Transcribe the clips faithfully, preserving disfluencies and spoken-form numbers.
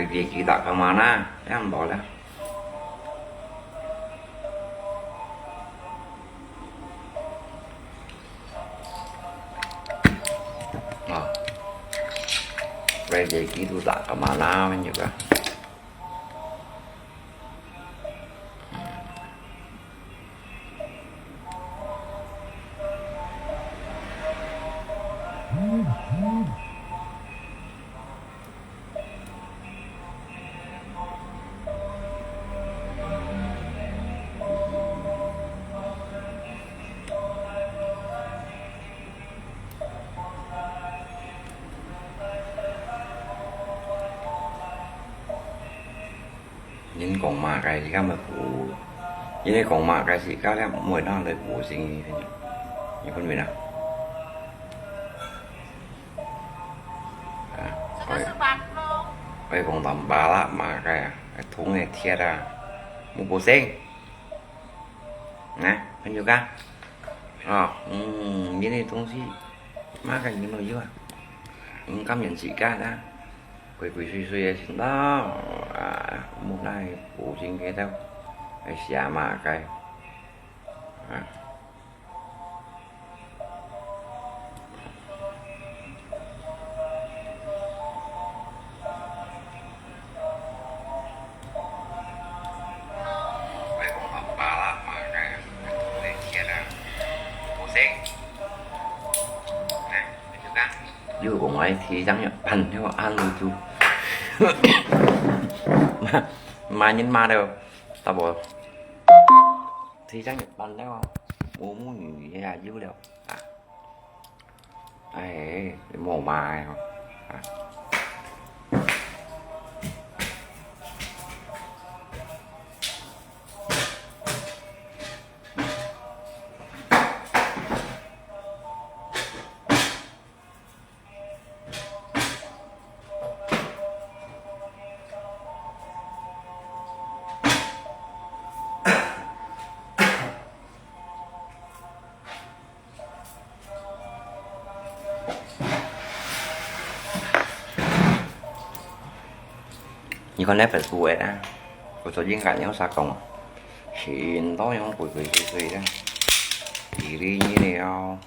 Rezeki tak kemana, yang boleh. Ah, rezeki tu tak kemana pun juga.人講麼个，自家乜補；人講麼个，自家咧毋會拿來補先。你分明啊？啊，愛講當巴拉麼个啊，銅个鐵啊，無補先。啊，朋友家，啊，嗯，人个東西，麼个人都有啊，人甘願自家啦。 鬼鬼祟祟个先到，啊，無奈無心个到，愛寫麼个，啊。又講𠊎地上有粄條，恁樣就，罵，罵人罵到，大伯，地上有粄條，無母語也有了啊！哎，無罵个吼，啊。 你看該Facebook个啊，我昨天看有啥講，全都用鬼鬼祟祟个，一个人了，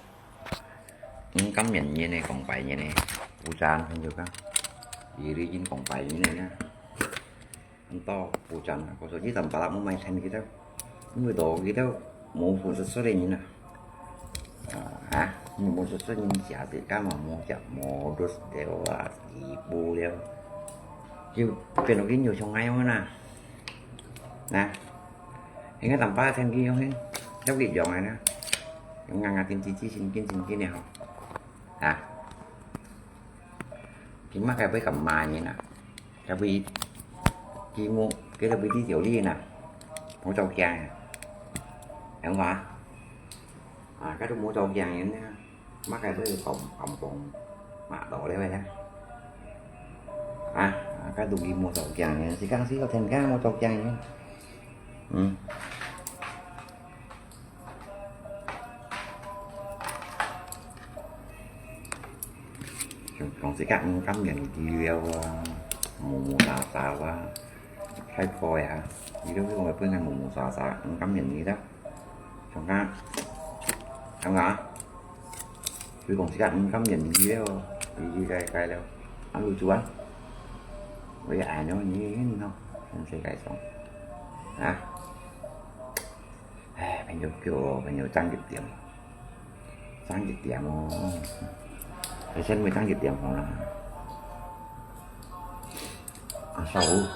嗯，甘愿人个，講白人个，不然很有个，一个人講白人个啊。 很多不准啊，我說你怎麼把它買thêm幾多？因為到幾多無本事出來人啊。啊，啊，無本事出來人，食得幹嘛？無食，無得了啊，一步了。就變到緊有像恁樣啊。啊，應該等把thêm幾樣，要幾樣啊？用硬硬緊緊緊緊緊緊的吼。啊，今嘛該會咁慢人啊？ 該位，佢無，佢就會知條理啦，無照鏡啊，係嘛？啊，該都無照鏡人啊，麼个都要講講講，罵到了呀。啊，啊，該都佢無照鏡人，是講係有天光無照鏡人。嗯。 像，像自家毋甘願佢了啊，無無沙沙啊，太苦啊！佢都講會分人無無沙沙，毋甘願佢了。像講，像講啊，佢講自家毋甘願佢了，佢佢該該了，恁樣做啊，我也恁樣人咯，全世界上，啊。 唉，朋友叫我，朋友爭一點，爭一點哦。你先會爭一點好啦。啊，下午。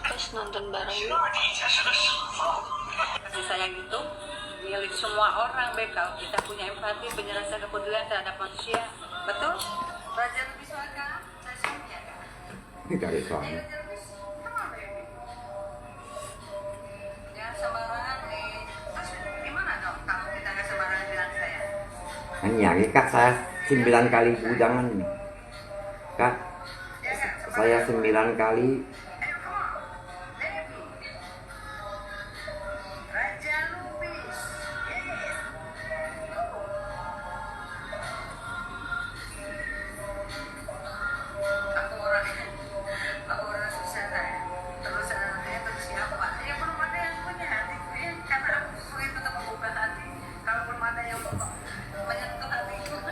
Pas nonton bareng yuk. Kasih sayang itu milik semua orang, Beb. Kalau kita punya empati, penjelasan, kepedulian terhadap manusia. Betul? Raja Lubis Warga, saya siap menjaga. Ini dari suami. Raja Lubis, come on, baby. Jangan sembarangan, nih. Terus gimana dong kalau kita nggak sembarangan bilang saya? Hanya, kak saya sembilan kali bujangan. Kak, saya sembilan kali. Ayo, come on. Baby. Raja Lubis.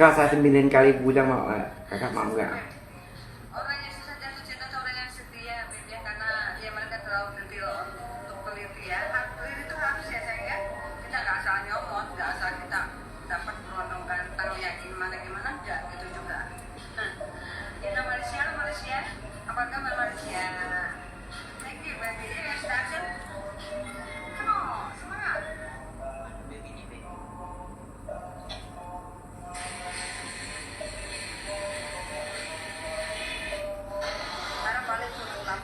Kakak sa sembilan kali pulang, Mak, eh, kakak mau nggak? Orang yang susah jatuh cinta sama orang yang setia, Beb, ya, karena ya mereka terlalu detail untuk penelitian. Itu harus ya, sayang, ya. Kita nggak asal nyomot, nggak asal kita dapat berondong ganteng, yakin mana gimana, nggak gitu juga. Nah, kita Malaysia, Malaysia, apa kabar Malaysia? Thank you, baby. Ini ya, start, ya. Come on, semangat. Barang balik turun, Bang.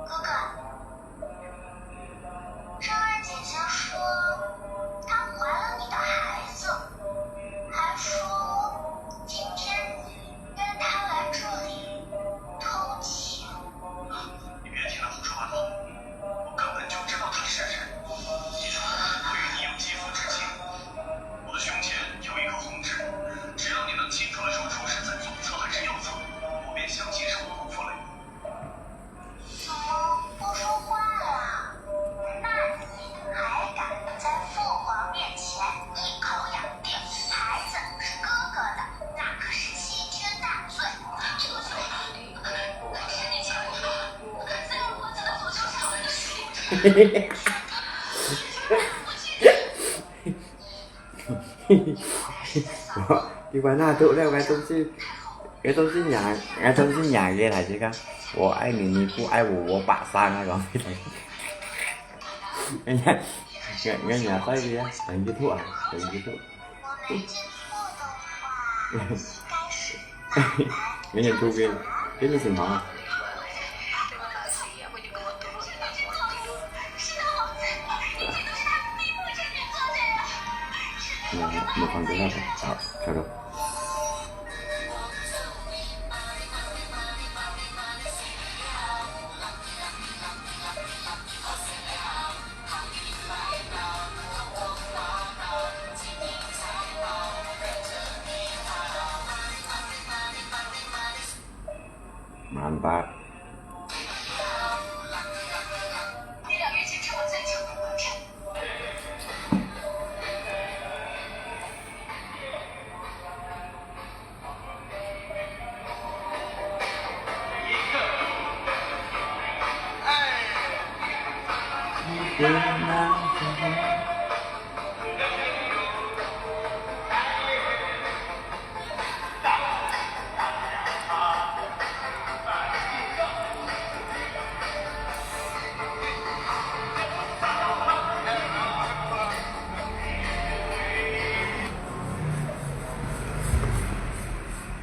哥哥，张兰姐姐说她怀了你的孩子，还说今天约她来这里偷情。你别听她胡说八道，我根本就知道她是谁。记住，我与你有肌肤之亲，我的胸前有一颗红痣，只要你能清楚地说出是在左侧还是右侧，我便相信是我辜负了你。 怎么不说话了？那你还敢在父皇面前一口咬定孩子是哥哥的？那可是欺君大罪！住嘴！在我儿子的左胸上，你的手指， 你管那都那个东西，个东西娘，个东西娘个来这个，我爱你，你不爱我，我把杀那种。人家，人家快点啊，等一吐啊，等一吐。我没记错的话，应该是 人家都给，给你审查。我，我放这个，好，跳着。 Mantap.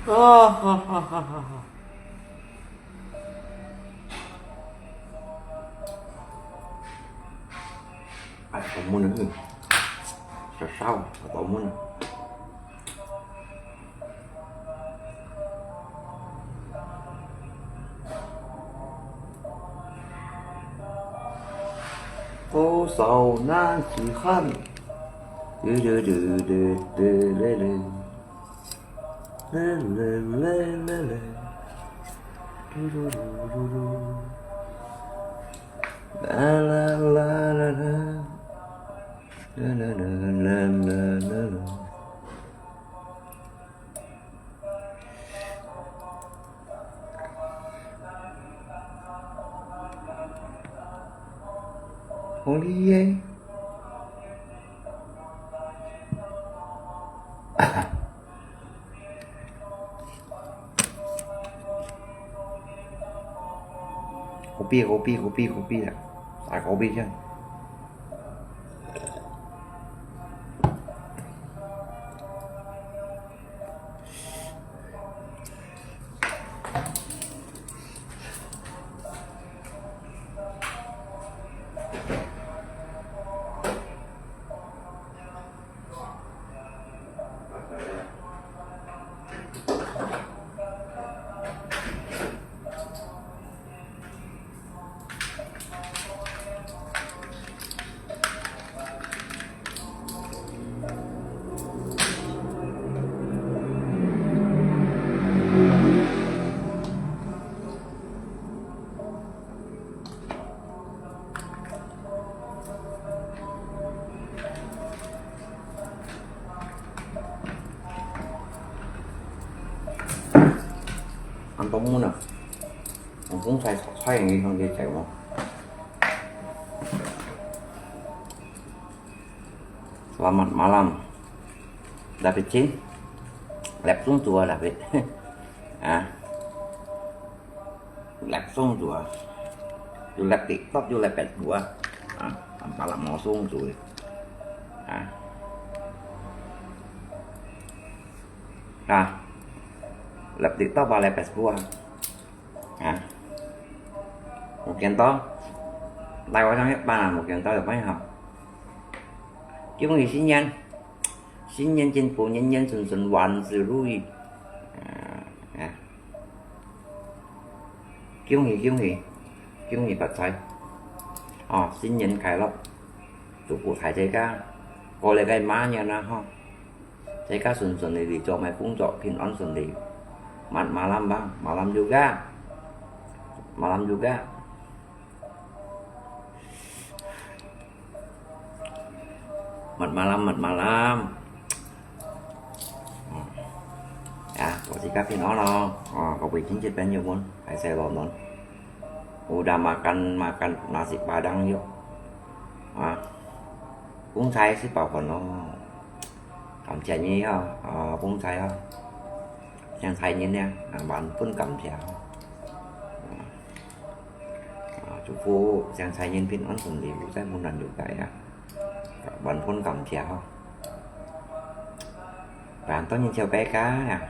啊哈哈哈哈哈！哎，好闷啊，嗯，烧烧啊，好闷啊。 多少难题汉。好哩耶！好比，好比，好比，好比啦，打好比先。 恁多人啊！ 我講菜，菜你看佢食無？Selamat malam. David Chin. Lep sung tua David. Ah. Lep sung tua. Yu lep TikTok, yu lep Facebook. Ah. Malam mo sung tua. Ah. Ah. Lep TikTok và lep Facebook. Hả? Một kiện to. Đại hội堂一班啊，một kiện to有朋友。恭喜新年！新年进步，年年顺顺，万事如意。啊，啊。恭喜恭喜，恭喜發財！哦，新年快樂！祝福大家，過了个馬年啦，吼。 大家順順利利做麼个工作，平安順利。Mat malam bang, malam juga. Malam juga. Mat malam, mat malam. 哦，啊，大家平安咯。哦，各位親戚朋友們，還在London。Udah makan, makan nasi padang yuk. 啊，公差食飽飯咯。 感謝你啊，啊，幫菜啊，請菜人呢，啊，萬分感謝啊。啊，祝福請菜人平安順利，無災無難有解啊。萬分感謝啊。Bạn tao nhìn theo bé cá à.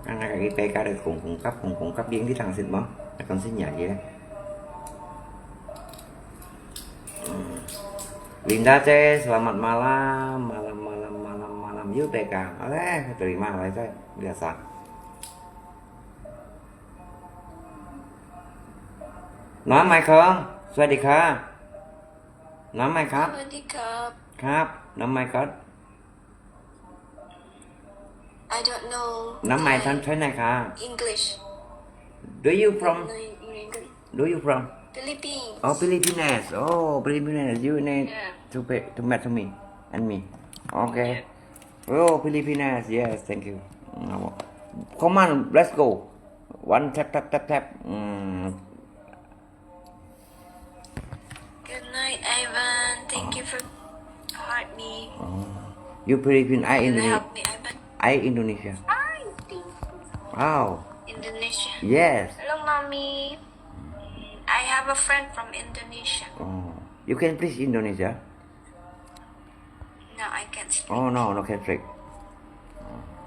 Ăn cái bé cá đây cũng cung cấp, cũng cung cấp điện đi thằng xịt mà. Con xin nhảy gì đấy. Linda姐，selamat malam, malam, malam, malam, malam. Yuk, Teh Kang. Aleh, terima kasih, biasa. Nama mai kong, สวัสดีครับ Nama mai kap. สวัสดีครับ Kap, nama mai kap. I don't know น้ำใหม่ทันใช่ไหมคะ English. Do you from No, no English. Do you from? Philippines. Oh, Philippines. Oh, Philippines. You need Yeah. to pay, to match to me and me. Okay. Yeah. Oh, Philippines. Yes, thank you. Mm, come on, let's go. One tap, tap, tap, tap. Mm. Good night, Ivan. Thank you for heart me. Oh. You Philippines, I Can you Indonesia. Help me, Ivan? I Indonesia. Hi, thank you. Wow. Indonesia. Yes. Hello, mommy. I have a friend from Indonesia. Oh. You can please Indonesia? No, I can't speak. Oh, no, no can speak.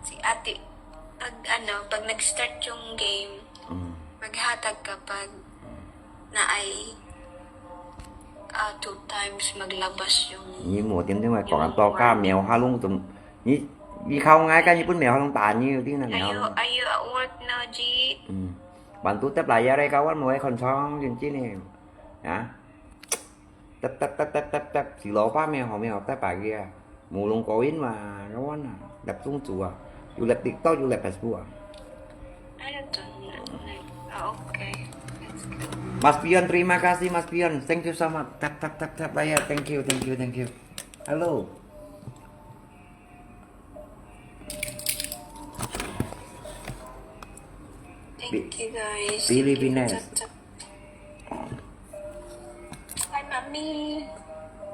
Si ate, pag ano, pag nag-start yung game, Mm. maghatag ka pag naay, ah, two times maglabas yung 你無點點話講啊，多加苗下攏都，你，你靠𠊎个日本苗下攏打你，有啲人苗。Are you, are you at work now, G? 嗯，bantu tep layar kawan，無愛看窗，認真呢。啊？ Tap, tap, tap, tap, tap, tap. Si lupa meh, ho meh, ho tap pagi ah. Mulung koin mah, kawan ah. Lap tung tu ah. You lap TikTok, you lap Facebook ah. I don't know. Oh, okay. That's good. Mas Pion, terima kasih Mas Pion. Thank you so much. Tap, tap, tap, tap, bayar. Thank you, thank you, thank you. Hello. Thank you, guys. Filipinas. Tap, tap. Hi, Mommy.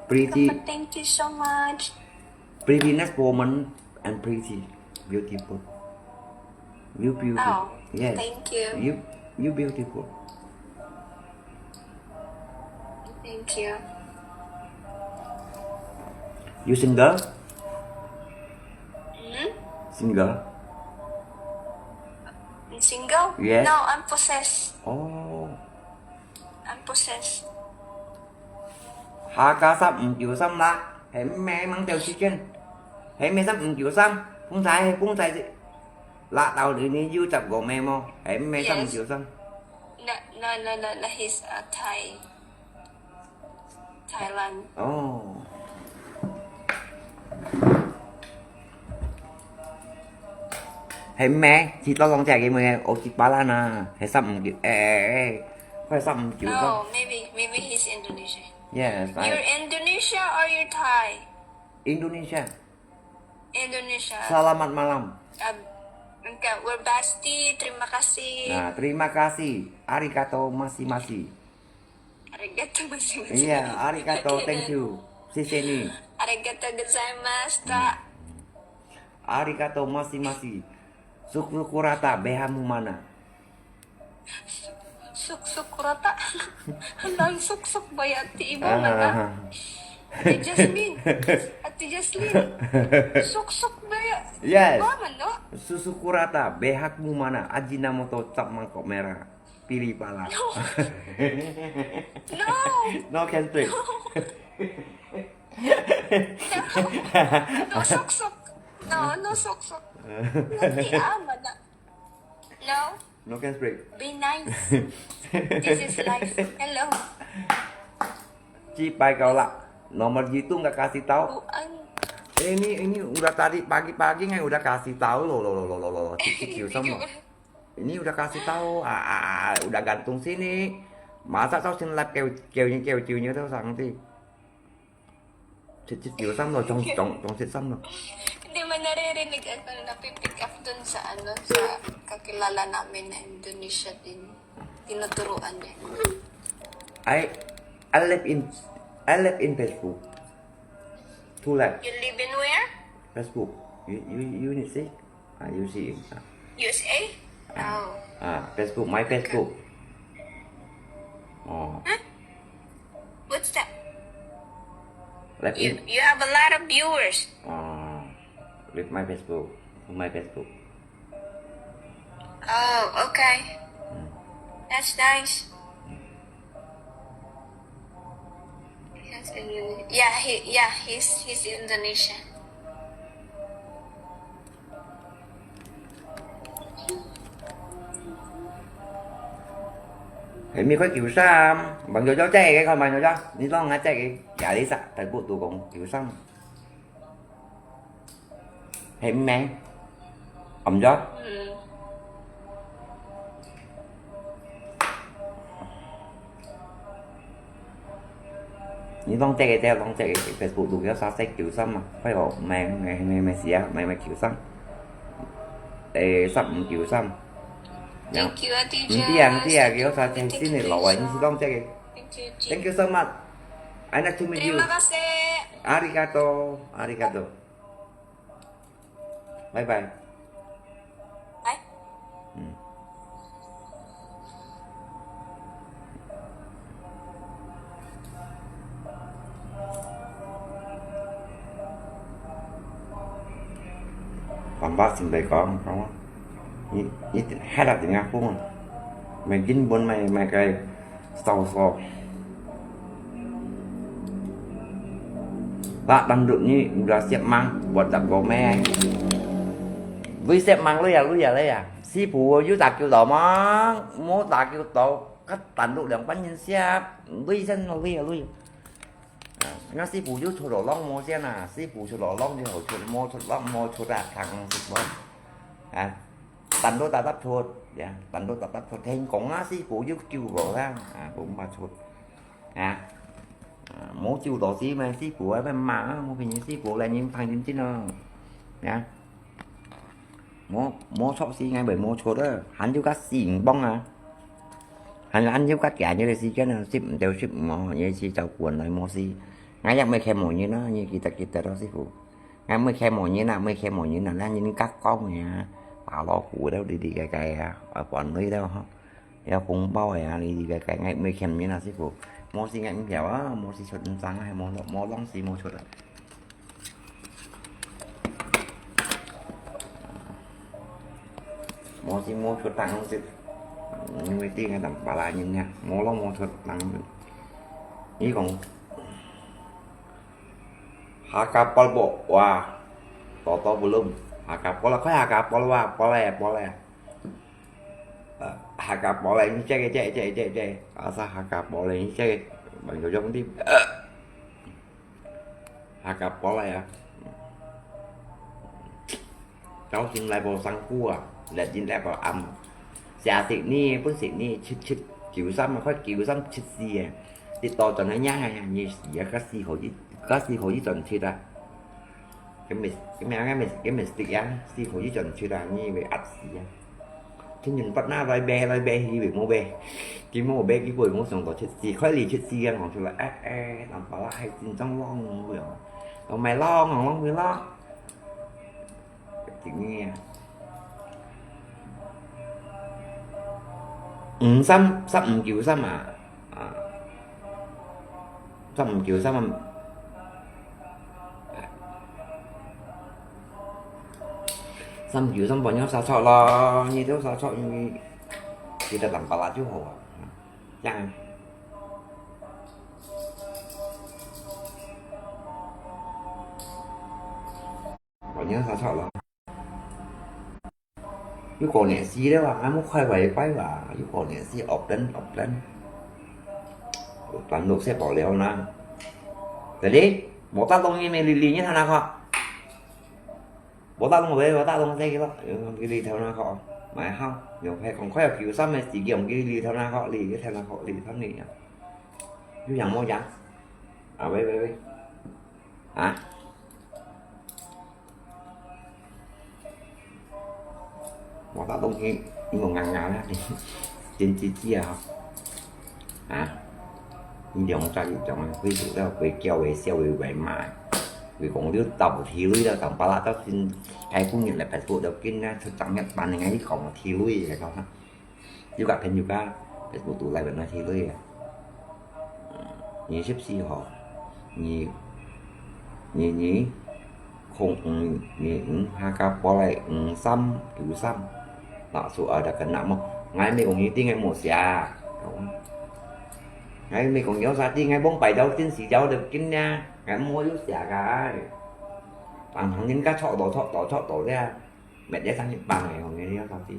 Pretty. Papa, thank you so much. Prettiness woman and pretty, beautiful. You beautiful. Oh, yes. Thank you. You, you beautiful. Thank you. You single? Hmm? Single? I'm single? Yes. No, I'm possessed. Oh. I'm possessed. 下家十五九三啦，係毋係吂條時間？係毋係十五九三？風采，風采，辣到你你有十個咩無？係毋係十五九三？ No, no, no, no, no, he's a Thai. Thailand. Oh. 係咩？知道講這個咩？我知巴蘭啊，係三五九，誒誒誒，快三五九三。 Oh, maybe, maybe he's Indonesian. Yes, I You're Indonesia or you're Thai? Indonesia. Indonesia. Selamat malam. Um, okay, we're bestie. Terima kasih. Nah, terima kasih. Arigato masih-masih. Arigato masih-masih. Iya, arigato, thank you. 谢谢你。 Arigato gozaimashita. Arigato masih-masih. Suksukurata, behamu mana? Suksukurata. Nang suksuk ba ya ti ibu mana? Ah. Ate Jasmine. Ate Jasmine. Suksuk ba ya? Yes. Ibu mana? Suksukurata, behakmu mana? Ajinomoto, cap mangkok merah. Pilih pala. No. No. No can speak. No. No suksuk. No, no suksuk. Nanti aman na. No. No can speak. Be nice. This is life. Hello. 知拜夠啦。Nomor hitung nggak kasih tahu. Buang. Ini ini udah tadi pagi-pagi nggak udah kasih tahu loh loh loh loh loh loh. Cik cik sama. Ini udah kasih tahu, ah, ah, ah, udah gantung sini. Masa tahu sini lap kêu kêu kêu kêu kêu tahu santi. Cik cik kêu sama loh, cong cong cong cik sama loh. Hindi man naririnig ako na napipick up dun sa ano, sa kakilala namin na Indonesia din. Tinuturuan din. I I live in I live in Facebook. Two life. You live in where? Facebook. You you you need see? Ah, you see. Ah. U S A? Ah. Oh. Ah, Facebook, my Facebook. Oh. Huh? What's that? Like You it. You have a lot of viewers. Ah, with my Facebook, my Facebook. Oh, okay. Hmm. That's nice. He's Indone- Yeah, he yeah he's he's Indonesian. Hay mi có chịu Sam, bằng vô cho chạy cái con bằng vô cho, đi lo ngã chạy cái, giả lý sạ, tại bộ tụ cũng chịu Sam. Hay mẹ, ẩm cho. Ni long tek tek long tek Facebook tu kêu sa sek kiu sam à. Phải không? Mày mày mày mày xía, mày mày kiu sam. Ê, sắp kiu sam. Thank you, Ate Jess. Hindi ah, hindi ah, kêu sa sek xin ni lo wai, ni si long tek. Thank you, Jess. Thank you so much. I nice to meet you. Terima kasih. Arigato, arigato. Bye bye. Bye. Hmm. Pambak sing bai kong, kong. Ni, ni hai lak ting aku. Mai gin bun mai, mai kai. Stau so. Lak dangdut ni udah siap mang buat dak gomeh. Lui siap mang lui ya, lui ya, lui ya. Sipu yu dak kiu tau mang, mu dak kiu tau, kat dangdut liang pan yin siap. Lui sen lui ya, lui. 該師傅有出到浪無先啊，師傅出到浪就好出，無出浪無出啊，通食無？啊，等到搭搭出，呀，等到搭搭出，聽講啊，師傅有救無啦，啊，講毋出，啊，啊，無救到死咩，師傅啊，要罵啊，無騙人，師傅來人聽真真哦，呀。 無，無錯事，𠊎會無錯个，還有个死毋放啊。還，還有个行个時間啊，食毋到食毋好，也是照顧來無事。𠊎也毋會欠無人啊，你記得記得咯，師傅。𠊎毋會欠無人啊，毋會欠無人啊，咱人家講个啊，打老虎了，哩哩个个啊，啊，管你了吼。 有紅包个啊，你，你个，个，𠊎，無欠人啊，師傅。無事𠊎毋曉啊，無事出毋正啊，無，無浪事無出啊。無事無出當食，因為知𠊎當巴拉人啊，無浪無出當食。你講，哈嘎巴布哇，多多不弄，哈嘎巴拉，快哈嘎巴拉哇，巴拉呀，巴拉呀。 Haka boleh ni cek cek cek cek cek. Asa haka boleh ni cek. Bang jojong ni. Haka boleh ya. Kau sing lai bol sangku ah. Let jin lai bol am. Sia sik ni pun sik ni cit cit. Kiu sam koi kiu sam cit si ya. Ti to chon na nyang ya ni si ya ka si ho ji ka si ho ji chon cit ah. 佢毋係，佢毋係，佢毋係，佢毋係食啊，師傅以前出啊，你會壓死啊。天天發那來賣，來賣，佢會無賣，佢無賣，佢會無想到出事，開始出事啊，講出來，哎，哎，南巴拉還真正浪了，我買浪，浪去啦。真个啊。五三，三五九三啊，啊。 三五九三啊，三五九三朋友殺錯咯，你都殺錯，你記得南巴拉就好啊。這樣，朋友殺錯咯。 又過年時了啊，還無開會拜吧，又過年時惡等惡等。Tuan Luk sẽ bỏ leo na. Jadi, botak dong ini lili-nya sana kok. Botak dong, botak dong saya kira. Lili thâu na kok. Mai hao, yung phải còn khoe kiểu xăm này chỉ kiểu lili thâu na kok, lili thâu na kok, lili thâu ni. Yu yang mo yang. À, vậy, vậy, vậy. Hả? Botak dong ini, ini mau ngang-ngang lah ni. Chính chỉ chia hả? Hả? Ini dong cari dong, ví dụ là về kêu về siêu về về mà. Vì cũng đứa tàu thì lui đâu, tàu pala tàu xin cái cũng nhận lại phải thuộc đầu kinh á, thực chẳng nhận bàn này ngay còn thì lui vậy thôi. Yoga pen yoga, Facebook 肚內面那些類啊。二十四號，二，二二，空五，二五，下加過來五三九三。Nah, so ada kena mo. Ngai mi kong ngi ting ngai mo sia. Ngai mi kong yo sa ting ngai bong pai dau tin si dau de kin nia. Ngai mo yo sia kai. Tang hang nin ka chok do chok do chok do dia. Mệt dễ sang Nhật Bản này, hồng nghe đi tao tí.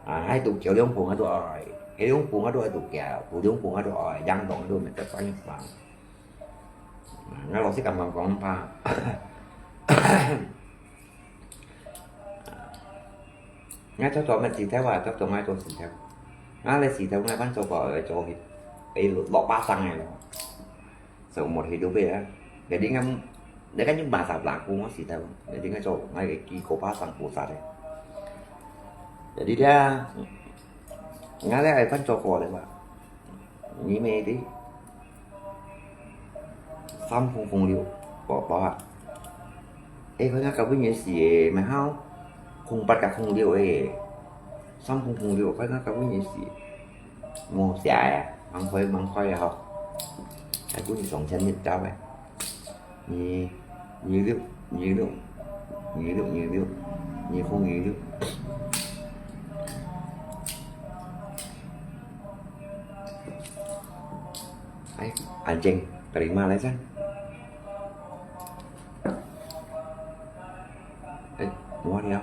À, hai tụ kiểu liông phùng hai tụ ỏi. Hai liông phùng hai tụ hai tụ kiểu, tụ liông phùng hai tụ ỏi, giang tổng hai tụ mệt dễ sang Nhật Bản. À, ngay lo xí cầm cầm còn pa. Ngay cho cho mệt xì theo à, cho cho ngay cho xì theo. Ngay lê xì theo ngay bắn cho vợ cho hít. Ê, lọ ba sang này lọ. Sa umot hidup ya. Jadi ngam, dia kan cuma bahasa pelaku masih tahu. Jadi ngam cok ngai ki ko pasang pusat ya. Jadi dia ngai le ai pan cok ko le ba. Ni me di. Sam kung kung liu. Bo bo ha. Eh, kau nak kau punya si eh, mahal. Kung pat ka kung liu eh. Sam kung kung liu, kau nak kau punya si. Mo sia ya. Mang khoi, mang khoi ya ho. Ai cũng song chen nhật cháo vậy. Nhị, nhị六, nhị六, nhị六, nhị六, nhị không nhị六. Ai, anjing, terima lah, San. Ê, ủa đi à?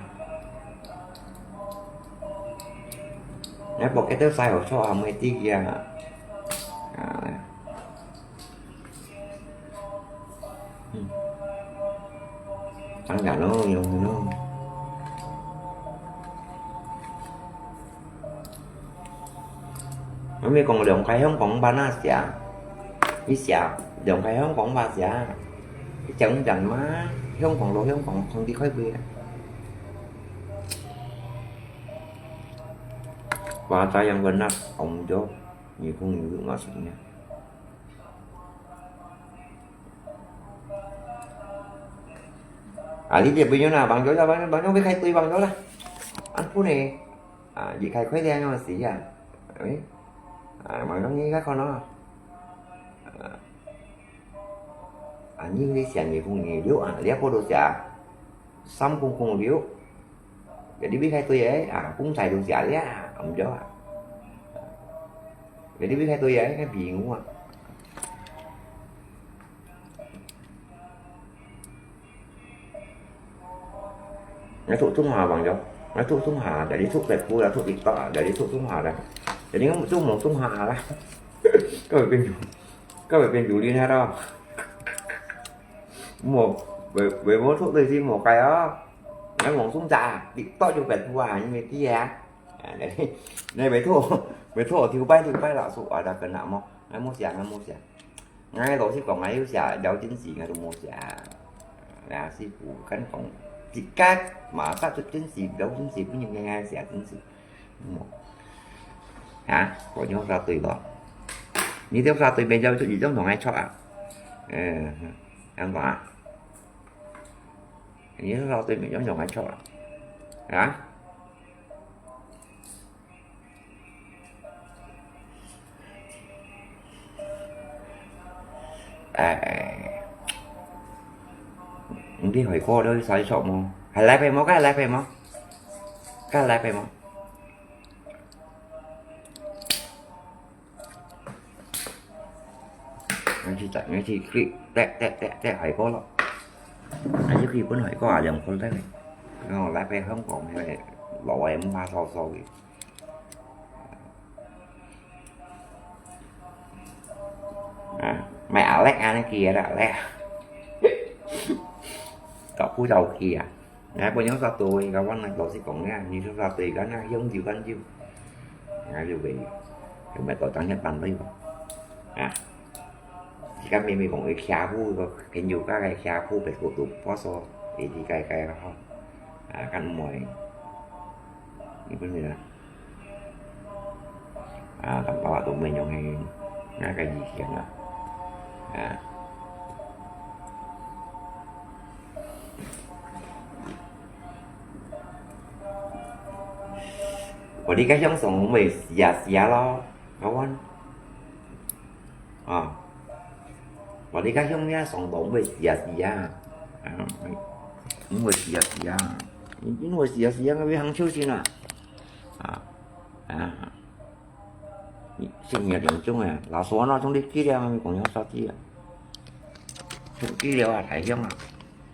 Nãy bộ cái tớ sai hồ sơ à, mày tí kìa. À, 嗯。當然咯，有咯。我咪講兩塊香港八啊寫，你寫兩塊香港八寫，一張一張嘛，香港咯，香港，同你開會啊。Wah, sayang benar, Om Jo, 你朋友嘛是一样。 啊，你這朋友啦，朋友啦，朋友，朋友，別開對朋友啦。安分呢，啊，你開快點樣死啊？哎，啊，朋友，你看看咯。啊，啊，你這寫你朋友啊，你也不如寫三公公六。 Jadi bih khai tui ai, ah, kung sai lu sia ya, am jo ah. Jadi bih khai tui ai, cái bị ngu ah. Nó thuộc Trung Hoa bằng jo. Nó thuộc Trung Hoa, jadi thuộc Facebook là thuộc TikTok, jadi thuộc Trung Hoa lah. Jadi nó thuộc một Trung Hoa lah. Các bạn bên, các bạn bên dù đi ha đó. Một, với, với vô thuộc tùy gì một cái đó. Nó một Trung Hoa, TikTok dùng Facebook à, nhưng mà kia. À, đấy. Này, với thuộc, với thuộc thiếu bay, thiếu bay là số ở đó cần nặng không? Ngay mua sia, ngay mua sia. Ngay đó chứ còn ngay sia, giáo chính sĩ ngay mua sia. Là sư phụ cán còn chỉ cách mà phát xuất chính sĩ, giáo chính sĩ cũng như ngay sia chính sĩ. Hả? Có nhớ ra tùy đó. Như tiếp ra tùy bên giáo chủ gì giống thằng ai cho à? Ờ, ăn vào à? Như ra tùy mình giống thằng ai cho à? Hả? Ê, đi hỏi cô đó sai số mô. Hay lái phải mô, cái lái phải mô. Cái lái phải mô. Ngay khi tại, ngay khi clip, tẹt, tẹt, tẹt, tẹt, hỏi cô lắm. Ngay khi clip vẫn hỏi cô à, dòng cô đấy. Nó lái phải không còn hay là lỗi em ba sao sao kì. À, mày à lẹ à, này kìa đã lẹ. Có phú giàu kìa. Nè, bố nhớ sao tôi, có quan năng tổ chức cũng nghe, như sao sao tôi có năng hiếu nhiều con nhiều. Nè, dù vậy, chúng mày tổ chức nhất bằng đấy. À, chỉ cần mình, mình cũng kia phú, có cái nhiều các cái kia phú, phải của tụi phó số, thì đi cái cái đó. À, căn mồi, như bên này. À, tạm bảo là tụi mình dùng ngay cái gì kia nữa. À. Ủa đi cái giống sống mười xìa xìa lo, các bạn. À. Ủa đi cái giống nhá sống đó mười xìa xìa. À, mười xìa xìa. Mười xìa xìa, cái hàng siêu xin à. À. À. Sinh nhật yang chung à, là số nó chung đi ký đi, mình cũng nhớ sao ký à. Chung ký liao à, Thái Hiông à.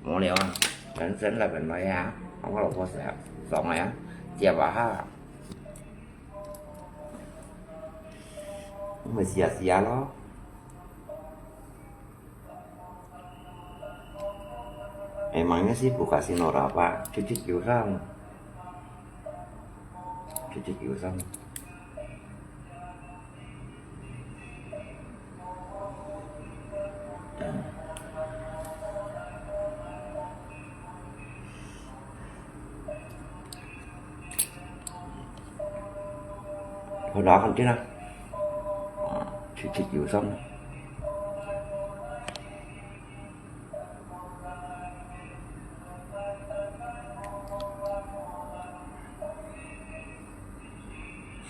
Mô liao à, 人生 là mình nói à, không có lộc có sẽ, sống à, chia vào ha. Mười xìa xìa lo. Emangnya sibuk kasih Nora, Pak? Cuci kiusan. Cuci kiusan. Hồi đó còn chứ nào? Cuci kiusan.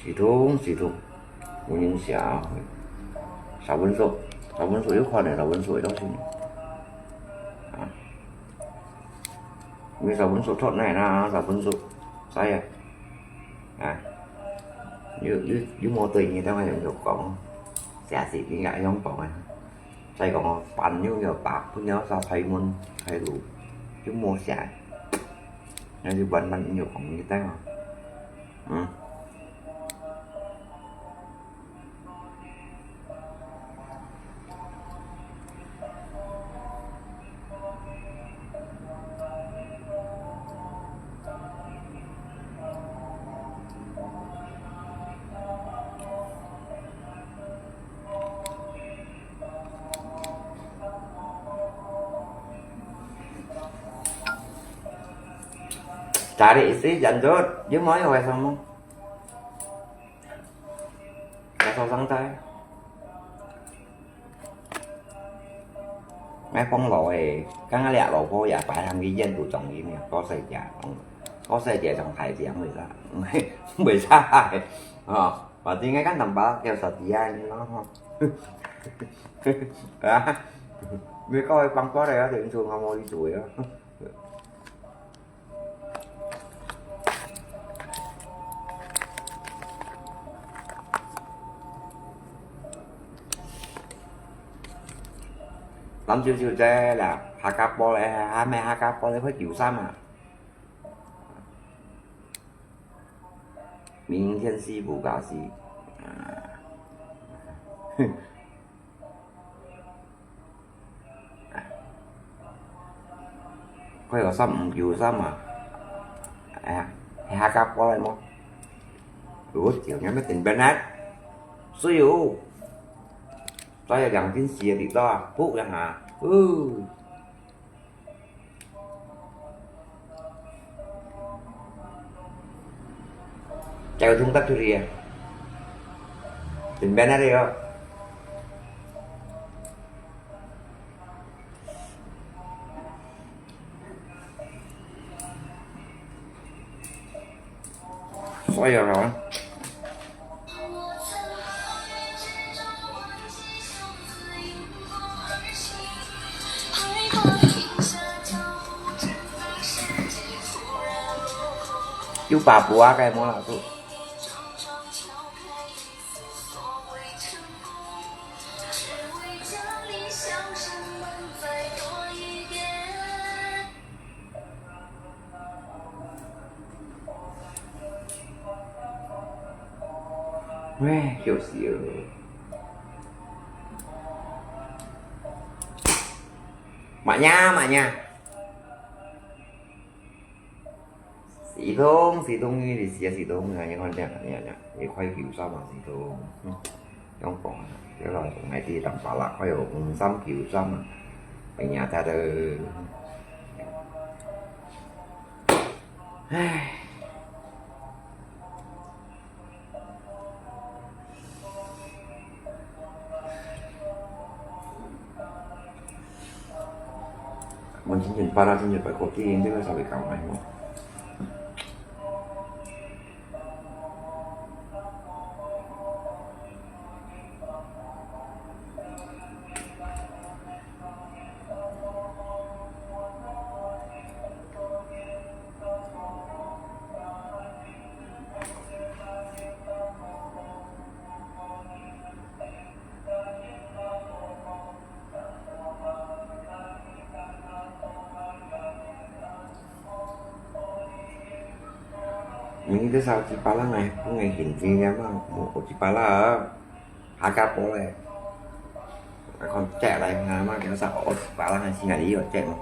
Xì thúng, xì thúng. Có những xã hội. Xã Vân Sội. Xã Vân Sội có khoa này, xã Vân Sội đó xin. À. Vì xã Vân Sội thoát này nè, xã Vân Sội. Sai à? À. Yu, yu, yu mô tùy như thế mà yu có. Xã sĩ kinh ngại không có à. Sài Gòn là bắn nhu nhiều bạc, phun nhau sao thấy muốn thấy đủ. Chứ mua xe. Nên thì bắn bắn nhiều khoảng như thế mà. Ừ. 打了一些人就又没有为什么，要受伤的。爱放老诶，刚刚俩老婆也白行去印度种音了，多谢姐，多谢姐种海椒，为啥？为啥？哦，反正应该看等吧，叫啥子啊？你咯吼，啊，没搞会放过了，要等于说我没去做呀。 藍少少姐啦，客家玻璃，還係客家玻璃會救生嘛？明天西部假期，啊， 佢有衫毋救衫啊？哎呀，係客家過來無？哦，就恁樣定定啊！水哦，再有兩斤水个力道啊，噗一下，哦！ 交通搭出去啊，真便利哦。所以啊， 有把握啊，該無啦，就。唉，笑死了。麼个麼个？ 系統，系統，你是系統啊，你看這樣，你看這樣，你快救生嘛，系統。嗯，用講啊，這老公還是當巴拉，快有五三救生嘛，哎呀，他的，唉。 問真正巴拉真正白過，既然這個稍微搞埋吼。 你這燒雞巴啦，𠊎，𠊎現在嘛，無，無雞巴啦，下家婆咧。啊，看這來，啊，嘛，叫啥，無雞巴啦，還是哪裡有這嘛？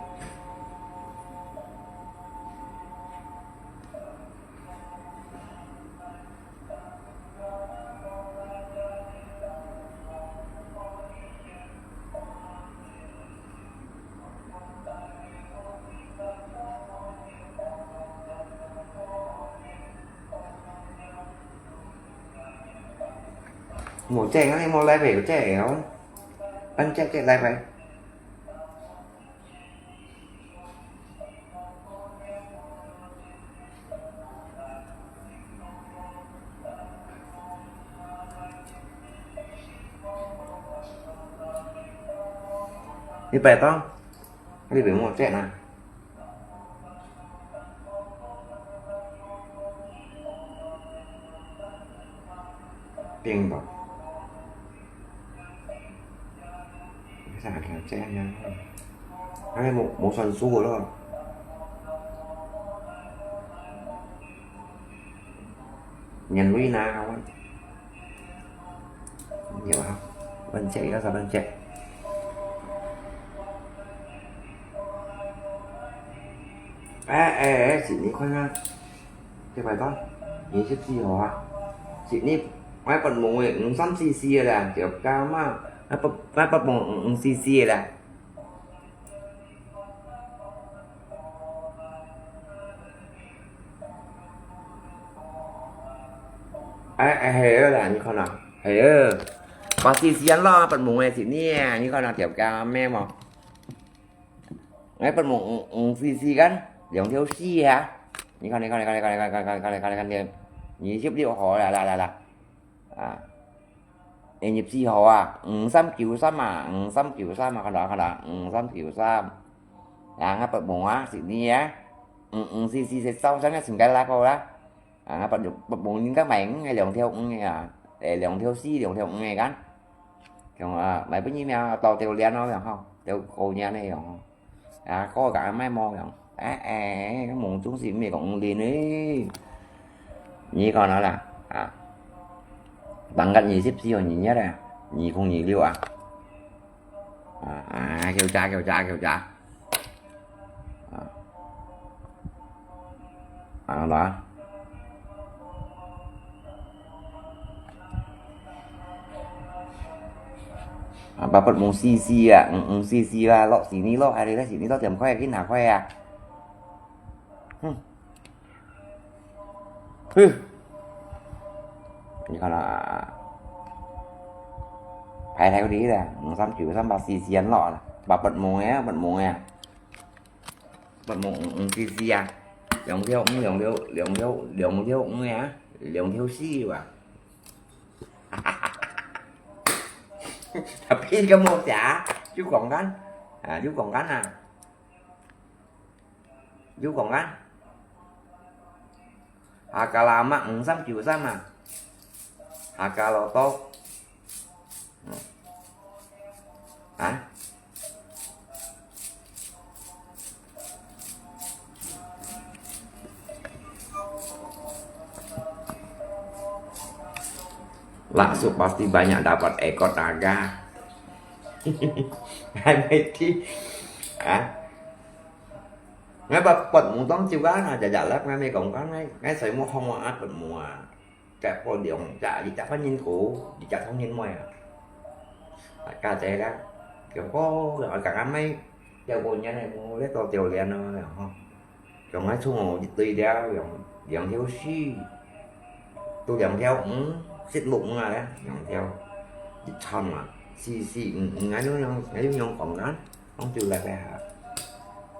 無這，𠊎無來回，有這个哦。恁這，這來回。 你擺到，你別莫這啊。 冰吧。你看，看這樣，哎，無，無算數了。年尾呢，我，有啊，問這个啥問這？哎，哎，哎，是你看啊。 這擺到二十四號啊，是你買八毛个五三四四个啦，就加碼，買八，買八毛五五四四个啦。哎，哎，係啦，你看啊，係啊，八C C恁咯，八毛个一年，你看啊，條價咩無？哎，八毛五，五C C kan，兩條四啊。你看，你看，你看，你看，你看，你看，你看，你看，你看，二十六號啦，啦，啦，啦，啊，二十四號啊，五三九三啊，五三九三啊，看到，看到，五三九三。啊，八毛啊，一年啊，五，五C C，四十三个新个啦，好啦。啊，八，八毛應該買五个，兩條五个啊，誒，兩條四，兩條五个kan。講啊，買不你咩，到條鏈咯，然後，條高鏈个樣。啊，哥講買無樣。哎，哎，夢中是毋係講五零呢？你講啦，啊，當個二十四號二月啊，二零二六啊。啊，啊，叫價，叫價，叫價。啊，啊，啦。啊，八毛四四啊，五，五四四啦，落四年落，還係四年落點塊，幾下塊啊？哼。 哼，你看啊，排頭个啦，五三九三八四四恁咯啦，八，八毛个啊，八毛个啊，八毛五，五四四啊，兩條五，兩條，兩條，兩條五个啊，兩條四啊。Tapi kamu siya, you講緊，啊，you講緊啊。 有講啊？Hakka Lamak五三九三啊，Hakka Lotto。啊？Langsung pasti banyak dapat ekor naga. Hai Meti. Ah? Ngai ba pot mù tông chiu kan, ah, chả chả lắm, ngai mê kong kan, ngai, ngai soi mua không mua áp pot mù à. Chả pot liong, chả đi chả phát nhìn cũ, đi chả thông nhìn môi à. Cả thế đó. Kiểu có, rồi cả ngắm mấy, chào cô nhá này, mua cái tô tiểu liền rồi, hả? Kiểu ngai chung ngồi đi tùy đeo, liong, liong thiếu si. Tu liong theo, ừ, xích lục mà đấy, liong theo. Đi chăm à, si, si, ừ, ừ, ngai lúc nhông, ngai lúc nhông kong kan. Không chịu lại phải hả?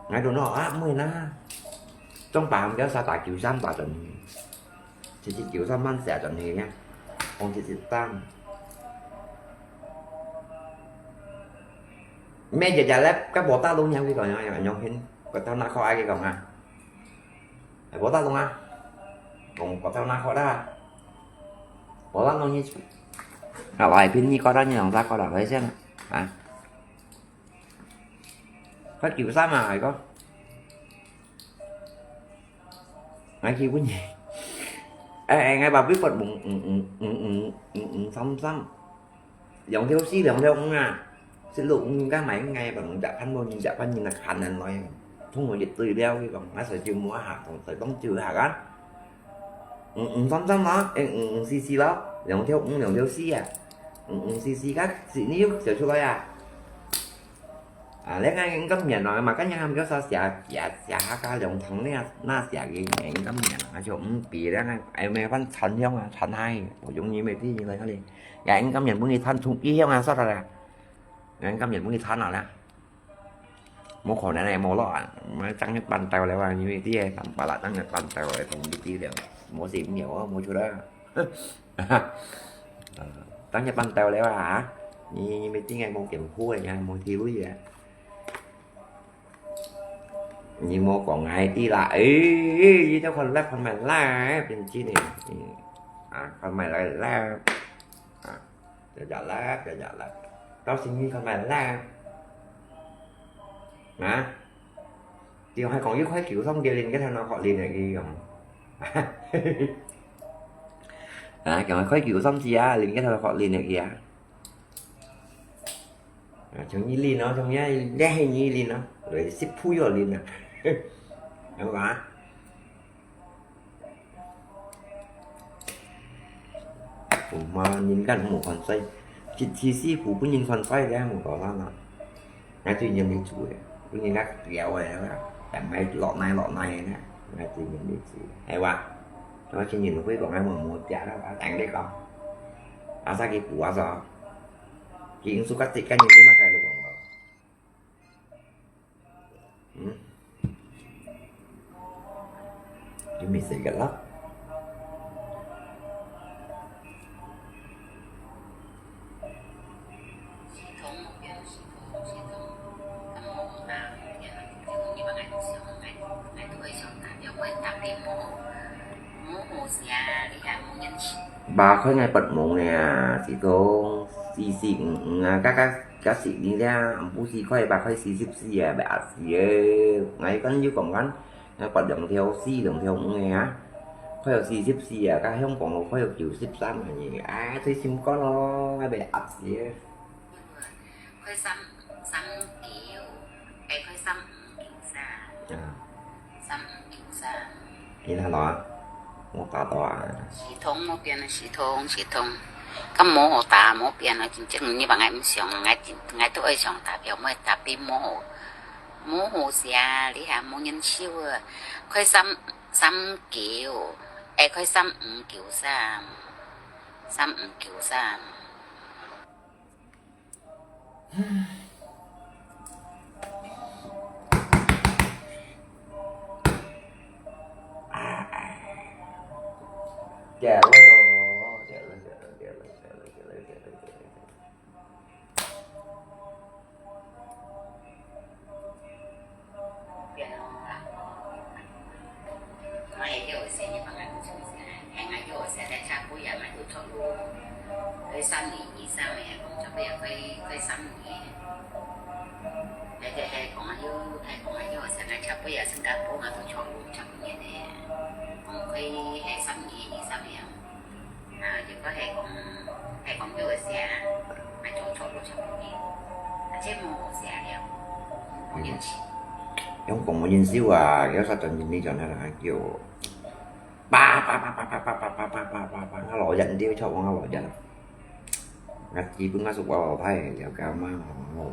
Ngai đồ nó áp mười na. Trong bà không kéo xa tả kiểu giam tả trần hề. Chỉ chỉ kiểu giam măn xẻ trần hề nha. Không chỉ chỉ tăng. Mẹ giờ giờ lép các bộ ta luôn nhau cái còn nhau nhau hình. Có tao nã khó ai cái còn à? Ai bộ ta luôn à? Còn có tao nã khó đa. Bộ ta luôn như. Hả, ai pin như có đó như lòng ta có đó, thấy xem. Hả? Khó chịu sao mà có. Ngai khi bún nhỉ. Ê, ê, ngai bà biết bật bùng, ừ, ừ, ừ, ừ, ừ, ừ, xăm xăm. Liong theo si, liong theo ung à. Xích lục ung các máy ngai bà bùng chả phân bông nhìn, chả phân nhìn là khăn ăn nói. Không có dịch tùy đeo cái còn, ngai soi chịu mua hả, còn soi tông chịu hả kan. Ừ, ừ, xăm xăm đó, ê, ừ, ừ, si si đó. Liong theo ung, liong theo si à. Ừ, ừ, si si các, si ni yuk, sửa chụp rồi à. À, lẽ ngai ngắm miệng nói mà các nhà hàng kéo sao xả, xả, xả hả cả lòng thẳng nè, na xả cái ngai ngắm miệng nói cho ung bì lẽ ngai, ai mẹ văn chắn hiông à, chắn hai, bộ giống như mẹ thì như này hả lì. Ngai ngắm miệng bún đi than thùng ký hiông à, sao ra. Ngai ngắm miệng bún đi than nào lẽ. Mua khổ này này, mua lọ à, mà trắng nhất bàn tàu lẽ và như mẹ thì, tắm bà lạ trắng nhất bàn tàu lẽ, không biết tí lẽ. Mua gì cũng nhiều, mua chỗ đó. Ờ, trắng nhất bàn tàu lẽ và hả? Như, như mẹ tí ngai mua kiểm khu này nha, mua thiếu gì à? Nyi mô kóng ngai tí lạ. Ê, ê, ê, tao khon lep khon mày la, ê, pin chi nè. Ê, à, khon mày la la. À, chả chả lep, chả chả lep. Tao xin nhi khon mày la. Hả? Thì hai con yêu khoai kiểu xong kia lên cái thằng nó gọi lên này kia không? À, kiểu khoai kiểu xong gì á, lên cái thằng nó gọi lên này kia. À, chúng nhi linh nó, chúng nhi, lẽ hay nhi linh nó. Rồi xếp phui vào linh nó. Đúng không ạ? Cũng mà nhìn gắn một con xoay. Chỉ, chỉ xí phủ cũng nhìn con xoay đấy, một con lắm mà. Ngay tùy nhìn đi chú ấy. Cũng nhìn gắt kéo ấy đó. Tại mấy lọ này, lọ này nè. Ngay tùy nhìn đi chú. Hay quá. 我聽人會講，𠊎無無食啦，𠊎同你講，阿啥佢補啊啥，佢應該較直接，你嘛該你講過。嗯？You miss it lah. 八塊𠊎八毛呢，系統四四五五啊，加加加四呢，毋係四塊，八塊四十四啊，袂壓死啊！𠊎跟你講緊，𠊎八兩條四兩條五个啊，快要四十四啊，加香港咯，快要九十三啊呢，啊，最心肝咯，𠊎袂壓死啊！ 開三，三九，誒，開三五九三。啊。三五九三。你看到啊？我打到啊。系統無變啊，系統，系統。敢無好打，無變啊，真正你話𠊎毋想啊，𠊎真，𠊎都愛想打票，莫打比無好，無好勢啊，你還無人手啊。開三，三九，誒，開三五九三，三五九三。 𠊎係叫佢寫，你幫𠊎做先，係𠊎叫佢寫，在車庫呀，𠊎就出路。佢三年以上个，講差不多快，快三年。佢，佢，佢講啊，又，佢講啊，又寫，𠊎差不多啊，新加坡啊，都出路，差不多呢。講佢係三年以上个。 啊，如果係講，係講叫佢寫，𠊎做錯都錯个，啊，這無好寫了，無人氣。用講無人手啊，有啥專心你轉下來叫，叭叭叭叭叭叭叭叭叭叭叭叭，啊，老人都錯，講啊老人。啊，基本啊，屬於老太，了解嘛，吼。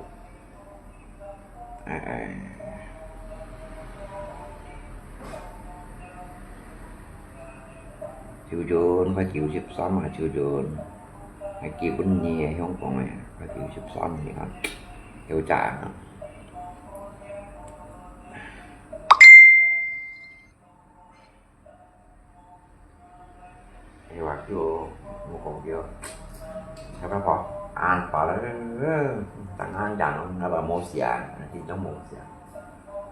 哎，哎。九九，快九十三啊，九九。還九二个香港个，快九十三个啊，有賺啊。哎，話叫，無講叫，還較好，安排了，等下講，那個無寫，那就無寫。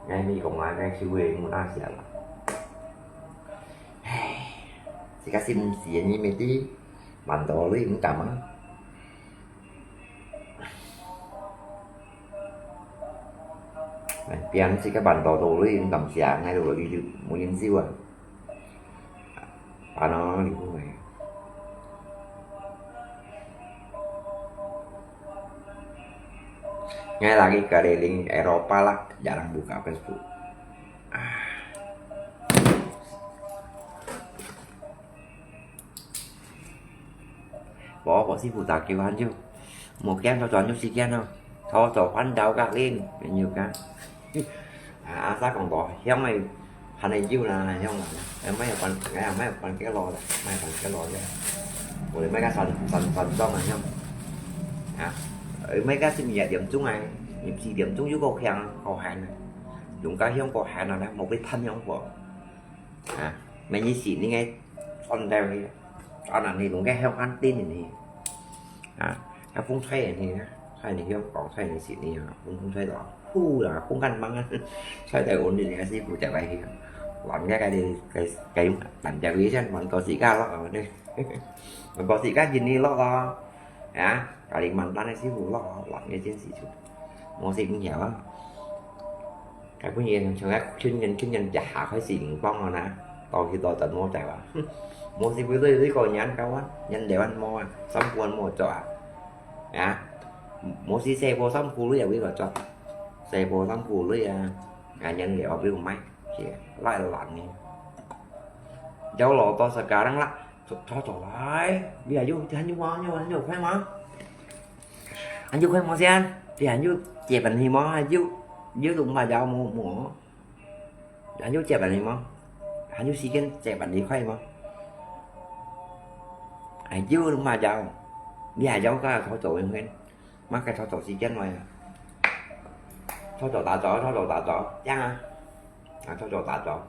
該你講啊，該就會無那寫了。唉，自家心事你咪知，蠻多你毋敢啊。唉，變自家蠻多多你毋敢寫，那就無人手啊。 Paano, di ko eh. Ngai lagi keliling Eropa lah, jarang buka Facebook. Ah. 無，無師傅打球還有，無驚到轉有時間哦，坐坐翻到隔離，朋友講。啊，阿三講到香个，還係有啦，香啦，哎，莫有半，哎呀，莫有半個落啦，莫有半個落啦，我哋莫个三三三張啊香。啊，哎，莫个十二點鐘啊，十四點鐘又過香，過閒啊，用个香過閒啊，莫被貪香火。啊，每日是應該放掉去。 啊，人你弄个香港店呢，啊，啊，風吹人呢，吹你香港，吹你悉尼啊，風風吹到，呼啦，風幹猛啊，吹到我哋个師傅就係去，還个个个个用，還就佢先還過自家咯，係咪？還過自家印尼咯咯，啊，隔離萬丹个師傅咯，還个真係就，我識唔曉啊。 該本人像該軍人，軍人一下開始毋講了呢，到去到等我在話，哼，無是為了這個人搞啊，人台灣無啊，衫褲無著啊，啊，無是洗波衫褲類啊，為了著，洗波衫褲類啊，啊，人了為了買，是，來了懶呢。Jauh loh to sekarang lah, to to to lai, dia yu, dia yu ma, yu yu kai ma. Anh Dũng khoe món xem, thì anh Dũng chè bánh mì món, anh Dũng, anh Dũng mà giàu mù mù. Anh Dũng chè bánh mì món. Anh Dũng xí kiến chè bánh mì khoe món. 哎，有嘛有，你還有个操作永远，嘛个操作时间嘛呀，操作打早，操作打早，这样啊，啊，操作打早，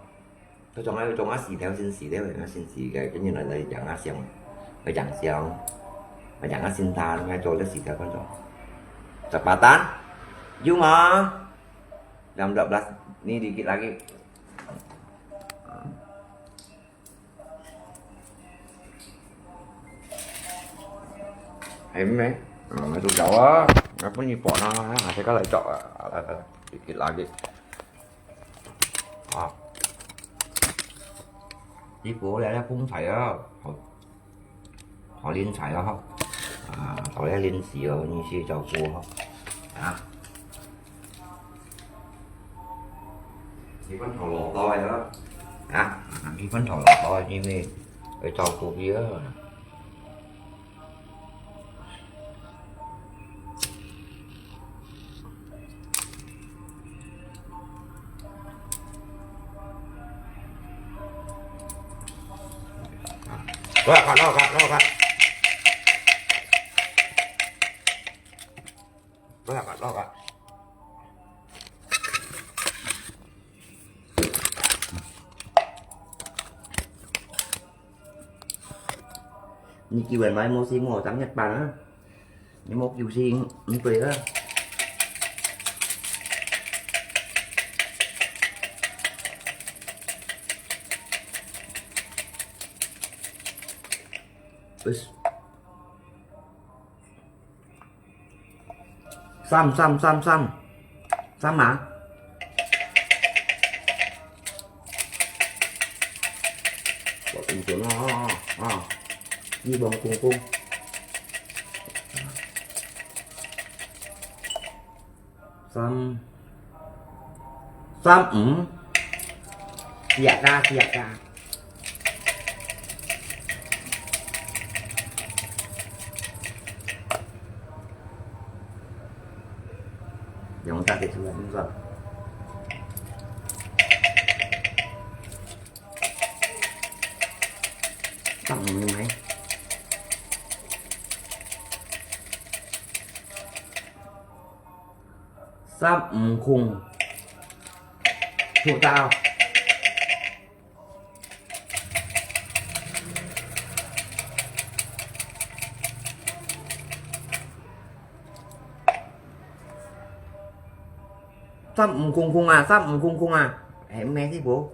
操作啊，操作啊，四条先四条，啊，先四个，跟住来来养啊香，来养香，来养啊新茶，来做这四条工作。十八单，有吗？Jam dua belas ni dikit lagi. Hai me, nah, itu jauh ah. Apa ni pot nah, saya kalau cok ah, dikit lagi. Ah, 呢個咧，風齊啊，好，好靚齊啊，啊，好咧，靚死哦，你去照顧哦，啊。 你分頭落袋啊？啊，你分頭落袋，因為愛照顧佢啊。落下，落下，落下。落下，落下。 你叫人來，無事無，正一般啊。你無叫先，毋對啊。喂。 三，三，三，三。三嘛？我跟你講哦，哦，哦，一網空空。三，三五，四啊，四啊。 用大个出來，你說。當然買。三五空，做到。 三五空空啊，三五空空啊，哎，咩事無？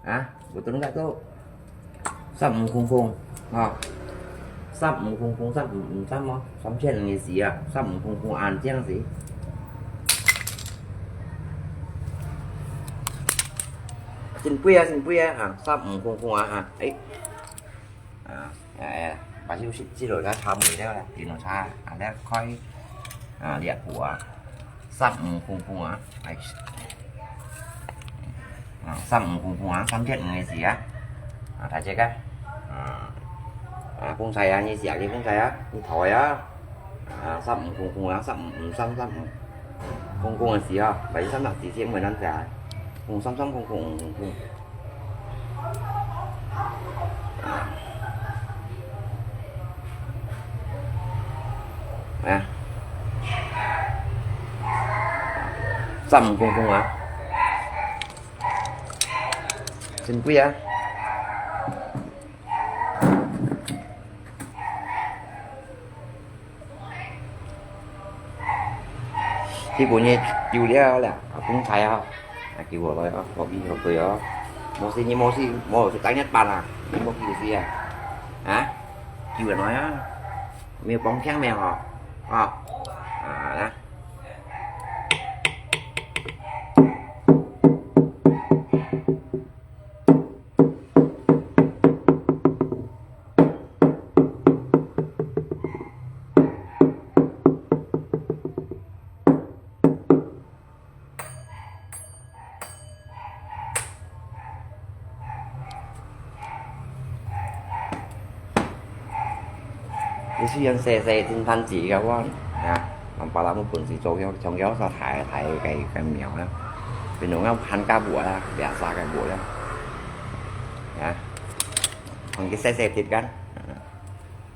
啊，betul enggak tu？三五空空，啊，三五空空，三五五三哦，三千个字啊，三五空空啊，恁樣子。真貴啊，真貴啊，啊，三五空空啊，啊，哎。 啊，哎，哎，把這，這落來炒燜了啦，電爐炒，啊，來開，啊，這個啊，三五空空啊，哎，啊，三五空空啊，三千五个字啊，啊，大隻个，啊，啊，風齊啊，你食个風齊啊，你頭个啊，啊，三五空空啊，三五五三三五，空空个字啊，把這三隻字先問咱知啊，空三三空空空空。 啊，三五空空啊，真貴啊！ 結果呢，丟了啦，啊，風齊啊，啊，叫我來啊，我比較貴啊，無事你無事，無事等一半啊，你無意思啊，啊，叫人來啊，沒有幫腔沒有哈，啊，啊，來。 你雖然細細，真趁錢个話，啊，人別人有本事做，像，像有啥大大个，个廟啦，比如講潘家廟啦，別啥个廟啦，啊，同佢細細啲个。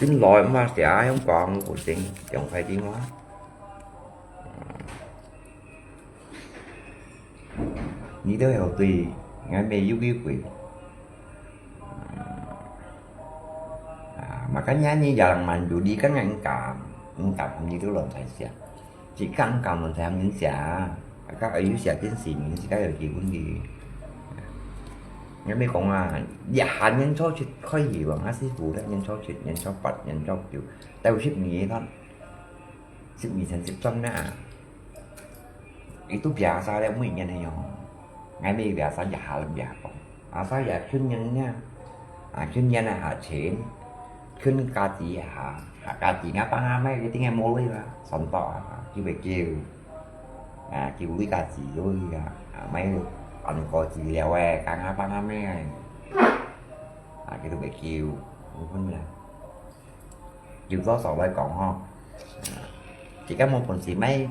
真來毋係寫香港古典兩塊地方。你都有對，𠊎乜有機會。啊，makanya你yang manduli kan yang engkau, engkau你都亂在寫。 自家毋敢亂在人寫啊，自家愛有寫真實名，自家有基本个。𠊎乜講啊，這下年初七開始哦，𠊎師傅咧，年初七、年初八、年初九，到十二月，十二、十三啊，佢都biasa了，每年个樣。 𠊎乜biasa一下biasa講，asal也去年呢，啊，去年啊下錢，去年假期下，下假期𠊎爸阿姆佢定係無鐳啊，上到啊，佢會叫，啊，叫鐳假期鐳啊，啊，買安過治療个，同𠊎爸阿姆个，啊，佢都會叫，有分啦。 有多少來講吼，自家無本事買，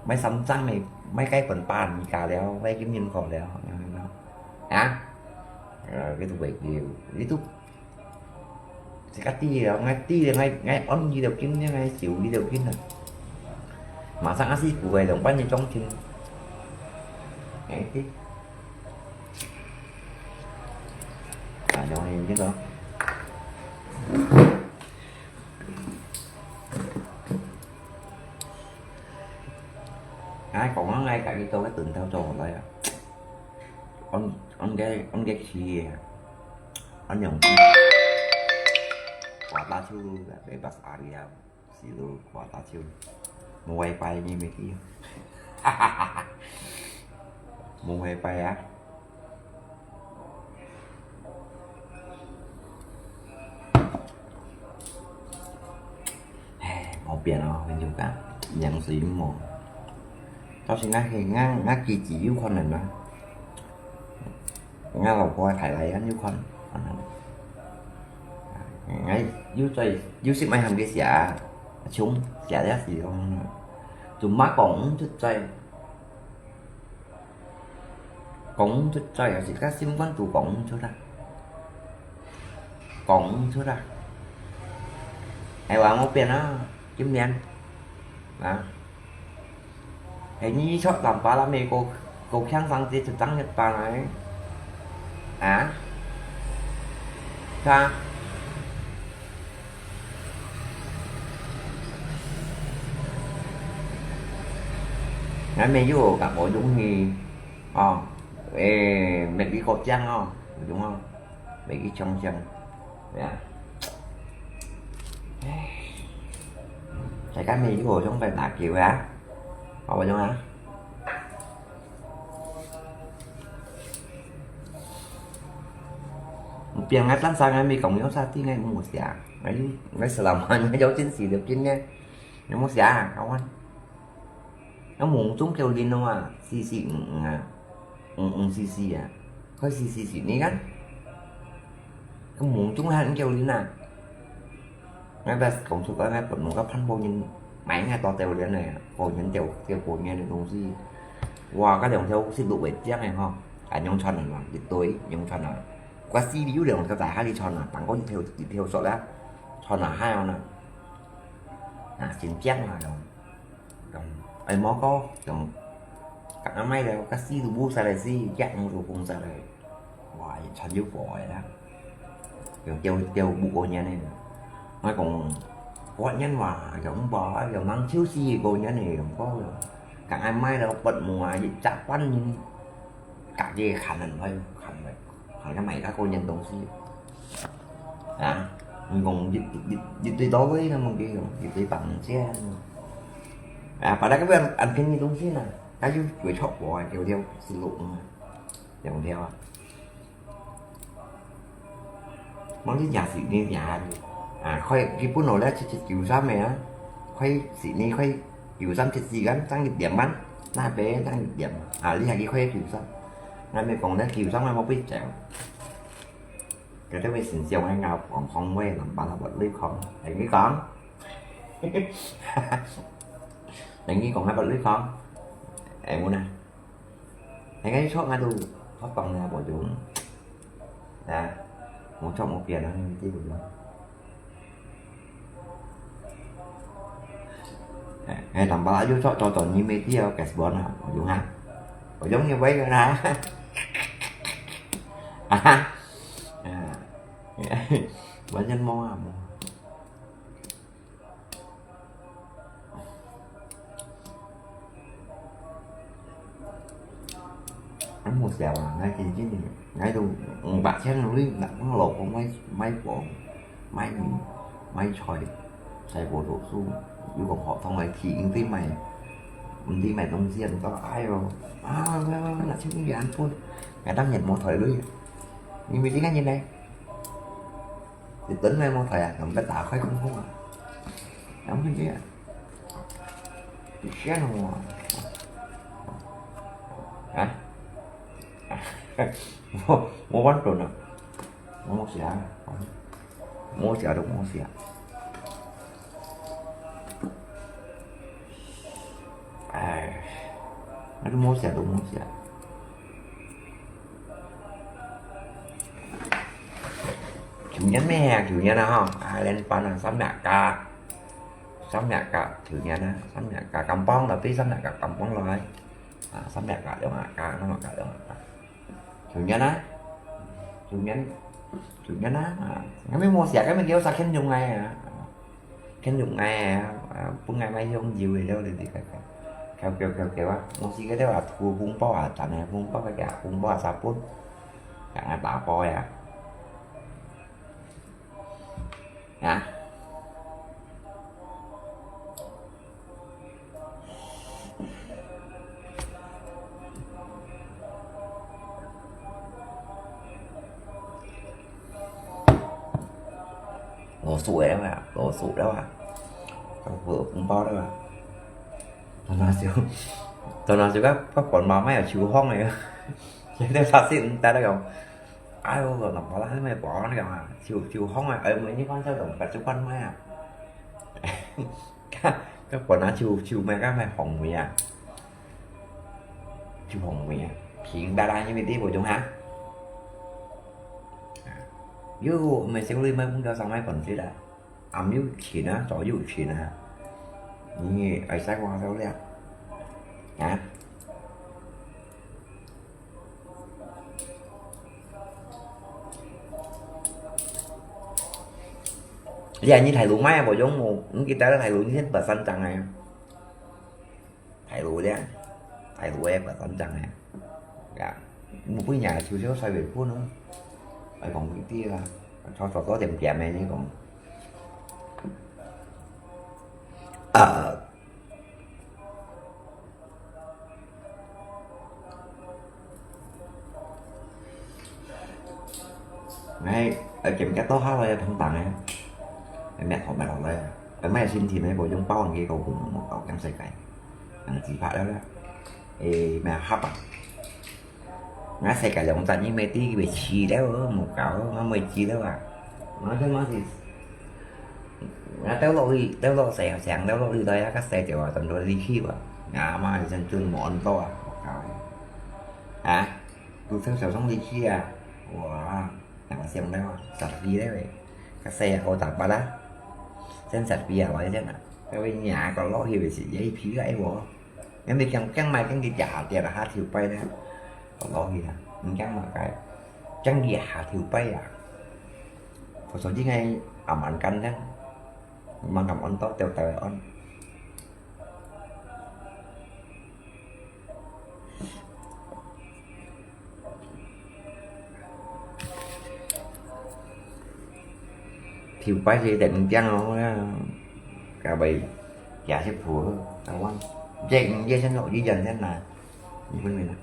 買三張个，買該本八你家了，買金銀貨了，啊？呃，佢都會叫，佢都自家知了，𠊎知了，𠊎，𠊎安佢條筋，𠊎受佢條筋啊。馬上阿師傅个兩百日中筋，哎，對。啊，然後呢，這個。 哎，講講𠊎家己做个燉豆做好來啊。安，安个，安个去啊，安用去。Kuah tacu，bebas area，係咯，kuah tacu。無WiFi你乜知啊？無WiFi啊？ 唉，無變哦，朋友講，樣衰無。到時𠊎係𠊎，𠊎自己有可能啊。𠊎老婆太太也有可能，可能。𠊎有在，有時買喊佢寫，像寫了時講，就莫講出在。 講毋出嘴，有時个心肝肚講毋出啊。講毋出啊。哎，話無變啊，今年啊，係你出南巴拉美國，國強上街就漲一百來，啊？是啊。 𠊎乜有學甲無容易哦，誒，乜去過獎哦，有用哦，乜去搶獎，係啊。唉，大家乜有學用來打球啊？學無用啊？ Biar ngai tan sa ngai mi kong yo sa ti ngai mo sia. Ngai, ngai selama ngai yo cin si de kin ngai. Ngai mo sia, kawan. Ngai mung chung kêu lin no à, si si ng ng à. Ng ng si si à. Khoi si si si ni kan. Ngai mung chung han kêu lin à. Ngai bas kong su ngai put mung ka phan bo nyin mai ngai to têu lian ngai, bo nyin têu, têu bo nyin ni dong si. Wa, ka liang têu si lu wei jiang ngai ho. Ka nyong chon nang, yi doi, nyong chon nang. Ka si liu liang ka zai ha li chon nang, tang ko yi têu, yi têu sot la. Chon nang hai nang. Na, sin jiang la dong. Dong, ai mo ko, dong. Ka ngai mai liao, ka si lu bu sa lai si, yak mo lu kung sa lai. Wa, yi chon yu bo ai la. Yong têu, têu bu ko nyan ne. Ngai kong, ko nyan wa, yong bo, yong mang chiu si ko nyan ne, yong ko. Ka ngai mai liao, put mo a, yi chak pan nyin. Ka ye khan nan hoi, khan mai. Khan ka mai ka ko nyan dong si. À, mình còn dịch, dịch, dịch, dịch tới đó với nó một cái, dịch tới bằng xe. À, phải là cái bên ăn cái như dong si nè. Cái dụ chuối chọc bò, kiểu theo, xin lỗi mà. Kiểu theo à. Mong chứ nhà sĩ đi nhà đi. À, khoi, cái bún nổi đó, chỉ, chỉ kiểu sao mày á. Khoi, sĩ đi, khoi, kiểu sao, chỉ, chỉ gắn, tăng nhịp điểm bắn. Na bé, tăng nhịp điểm. À, lý hại đi, khoi, kiểu sao. Ngay mày còn đã kiểu sao mà, mày biết chèo. Cái đó mày xin chèo ngay ngào, còn không, mày làm bạn là bạn lưới không. Anh nghĩ con. Anh nghĩ còn hai bạn lưới không. Em muốn nè. Anh ấy chót ngay tù. Chót con nè, bỏ chúng. Nè. Muốn chót một tiền đó, nên tiêu rồi. 哎，哎，nampak aja cok cocok ni mesti ya, guys, bon ah. Ujung ha. Ujung ni baik kan ha. Aha. Ah. Banyak mau ah, mau. Anh mua xẻo à, ngay thì chứ nhỉ? Ngay đâu, ừ, bạc chén rồi đi, đặt nó lột con máy, máy cuộn, máy mì, máy xoay, xoay bộ đồ su, yêu cầu họ thông ấy thì ứng tí mày, ứng tí mày đông riêng có ai rồi. À, là chứ không dám phun. Ngay đang nhận một thời lui. Nhưng mà tí ngay như này. Thì tính ngay một thời à, còn cái tạo khai không không à. Đóng cái gì à? Thì xé nó. Hả? Mua, mua bánh trộn à? Mua xì à? Mua xì à, đúng mua xì à? Ai, nó đúng mua xì à, đúng mua xì à? Chủ nhật mẹ, chủ nhật à hả? Ai, lên班à, sắm mẹ cả. Sắm mẹ cả, chủ nhật à, sắm mẹ cả, kampung, tapi sắm mẹ cả kampung rồi. À, sắm mẹ cả, đúng à, cả, nó mà cả, đúng à. Chủ nhật á? Chủ nhật, chủ nhật á? À, cái mới mua sẹo, cái mới kêu sao khen dùng ngày à? Khen dùng ngày à? À, bữa ngày mai không dịu thì đâu thì cái, cái, kiểu, kiểu, kiểu, kiểu á. Mua gì cái đó là thua bún bò à, tao này bún bò cái, à, bún bò à, sao bún? Cả ngày tao bò à. Hả? Ngủ sụi đấy mà, ngủ sụi đấy mà. Không vừa cũng bao đấy mà. Tao nói xíu, tao nói xíu các, các quán mà mày ở chiều hôm này. Chứ tao sao xin ta đấy không? Ai, ôi, nó bảo là mày bỏ nó kìa mà. Chiều, chiều hôm à, ấy, mày như con sao đồng cả chú con mày à. Các, các quán nó chiều, chiều mày các mày hỏng mày à. Chiều hỏng mày à. Phiền đa đa như mày đi bộ chúng hả? Yu, mày xem đi mày cũng cho sao mày còn chứ đã. Ám yu chín à, chó yu chín à. Nhi, ai sai qua sao lẹ. Hả? Lẹ nhi thái lú mai à, bộ giống một, những cái đó thái lú như thế bà sẵn chẳng này. Thái lú lẹ. Thái lú em bà sẵn chẳng này. Dạ. Một cái nhà chiều chiều sai về phút nữa. Ai còn cái tia là cho cho có tiệm tiệm này như còn. Ờ. Ngay, ở kiểm tra tố hóa rồi thông tặng này. Em mẹ họ mẹ họ đây. Em mẹ xin thì mấy bộ trong bao hàng kia cầu cùng một cậu em sai cái. Hàng chỉ phải đó đó. Ê, mẹ hấp à. Ngā世界兩隻，你乜知佢會試了，無搞，我未試了啊。我想我是，我兜落去，兜落細，成兜落去，都一個細條啊，當做力氣啊。我阿媽以前準無恁多啊，無搞。啊，都成小種力氣啊，哇，兩個小了啊，十二了喂，個細啊，好大把啦，真十二啊，我真啊，因為若個落去係一皮个喎。 因為驚驚買驚佢跌下跌啊，下條跛咧，落去啊，毋驚買个，驚佢下條跛啊。所以係暗暗間咧，暗暗安到掉掉安。條跛佢突然間哦，該位也識扶，台灣，這這先落雨人先來。 你問你呢？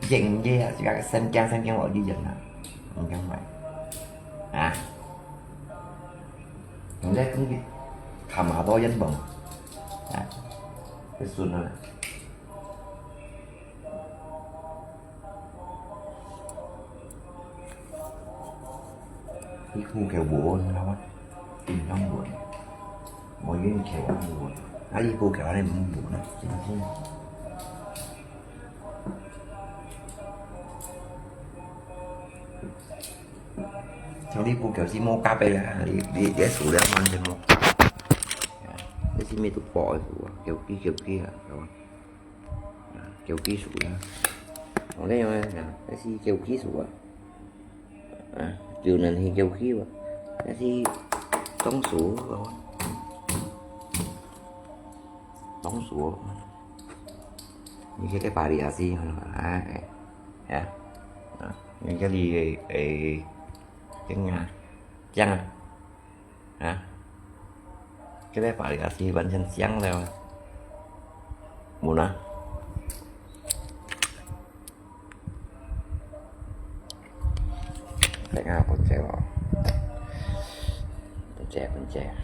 應該啊，自家个神經神經落地人啊，毋敢買。啊？人家講佢他媽多人bon。啊？佢孫啊。 Ibu kêu buồn lắm á. Tình trong buồn. Ngồi yên kêu ăn buồn. Á, ibu kêu ăn buồn á. Chính chính. Trong ibu kêu si mô cà phê là đi đi đi sủ lắm ăn si mô. Simi tu po su, kêu ki kêu ki à, sao? À, kêu ki su à. Ong lei yong à, cái gì kêu ki su à. À, kêu nên thì kêu ki à. Cái gì tông su, sao? Tông su. Ini kita pari asi, à, ya. À, ini kali, eh, tiếng Nga. Tiếng à. Hả? Cái đấy phải là gì vẫn chân siang rồi. Muốn à? Phải ngà con trẻ vào. Con trẻ, con trẻ.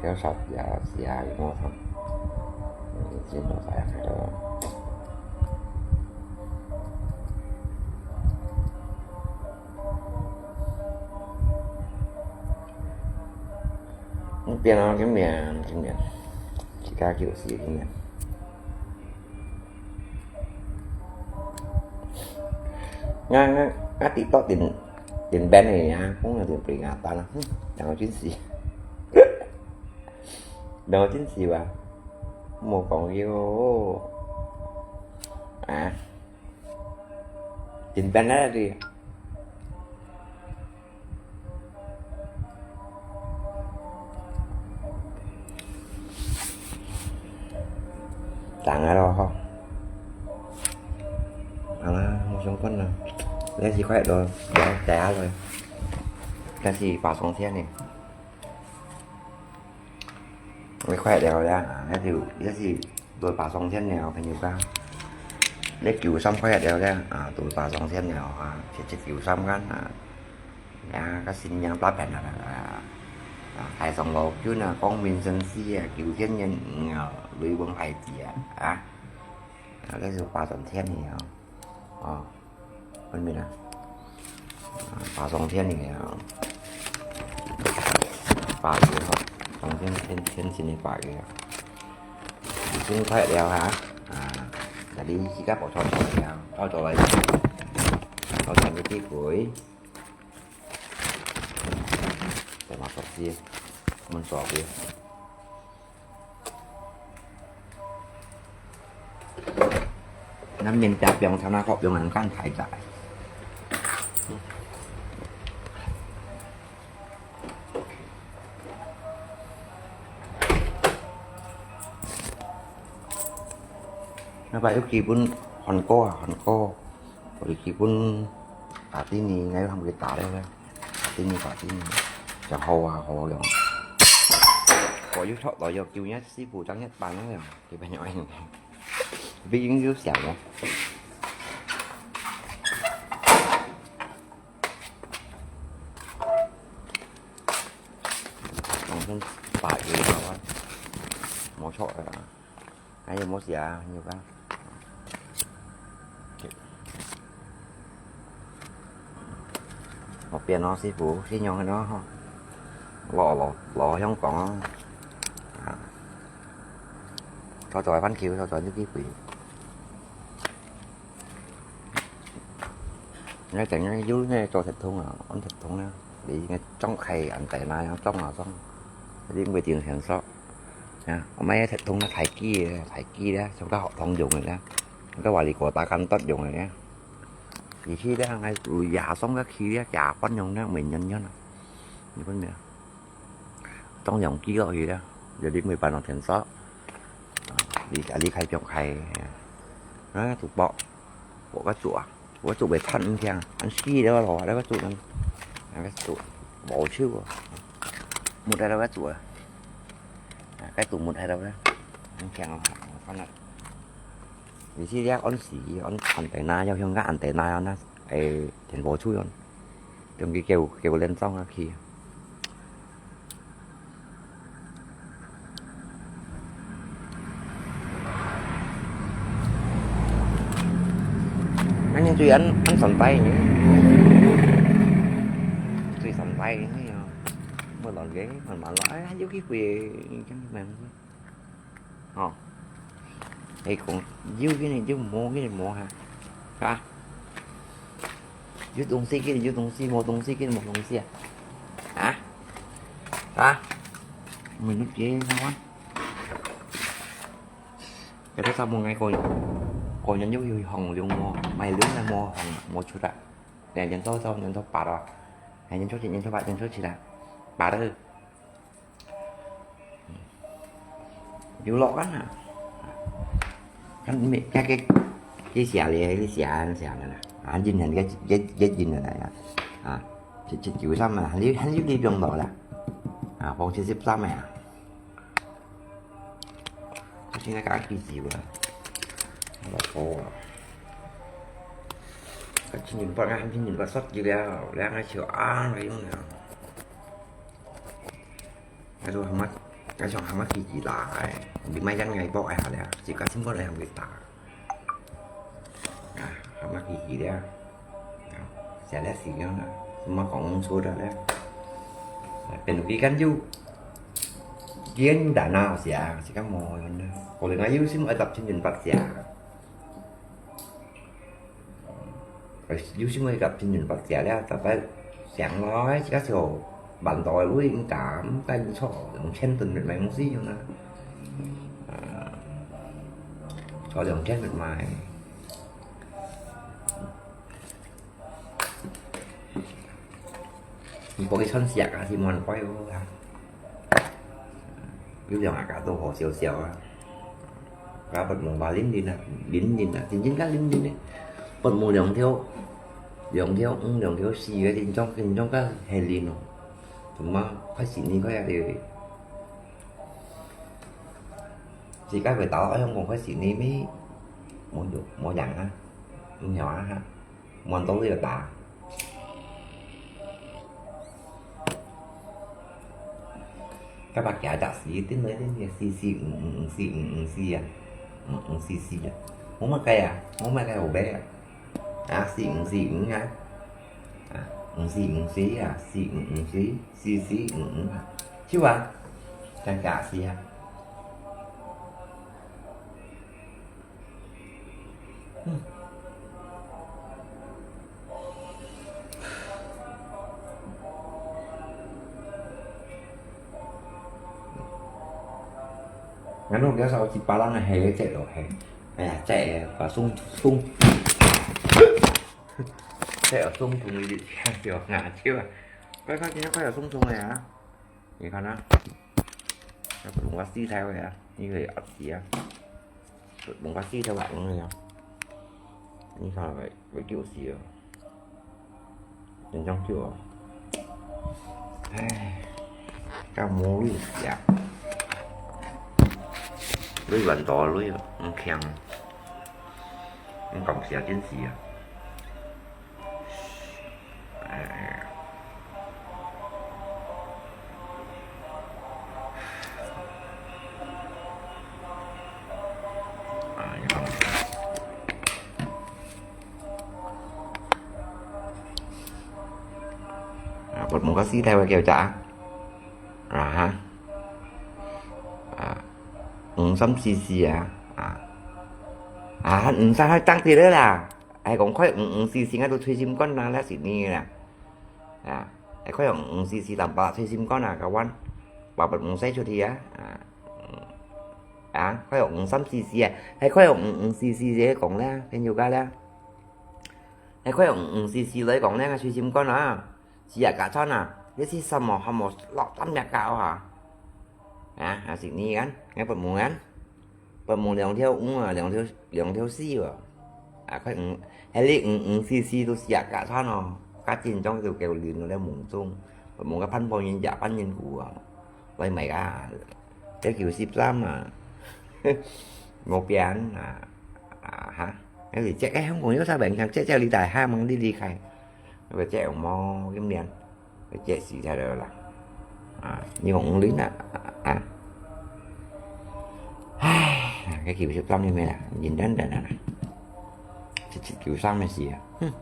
Kéo sọt dạ xì ai ngô thăm. Xin nó phải phải đó. Không tiền nó kiếm tiền, kiếm tiền. Chỉ ca kiểu gì kiếm tiền. Nga, nga, nga TikTok din, din ban ni ya, kung na din peringatan na. Hmm, dang jin si. Dang jin si ba. Mo kong yo. À. Din ban na di. Tăng rồi ho. À, một trong quân là. Đây thì khoe đồ, đó, té rồi. Đây thì vào song thiên này. Cái khoe đèo ra, à, đây thì, đây thì tôi vào song thiên này, phải nhiều cao. Đây kiểu xong khoe đèo ra, à, tôi vào song thiên này, à, sẽ chết kiểu xong ngắn, à. 啊，个新娘打扮啊，啊，啊，大上路，就那光明正大啊，九天人，啊，雷文海底啊，啊，啊，該是化妝天的啊，哦，分明啊，啊，化妝天的啊，八月哈，当天天天晴的八月啊，已经快了哈，啊，那你自家跑操作了，操作了，操作你几回？ Terima kasih. Mun suapi. Năm miền Tây biang sana kok biang kan thai jai. Napa yuk kibun honko, honko. Ôi, kibun Patini, ngay hăm cái tá đấy. Patini, Patini. Chẳng hầu à, hầu lòng. Có yuk chọn đó, yuk kêu nhất, sư phụ chắc nhất bán lắm rồi. Cái bên nhỏ anh. Vì những yuk xẻo nhá. Lòng thân phải cái đó. Mó chọn rồi à. Ai, mua xìa, nhiều cái. Một bên nó sư phụ, sư nhông nó ho. Lò, lò, lò Hồng Kông. À. Cho chọi Phan Khiu, cho chọi nước ký quỷ. Ngay tại ngay dưới ngay cho thịt thun à, ăn thịt thun nè. Vì ngay trong khay ăn tại này, trong là trong. Đi về tiền hàng xóm. Nha, hôm nay thịt thun nó thái kỳ, thái kỳ đó, trong cái họ thông dùng rồi đó. Cái quà lì của ta căn tết dùng rồi đó. Vì khi đó ngay tụi già sống cái khi đó, già quán nhông đó, mình nhân nhân. Như quán miệng. Trong dòng kia rồi đó. Giờ đi mười bàn tiền xóm. Đi cả đi khay trong khay. Nó tụi bọ. Của cái chùa. Của cái chùa về thân thiang. Ăn xí đó rồi, đó cái chùa ăn. Cái chùa. Bỏ chứ. Một đây là cái chùa. À, cái tủ một hay đâu đó. Ăn thiang. Con này. Vì xí đó ăn xí, ăn, ăn tay na, giao hương gã ăn tay na, ăn na. Ê, tiền bỏ chứ ăn. Trong cái kêu, kêu lên trong khi. Anh em tùy ăn, ăn sẵn tay nhỉ. Tùy sẵn tay nhỉ. Mới lọt ghế, mà mà lọt, ai, ai, yêu cái quỷ, cái này mà. Ồ. Ê, cũng yêu cái này, yêu mua cái này mua hả? Hả? 有東西給你有東西，無東西給你無東西啊？啊？啊？你們別人看看。有多少無愛過年？過年又有紅龍無？買龍了無紅，無出來。兩年多，兩年多八了。兩年多七，年多八，年多七了。八了。 有落啊。看你，該个，該寫咧，該寫寫个啦。啊，今年个，个，个今年个呀。啊，七，七九三啊，還有，還有幾張落啦。啊，放七十三个啊。現在剛幾時啊？老婆啊。該今年八啊，今年八十幾了，兩个小啊，來用了。 該就喊麼，該想喊麼奇奇啦，哎，你莫讓𠊎博哎好了，自家心肝來喊佢打。啊，喊麼奇奇了，啊，寫了死樣了，什麼講錯的了，啊，變到佢間就，佢間大腦寫，自家無用了，可能𠊎有心愛搭千元八寫。 有時會甲千元八借了，逐擺想來，自家就萬多个鐳毋敢，毋敢坐兩千銀買東西用啊。啊，坐兩千銀買。毋過佢穿鞋啊，是蠻乖哦啊。 有兩下都好笑笑啊。啊，發夢話零零啊，零零啊，真正个零零呢。發夢兩條，兩條魚，兩條死个，真正，真正个係零哦。怎麼快死你快啊，對不對？自家會打，哎呀，我快死你咩？無有，無樣啊，無樣啊哈。 滿到你个打。甲白行隻四，頂來頂去，四四五五五四五五四啊，五五四四啊，無麼个啊，無麼个好買啊，啊，四五四五啊，啊，五四五四啊，四五五四，四四五五啊，就啊，真假死啊。 嗯。Ngăn nung dia sao si palang he cek lo he. Aya, cek ya, pa sung sung. Cek sung sung di siang sio ngah ciu. Kau kau kau sung sung ya. 你看啊，那不用我洗菜了啊，你可以洗啊，不用我洗菜了，嗯呀，你看会会救死哦，真想救哦，唉，干无路呀，鐳蛮多鐳哦，很强，你讲死啊，真死啊。 哎。啊，你看。啊，我，我个时代我叫啥？啊哈。啊，五三四四啊，啊。啊，五三还当地的啦。 哎，講開五五四四，𠊎都捶心肝啦，那是你啦。啊，哎，開五五四四，淡薄捶心肝啦，kawan。八八五使出去啊，啊，嗯，啊，開五三四四啊，哎，開五五四四，這講啦，朋友家啦。哎，開五五四四來講啦，捶心肝啊，是啊，假穿啊，你是什麼，什麼，落單呀，搞啊。啊，還是你kan，𠊎八五kan。 八五兩條五啊，兩條，兩條四啊。啊，快五，還你五五四四都四啊，假穿哦，假緊張就叫亂了夢中。八五个潘博人也潘人股啊，來買啊，這九十三啊，無變啊，啊哈，那你這个香港有啥病，像這這裡大哈，忙你離開，那个這有毛，今年。 會跌死在了啦。啊，你講五零啊，啊。唉，該九十三年咩啦，認真等等啦。七七九三个事啊，哼。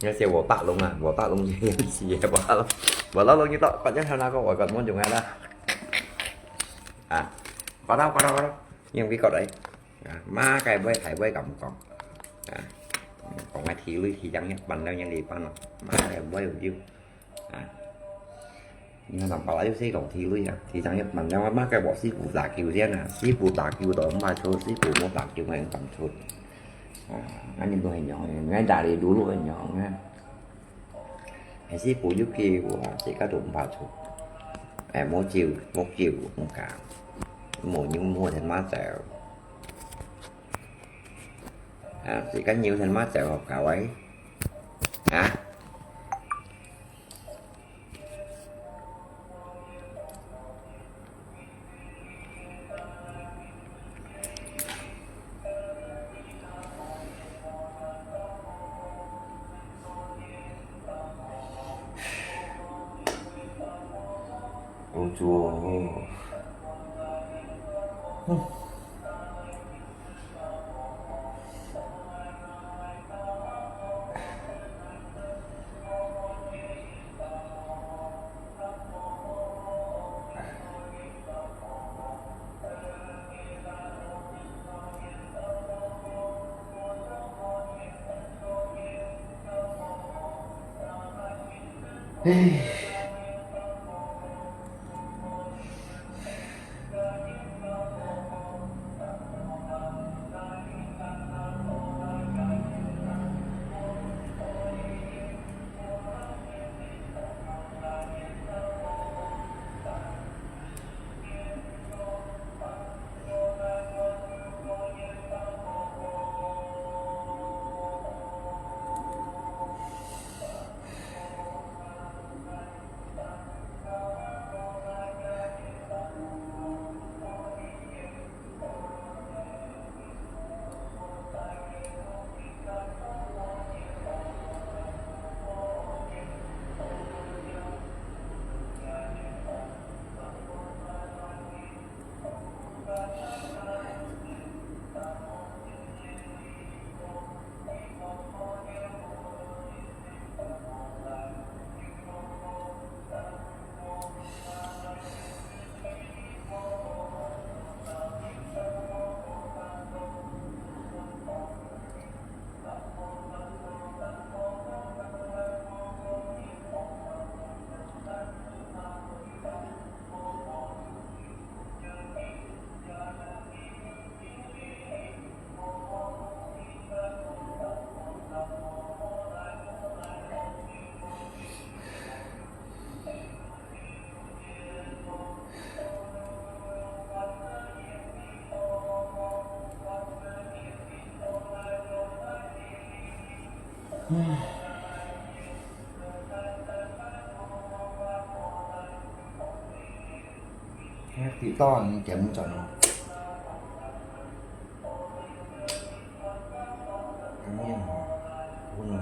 那些我大龙啊，我大龙也是，我大龙，我大龙一到，反正他那个我敢问中啊啦。 啊，呱啦呱啦呱啦，用佢過來。啊，麼个會大會敢講？啊，講个地雷地上一半了，人一半了，麼个會有有。啊，你看，人家有四種地雷啊，地上一半了，麼个我師傅打球先啊，師傅打球都毋怕出，師傅無打球，𠊎敢出。啊，恁樣都很勇，𠊎打你路路很勇啊。 還係無有機會啊，自家都毋怕出。哎，無酒，無酒，毋敢，無牛無田嘛走。啊，自家牛田嘛走，好搞哎。啊？好做。嗯。 哎，地道你點轉哦。哎呀，不能。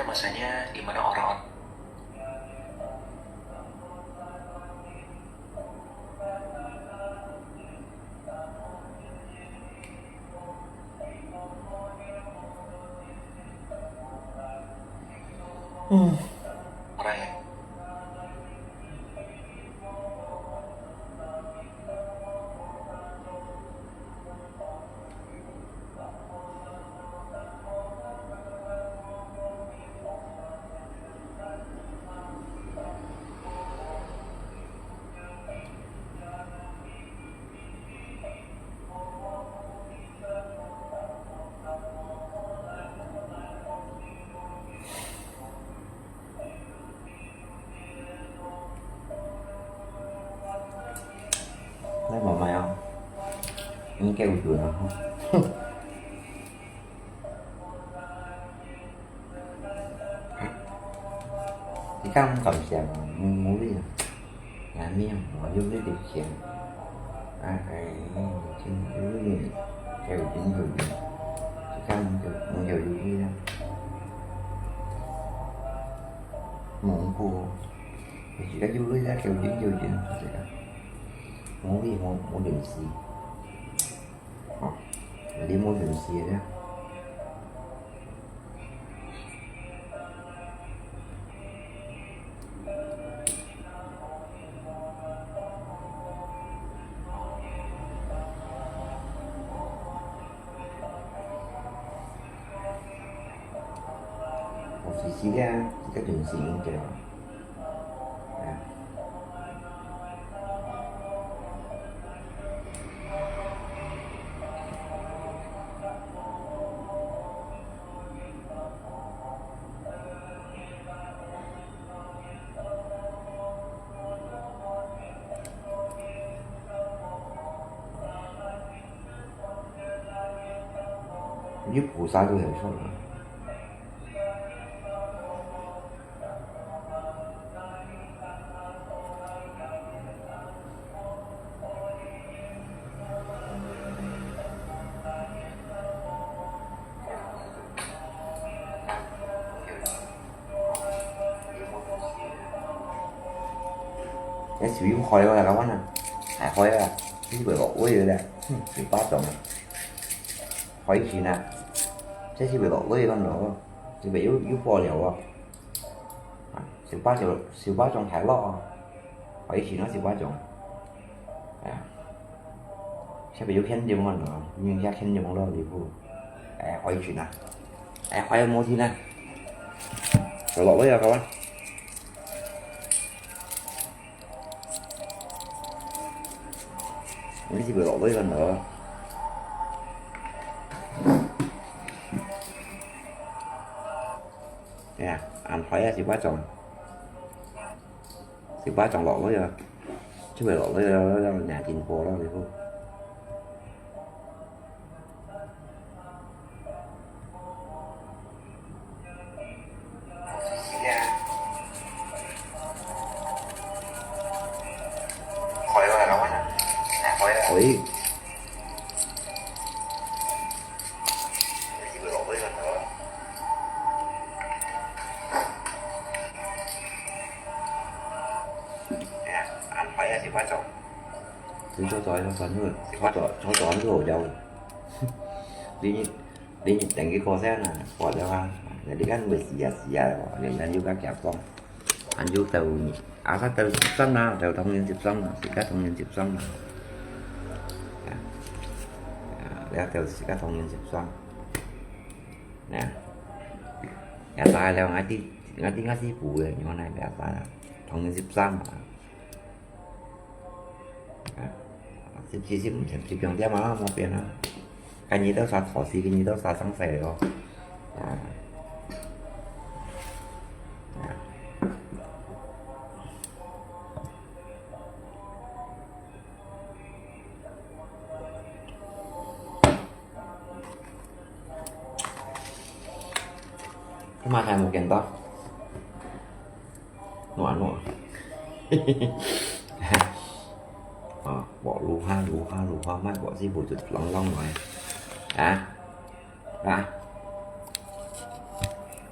Masanya di mana orang-orang 嗯。Lai，媽媽呀，你給我做了哈。你看我感想啊，我我的，俺没有，我就是得钱。哎哎，真有点，有点有点，你看我就我就有点，蒙古。 Mesti kan julai lah, kau jin, kau jin, kata dia. Mau ni, mau, mau gengsi. Ha, jadi mau gengsi dia. Posisi dia, kita gengsi dia. Ya. Ni 菩萨都很瘦了。 該水又開了，老闆啊，還開啊，這是會落雨了，嗯，水壩種啊，開一群啊，這是會落雨了喏，這邊又又破了哦，啊，水壩種水壩種還落啊，開一群啊水壩種，哎呀。 Siapa yo khen dia mana? Ni siapa khen dia mana ni bu? Eh, hoi Cina. Eh, hoi Mosina. Lok lo ya kawan. Ini si belok lo ya kan lo. Ya, an hoi ya si bacong. 水壩種落雨啊，就會落雨啊，讓人家進步咯，你看。可以啊，老闆啊，可以啊。可以。 你坐坐，坐坐，坐坐，坐坐，坐坐，你等佢過先啊，過了啊，你看會死啊死啊，你看又較強壯。 還有到，啊，到十三啦，到同年十三啦，自家同年十三啦。啊，啊，了到自家同年十三。啊，也大了，𠊎知，𠊎知𠊎師傅个，原來也大了，同年十三啦。啊，十四、十五、十六點啊，無變啊。 Kan nyi tau sa thosih, kan nyi tau sa sang sai lo. Ah. Ah. Kau makan mungkin toh. Nuan nuan. Ah, bok luha, luha, luha, mai bok si bujut long long noi. Ah, ah.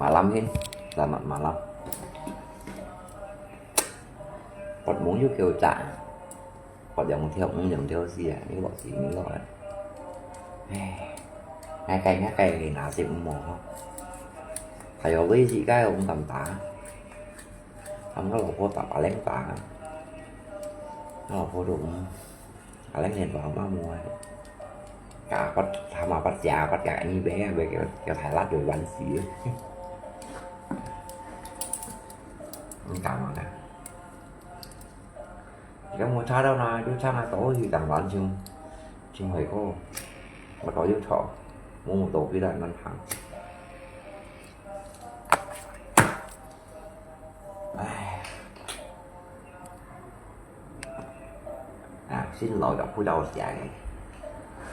Malam hin. Selamat malam。發夢又叫隻，發兩條魚兩條魚啊，你落去你落啊。唉，𠊎該𠊎該拿食毋好吼。還有類似該毋敢打，他們老婆打把零打，老婆都毋，把零年打嘛無啊。Cả bắt thả mà bắt già bắt cả anh bé về kiểu kiểu Thái Lan rồi bắn xí. Không cảm ơn à. Cái mua cha đâu là chú cha là tổ thì chẳng bắn chung chung phải cô. Mà có yêu thọ mua một tổ cái đại ngân hàng. Ai. À, xin lỗi các phú đầu sẽ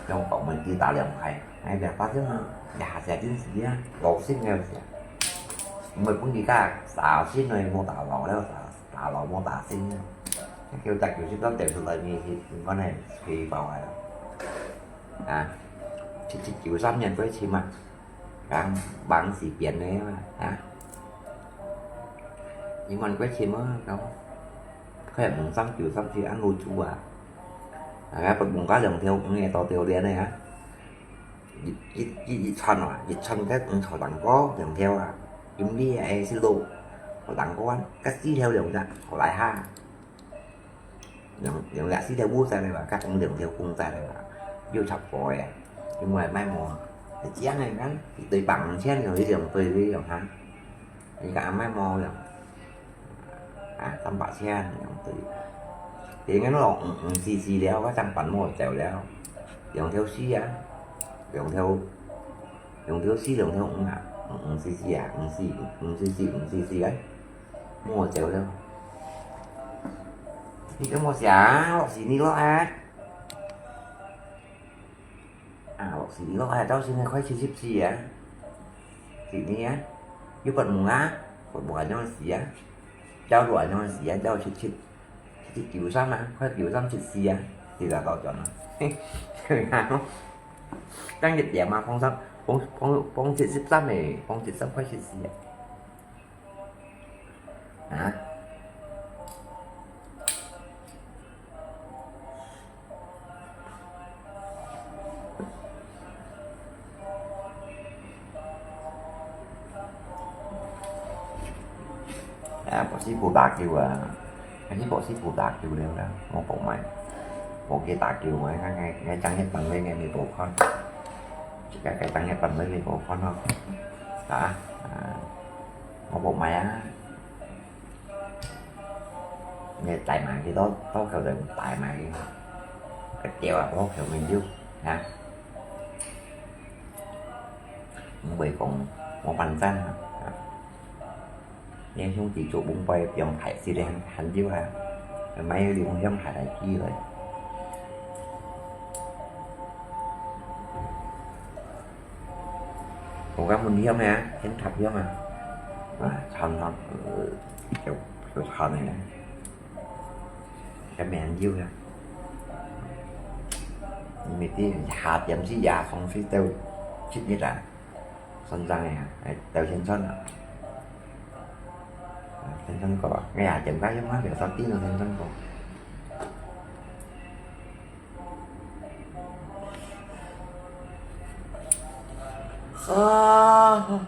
trong cộng mình chỉ tạo lòng hay hay là có thứ nhà sẽ chính sĩ á, lột xin nghèo sẽ mình cũng đi cả sao xin rồi mua tạo lỗi đó sao tạo lỗi mua tạo xin kêu ta kiểu xin lắm tiền từ lời mình thì mình có này thì bảo ai à chỉ chỉ chịu sắm nhận với chi mà Kang bang si pian ne ma, ha? Ih man kuai chim ơ, kau. Kau yang mung sam kiu sam si an lu chu a. Kau pat mung kau liang thiau, nge to thiau lian ne, ha? Yit, yit, yit, yit chan a, yit chan kau ung chau dang kau liang thiau a. Yum li a, e si lu. Chau dang kau an, kau si thiau liang ja, kau lai ha. Liang, liang liak si thiau wu sai lai ba, kau ung liang thiau kung sai lai ba. Yau chap kau e, yau mai mai mo. Chiang e kan, yit tui bang chien, yau yit liang tui yau liang ha. Yau ka mai mo yau. À, tám bạc chén, yau tui. Thì nghe nó ung, ung si si liao, kau chang pan mo chèo liao. Liang thiau si a, liang thiau, liang thiau si, liang thiau ung a, ung, ung si si a, ung si, ung si si, ung si si ai. Mua chèo liao. Ni kau mua sia, lok si ni lok a. À, lok si ni lok a, cháu xin hai khói chín chip si a. Si ni a. Yau bật mùng a, bật mùng a nhon si a. Cháu đùa nhon si a, cháu chip chip. Chip chip kiu sam a, khói kiu sam chip si a. Thì là tao chọn nó. Đang dịch tiệm mà, phong sam, phong, phong, phong chip chip sam này, phong chip sam khói chip si a. Hả? À, บอก sư phụ 打給我啊。 Anh bảo sư phụ 打給我了，我講買。我給打給我，看看，看張一本那個美國看。這個，看張一本那個美國看哦。啊，啊，我講買啊。 你帶埋去到，到時候就帶埋去。佢叫啊，我屋企面有，啊。毋會講，我反正啊，啊。你兄弟做崩壞，用大事咧，很有啊。買你用用下來機會。 我講問你香啊，香插香啊。啊，參參，呃，就，就參个。該名有啊。你咪知下點是夜上去到七日啊，算正个啊，哎，到先算啊。啊，先算過啊，哎呀，點解用啊？有啥地方先算過？ 啊！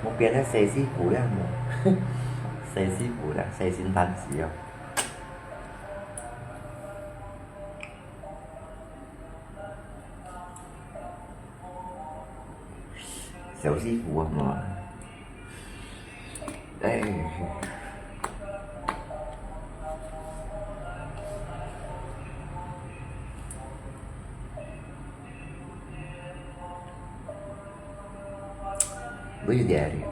我變成細師傅了無？細師傅了，細心單子哦。 小師傅啊嘛。哎。 Lui dari.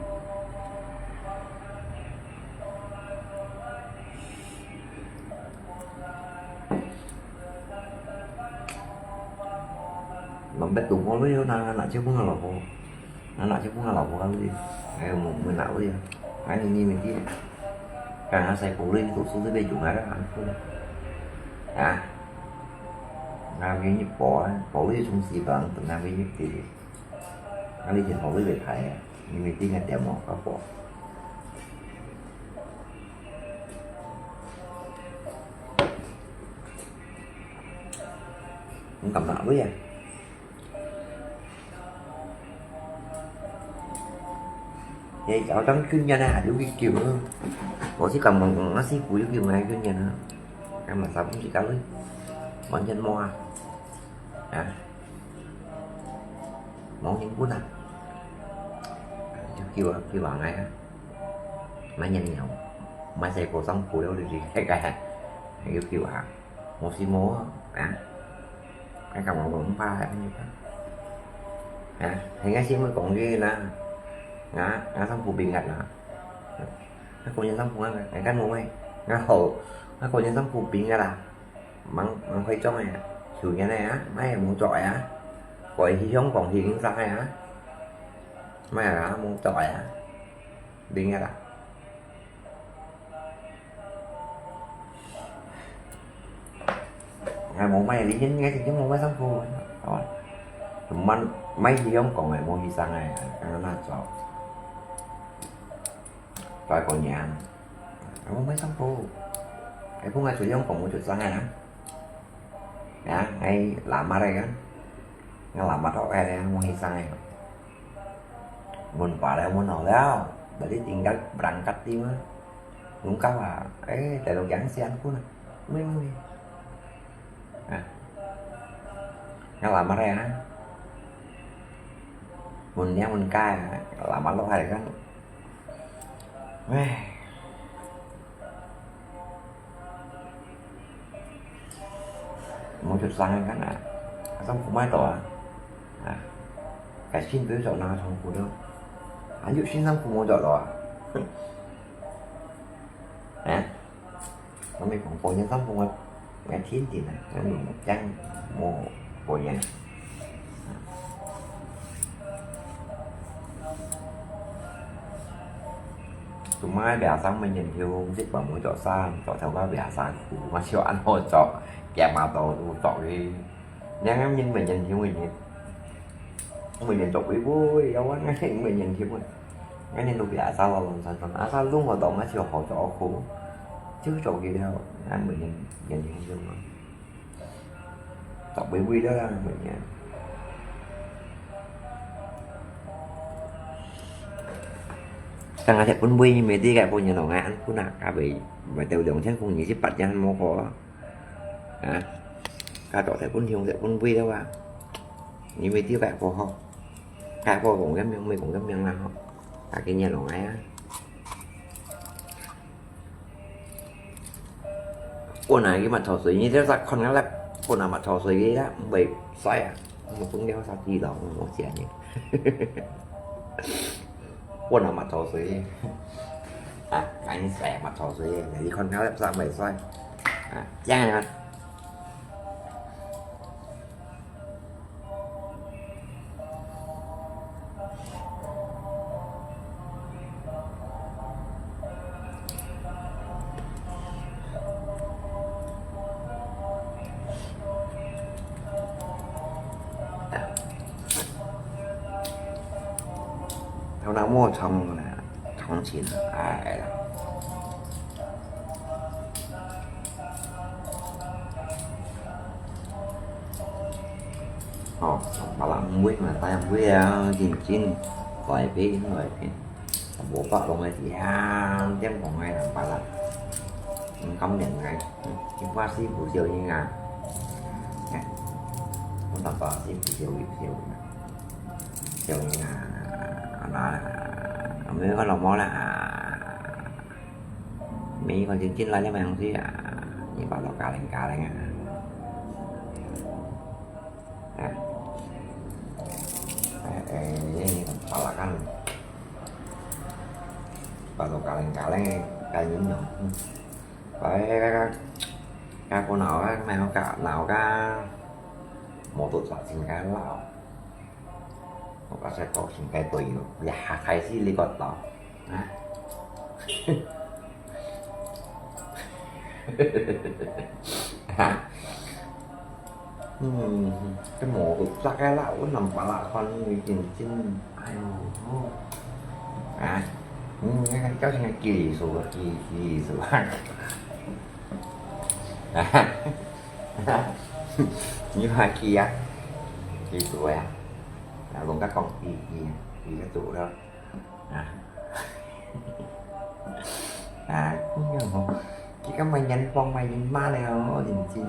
Lembek tu ko lui na na cuma lo ko. Na na cuma lo ko kan lui. Ai mu mu na lui. Ai ni ni mesti. Kan asai ko lui tu su tu be cuma kan. Ya. 啊，佢一包啊，包你從四百，等下佢一滴。啊，你先包你个牌啊，因為這個點哦，較薄。你敢拿佢啊？ Ye, cháu trắng chuyên nhân à, đúng cái kiểu đó. Có chứ còn mà nó xí cú cái kiểu này chuyên nhân á. Em mà sao cũng chỉ có đấy. Còn nhân mua à. Hả? Món nhân bún à. Kiểu kiểu kiểu vào ngày á. Mà nhân nhiều. Mà xe cô sống cú đâu được gì. Cái cái. Kiểu kiểu à. Một xí mua à. Cái còng nó cũng ba hai mươi. Hả? Thì ngay xí mới còn gì nè. Ngã, ngã sống cú bình ngặt nè. Ngã cô nhân sống cú ngặt. Cái cán mua mày. Ngã hổ. Ngã cô nhân sống cú bình ngặt à. Mắng, mắng khuấy trống này. Chủ nhân này á. Mày mua trọi á. Khỏi hi hiống còn hi kính sáng này á. Mày à, mua trọi á. Bình ngặt à. Ngai mô mai lý nhân ngai thì chúng mô mai sang phu. Ôi. Măn mai hi yong kong ngai mô hi sang ngai. Kang na cho. Toi ko nyan. Ngai mô mai sang phu. Ai phu ngai chu yong kong mô chu sang ngai na. Ya, ngai lama re kan. Ngai lama thok ngai re mô hi sang ngai. Mun pa leo mun no leo. Bali tinggal berangkat ti mah. Lung kau ah, eh, dari lung yang sian pun ah. Mui, mui. Ah. Nggak lama ya. Mun yang mun kai, lama lo hai kan. Weh. Mô chụp sang kan à. Sang phu mai to à. À. Cái xin với giọng nào trong phu đâu. Anh dụ xin sang phu mô giọng đó à. Hả? Nó mới còn phu nhân sang phu mai. Mai thiên thì nè, nó mình một chăng mô phu nhân. Tụi mai bia sang mình nhìn hiu, xích bảo mô giọng sang, giọng theo cái bia sang phu, mà siêu ăn hô giọng, kẻ mà tổ tụ giọng đi. Yang em nhìn mình nhìn hiu mình nhìn. Mười niên chụp với vui, yau anh ngay mười niên hiu mười. Ngay niên lục bia asa lo lon san san, asa lung ho dong asa ho cho khu. Chứ cho kì leo, ngay mười niên, niên hiu hiu mười. Chụp với vui đó là mười niên. Kang asa pun vui, mười tí cái pun nhân lòng ngay ăn pun nak, cái bị, bị tiêu lượng thiên phung nhị xí bát nhân mô khó. Hả? Ka tỏ thể pun hiu, thể pun vui đó à. Ni mi tiu cái pô ho. Cái pô cũng gắn miệng, mi cũng gắn miệng là ho. Ka cái nhà lòng ai á. Ôn này cái mặt thầu suối như thế ra con ngã lép. Ôn là mặt thầu suối cái á, bị xoay à. Một cũng đeo sao chi đó, một chia nhỉ. Ôn là mặt thầu suối. À, anh sẽ mặt thầu suối, này đi con ngã lép sao mày xoay. À, chang này. Thâu nà mua chong nè, chong chín ai. Ồ, bà lắm muối mà tay muối à, chín chín. Vài phí, vài phí. Bố bác lòng này thì hàng, tiếng của ngay là bà lắm. Cấm nhận ngay. Cái bác sĩ bố siêu như ngà. Nè. Không tao bác sĩ bố siêu, siêu. Siêu như ngà. Là, là, mấy con lòng máu là, à, mấy con chín chín lá cho mày không xí à. Như bảo nó cá lành cá lành à. À. Ê, ê, ê, palakan. Baru kaleng-kaleng, kaleng ini. Baik, kakak. Kakak, aku nau kan, mau kak, nau kan. Mau tuh tak singkai lah. Mau kasih tau singkai tuh yuk. Ya, kai si likot tau. Hah? Hah? 嗯，這無落个啦，我nampak啦，看你認真，哎喲，啊，嗯，你看叫聲技術，技技術啊，啊，你看技啊，技術啊，啊，人家講技技啊，技个做了，啊，啊，你看吼，佢个買人幫買人罵了，認真。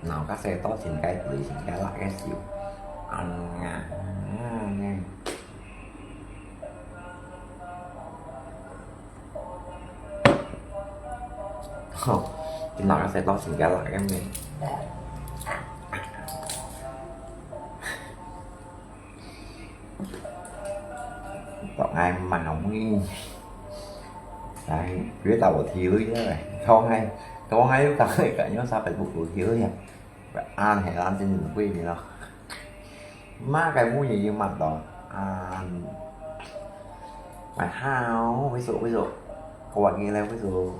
腦殼洗到成个水，成个辣个手，恁啊，吼，佢腦殼洗到成个辣个面。 當愛罵你。哎，佢打我體力了，當愛，當愛又打你个，又打Facebook體力啊。啊，係啦，真係貴了咯。罵个物也有罵到啊，還好，為什麼，為什麼，我話你咧，為什麼，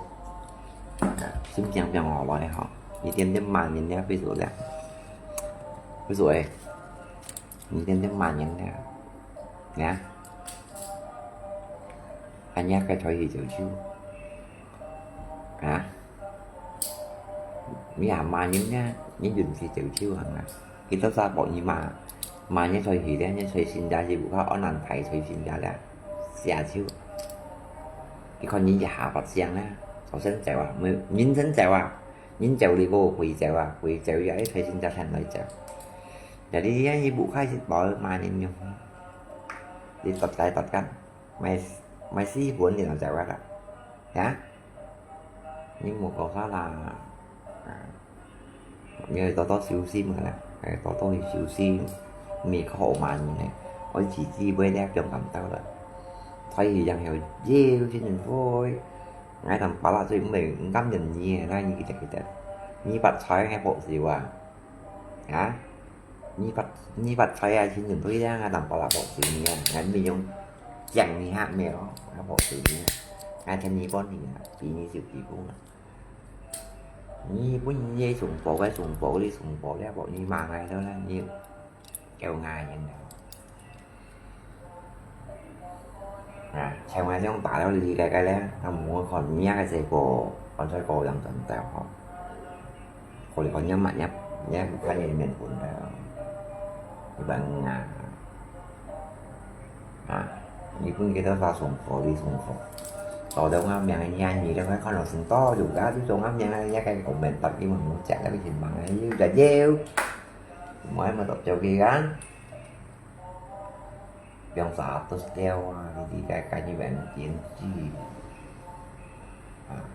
心情變好了吼，一點點罵人家為什麼咧，為什麼誒？ 你天天罵人家，啊？恁樣个才去走手，啊？你也罵人家，你就毋係走手行啊？佢都煞博你罵，罵人才去咧，你才新家是不靠安難睇才新家咧，下手。你看人家下發聲啊，首先走啊，沒人生走啊，人走你無回走啊，回走也係才新家才來走。 Jadi dia ibu kai sit bawah main inyo. Di tot kai tot kan. Mai mai si bun di nang jawab lah. Ya. Ni mau kau salah. Ni toto siu si mana. Toto siu si. Mi kau main ni. Ôi chỉ chỉ với đeo trong tầm tao rồi. Thấy thì yang hiểu dễ chứ nên thôi. Ngay thằng bà là tôi mới ngắm nhìn nhẹ ra như cái cái cái. Ni bắt sai ngay bộ gì à. Hả? Ni bắt ni bắt sai ai xin đừng tôi đang làm bảo là bộ gì nhỉ? Ngay mình dùng chẳng ni hát mèo, nó bộ gì nhỉ? Ngay thân ni con thì là vì ni chịu kỳ cũng là. Ni bún ni sùng bộ cái sùng bộ đi sùng bộ đi bộ ni mà ngay đó là ni kêu ngay như nào. À, theo ngay trong tả đó đi cái cái đấy, nó muốn còn nhá cái gì của con trai cô đang tuần tèo không? Cô đi còn nhắm mặt nhắm, nhắm cái gì mình cũng tèo. Như vậy à, à, như cũng cái đó là sùng khổ đi sùng khổ. Tỏ đâu ngắm miệng anh nha, như đâu cái con nó sùng to dù cả, chứ sùng ngắm miệng anh nha, cái comment tập cái mà muốn chạy cái gì mà ngay, như là dêu. Mới mà tập cho kia gan. Biang seratus kêu, ah, jadi kakaknya banyak kienci. Ah.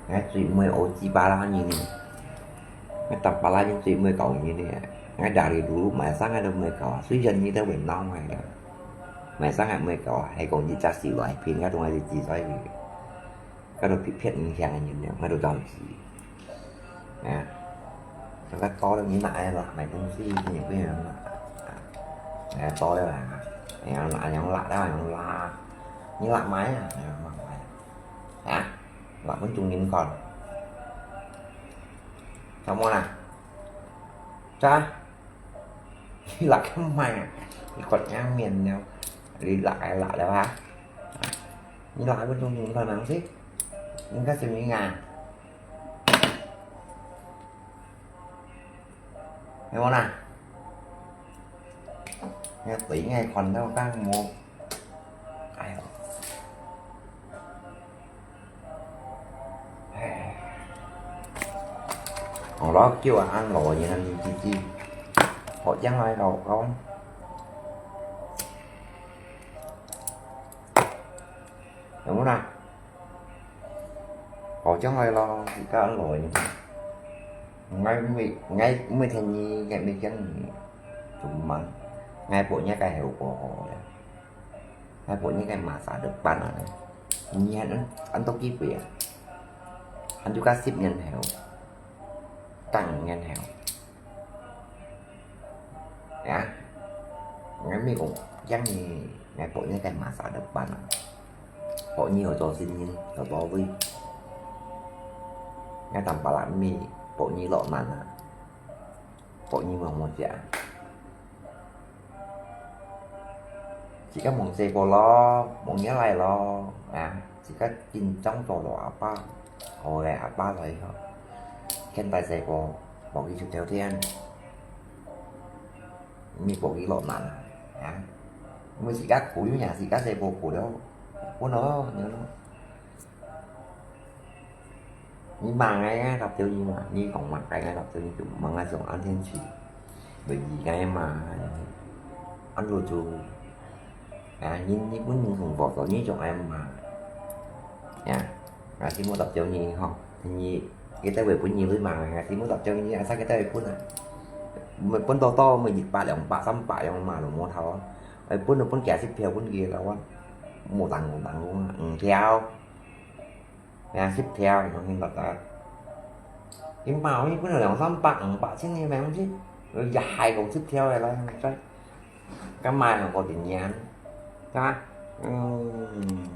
Ngai cui mui oji pala ni ni. Ngai tam pala ni cui mui kau ni ni. Ngai dari dulu mai sang ada mui kau. Sui jan ni dah wenang mai dah. Mai sang ada mui kau. Hai kong ji cak si lai pin ngai tung ngai ji sai ni. Kau dah pit pit ni hiang ni ni. Ngai dah jan si. Nè, cho cái to lên như này là mày cũng suy nghĩ cái này là, nè, to lên là, nè, là những lạ đó là những lạ, như lạ máy à, nè, mà phải, hả? Lạ vẫn chung những con, sao mua nè, cha, lạ cái mày à, cái con nhang miền nhau, đi lạ cái lạ đó hả? Như lạ vẫn chung những con mà không thích, những cái suy nghĩ ngà. Hay không nè? Nghe tí nghe còn đâu các mô. Ai. Hông lo kêu ăn lo gì năn chi chi. Họ chẳng nói đâu không. Đúng không nè? Có trong này lo thì các ăn lỗi. Ngay mi ngay mi thành nhi ngay mi chân tụm mắng. Ngay bộ nhá cái hiểu của họ. Ngay bộ nhá cái mà xả được bàn ở đây. Nhi ăn ăn tốc kịp vậy. Ăn chú cá ship nhân hiểu. Tăng nhân hiểu. Ya. Ngai mi kong yang ni ngai pok ni kai masa depan. Pok ni ho to sin ni to to wi. 愛打巴拉米，保你落難啊，保你無麼个啊。自家望細寶咯，望爺來咯，啊，自家緊張做咯，阿爸，好个阿爸來咯，牽帶細寶，無去出頭天。 你無去落難啊，啊？你自家苦，你也自家細寶苦了，分咯，你咯。你罵𠊎啊，答應你嘛，你講罵𠊎，𠊎答應你就罵𠊎種安天氣，不宜𠊎嘛，安到就，啊，你，你本人同我做，你種愛罵，呀。 啊，si mô tập trung你吼，你，佢兜會分你鐳嘛，si mô tập trung你，asal佢兜會分啊。Mày分多多，mày一百、兩百、三百樣嘛，都無頭啊。Ai分就分幾十條分佢啦，哇，無等無等啊，五條，啊，十條，你明白啊？你嘛，你分兩三百、五百千，你買東西，一下講十條个來，再，幹嘛用嗰點錢？啊，嗯。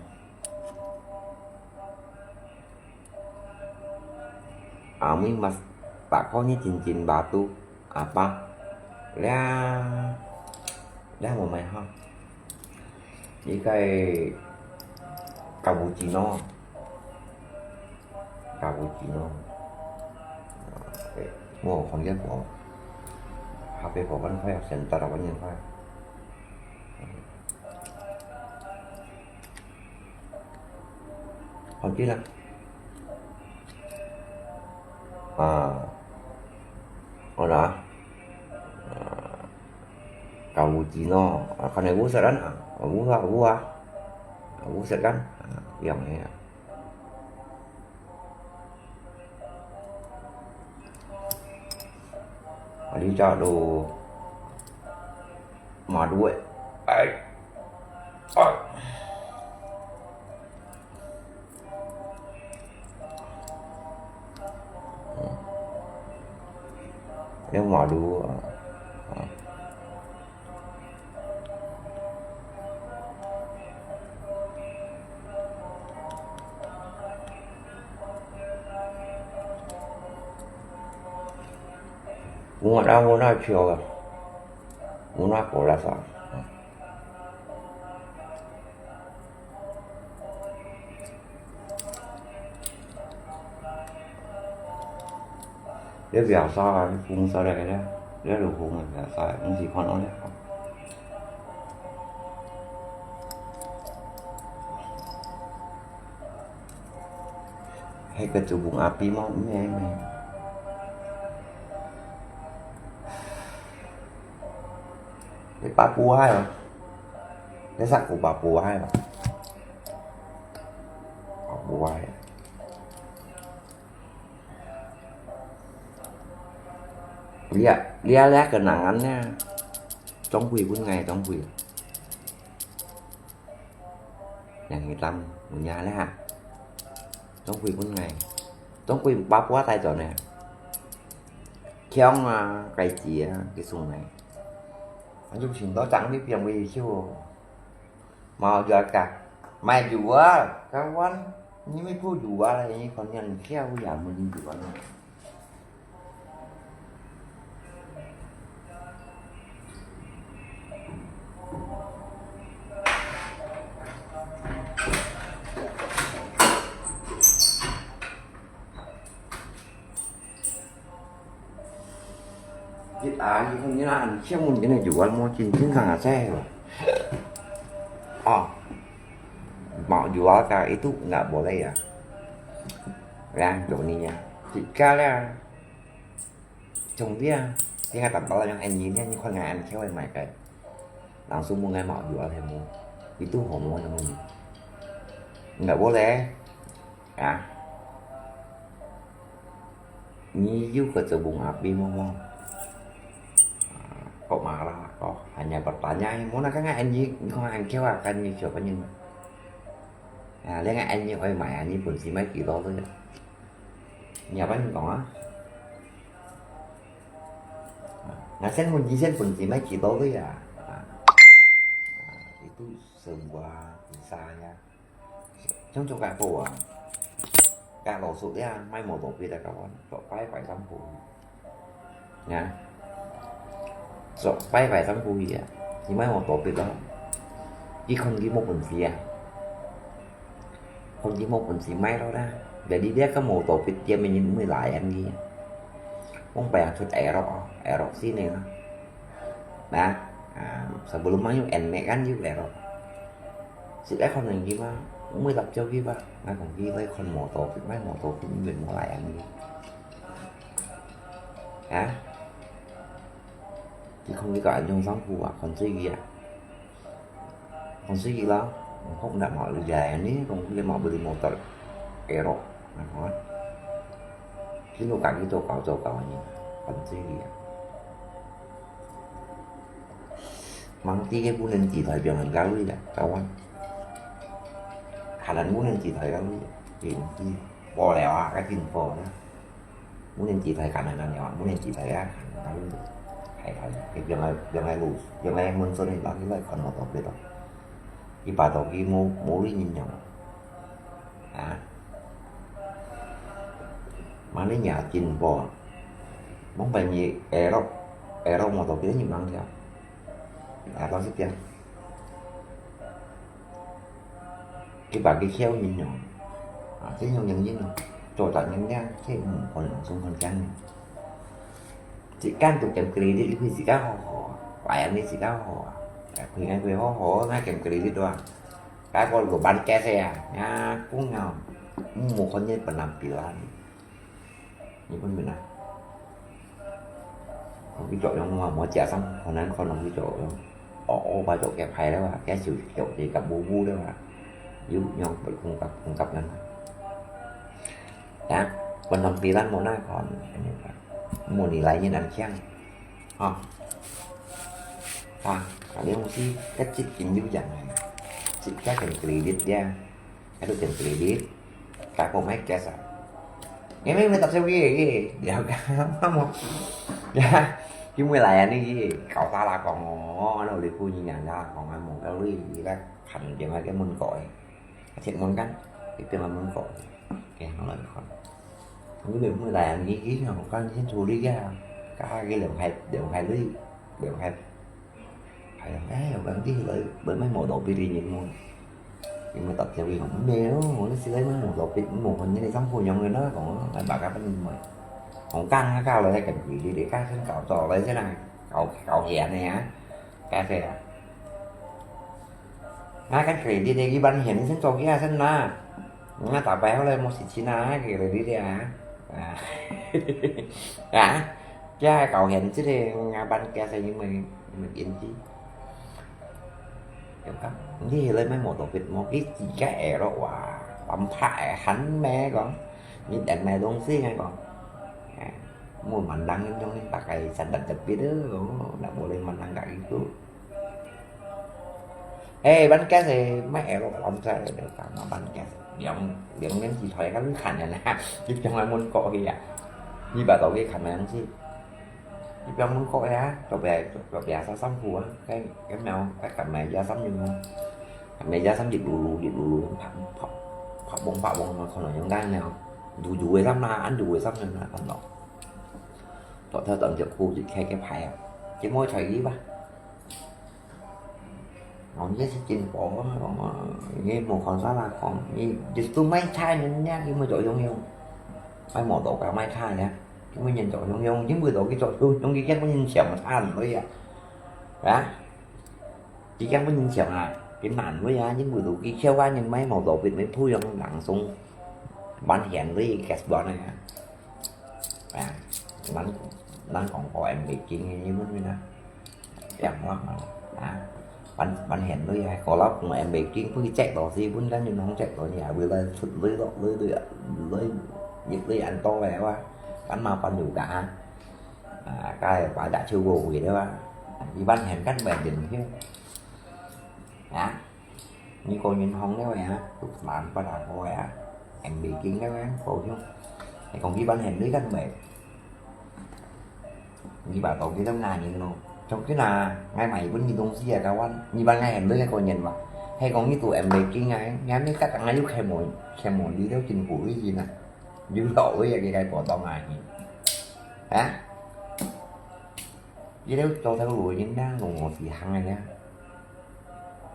Amu mas takon ni cincin batu apa? Lia, lia mo mai ha. Ikai cappuccino. Cappuccino. Mo không biết có. Hape có vẫn phải sen ta vẫn phải. Không chứ lắm. À. Ủa đó. À. Cappuccino. À, con này uống sữa đắng à? Uống à, uống à? Uống sữa đắng. À, dòng này à. Đi cho đồ mà đuổi. Ai. Ai. Nếu mà đuổi. Mua đó, mua nó chiều rồi. Mua nó của là sao? Nếu việc sao là cũng sao đây đó. Nếu được hùng là sao, cũng gì con nói đấy. Hay cái chú bùng áp đi máu mẹ mẹ. Cái bắp bùa hay mà. Cái sắc của bắp bùa hay mà. Bắp bùa hay. Lia, lia, lia, cái nắng ăn nha. Chống quỷ bốn ngày, chống quỷ. Yang hitam, munya leh ha. Chống quỷ bốn ngày. Chống quỷ ba búa tay rồi nè. Khiong à, cái gì à, cái sùng này. Anh chụp xin đó chẳng biết việc gì chứ. Mà giờ cả. Mày dù á, các quán, như mấy phút dù á là như con nhân khiêu giả mình dù á. Jadi, ah, ini kan ni lah, siapa mun kena jual mau cincin sangat saya. Oh, mau jual kah itu nggak boleh ya. Ya, Joni ya. Jika lah, Chồng bia, cái ngay tạm bảo là yang anh nhìn nha, nhưng con ngài anh khéo mày cái. Langsung mua ngay mạo dua thì mua. Itu hổ mua yang mua. Nggak boleh. Ya. Ni yuk ke cebung api mau mau. Kok marah, kok hanya bertanya, mau nak kan ngài anh nhìn, con ngài anh khéo à, kan như siapa nhìn. À, lấy ngài anh nhìn ơi mày, anh nhìn bún xí mấy ký đó thôi. Nhà bánh còn á. Ngài sen mun ji sen pun ji mai kito tu ya. Ah, itu sebuah kisah ya. Trong trong cái phố à. 該老叔這賣無多別个，搞完，做拜拜衫褲。啊，做拜拜衫褲去啊，佢賣無多別咯。佢看佢無本事啊，看佢無本事賣咯啦。Jadi這个無多別店个人毋會來恁呢。往擺啊出Aerox，Aerox sini lah。Nah, ah, sebelum mayu Nmax kan juga Aerox. Sila kon nang gima, umui tap jauh gima. Ngai kong gima kon motor, mai motor pun ben mulai ang ni. Ha? Di kon di ko anjong sang pu a, kon sui gi a. Kon sui gi lo. Hok ndak mau lu jai ni, kong gima beli motor Aerox. Nah, kon. Kino kaki to kau to kau ni. Kon sui gi a. Mang ti ke 無人機台放人家位啊，台灣。還能無人機台个位啊，電機，無了啊，該緊無了。無人機台看人家了啊，無人機台啊，看人家位。還好，佢放个，放个路，放个門上面，拿起來看無到別个。一百多機無，無人用。 啊。Mani ya jin po. Mong bai ni Aerox, Aerox motor kia ni mang dia. Aerox si kia. Ki ba ki khiau ni no. Ah, si nyong nyong ni no. Cho ta nyong nyong, si mong kon sung kon kiang ni. Chỉ cần tụi kém credit thì chỉ có họ họ. Phải anh ấy chỉ có họ. Phải anh ấy họ họ, ngay kém credit đó. Cái con của bán ké xe à, nhà cũng nghèo. Một con nhân phần làm tỷ lan. Như con mình à. Không biết chỗ trong mà mua trả xong, còn ăn con không biết chỗ trong. Ồ, ồ, ba chỗ kém hay đó à, cái sự kiểu thì gặp bu bu đó à. Giúp nhau phải cung cấp, cung cấp ngân hàng. Đó, phần đồng tiền ăn mua na còn, mua đi lại như ăn khiang. Hả? À, cái đấy không xí, cái chích kín dữ dàng này. Chích cái kèm credit ra. Cái đối tượng credit. Cái bộ máy kia sao? Nghe mấy, mấy tập sao ghê, ghê. Đéo cả, không một. Dạ. Chứ mới lại anh ấy ghê. Cậu ta là còn ngó, nó đi phu nhìn nhận ra, còn ai muốn cái lý gì đó. Thành cái mà cái muốn gọi. Cái thiệt muốn cắn. Cái tiền là muốn gọi. Cái nó là còn. Không biết mình mới lại anh ấy ghê, nó còn cái thù lý ra. Cả cái lượng hai, lượng hai lý. Lượng hai. Hai, eh, orang ti loi, loi mai mô tô pit đi nhìn môn. Nhưng mà tập theo cái không mê đó, nó sẽ lấy mai mô tô pit, mô hình như là sống phu nhóm người đó, còn nó lại bảo các bạn mời. Còn căng nó cao loi, cái gì đi để các thằng cậu trò loi thế này. Cậu, cậu hẹn này hả? Cà phê à? Ngã cái credit đi, cái bán hẹn, sen cho kia, sen na. Ngã tạo bài, loi một xịt xịt na, cái credit đi à? À. À. Kia cậu hẹn chứ đi, ngã bán kia, sen như mình, mình yên chứ. Hiểu không? Đi lấy mai mô tô pit, một cái gì cái ẻ đó, wow, tấm phá ẻ, hẳn mẹ con. Nhìn đèn này đông xí ngay con. À. Mua màn đăng, giống như ta cái sẵn đặt chụp biết đó, đã mua lên màn đăng cả cái thứ. Ê, bán ké thì mấy em có lòng sao để được cả mà bán ké. Điện, điện đến chị thoại ngắn khăn này nè. Chứ trong ai muốn có kì à. Như bà tao cái khăn này không chứ. Chứ trong muốn có á, tao bè, tao bè sao sống phù á. Cái, cái mèo, cái cặp mẹ da sống như không. Cặp mẹ da sống dịp lù lù, dịp lù lù. Phạt, phạt, phạt bông, phạt bông mà không nói những cái nào. Dù dù ấy lắm mà, ăn dù ấy lắm nên là ăn đó. Tao theo tao chụp khu thì khe cái phải à. Chứ mỗi thoại đi bà. Nó nhớ sẽ chỉnh bỏ, nó nhớ một con gió là con, nhớ, just too many time nên nhá, cái mà chỗ dùng dùng. Phải một tổ cả many time nhá. Cái mà nhìn chỗ dùng dùng, chứ mười tổ cái chỗ dùng dùng cái chắc có nhìn xem mà than nữa vậy. Đó. Chỉ chắc có nhìn xem à. Cái nạn nữa vậy, chứ mười tổ cái khéo quá nhưng mấy một tổ Việt Nam thu dùng lặng xuống. Bán hàng đi, gas đó này. À, nắng, nắng còn có em bị kín như, như muốn như nè. Em lắm mà. À, bắn, bắn hẹn lưới ai có lắm mà em bị kín cứ chạy đó gì, muốn gắn như nó không chạy đó nhà, vì là sụt lưới đó, lưới, lưới, lưới, giật lưới ăn to vậy quá. Bắn mà bắn nhiều cả. À, cái quá đã chưa vô quỷ đấy quá. Đi bắn hẹn cắt bèn đừng hiếu. Hả? Như cô nhìn hông đấy vậy hả? Tụi bạn có đàn cô vậy hả? Em bị kín đấy hả? Cô chứ. Thì còn ghi bắn hẹn lưới cắt bèn. Như bà tổ cái tấm ngà nhìn luôn. Trong cái là ngay mày vẫn như đông xí à, cao anh. Như bà ngay hẹn lưới cô nhìn mà. Hay còn như tụi em bị kín ngay, ngay mấy cắt ngay lúc khai mồi, khai mồi đi đâu chừng phủ cái gì nè. 有道理啊，佢个報導啊，你，啊？佢兜做頭路个人啦，戇戇死行个啦，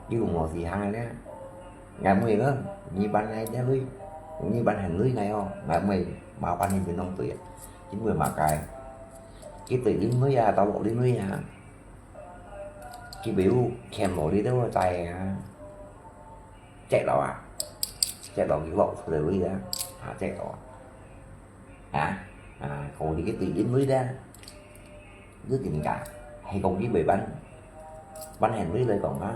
佢戇戇死行个啦。𠊎妹个，你還𠊎个鐳，你還還鐳𠊎哦，𠊎妹麻煩你變弄對啊，因為麼个？佢對你鐳啊，到落你鐳啊，佢袂有欠落你兜个債啊。 跌落啊，跌落去落出來位啊，啊，跌落啊，啊，啊，講你个對應位咧，你定價，係講你袂搬，搬現位來講啊，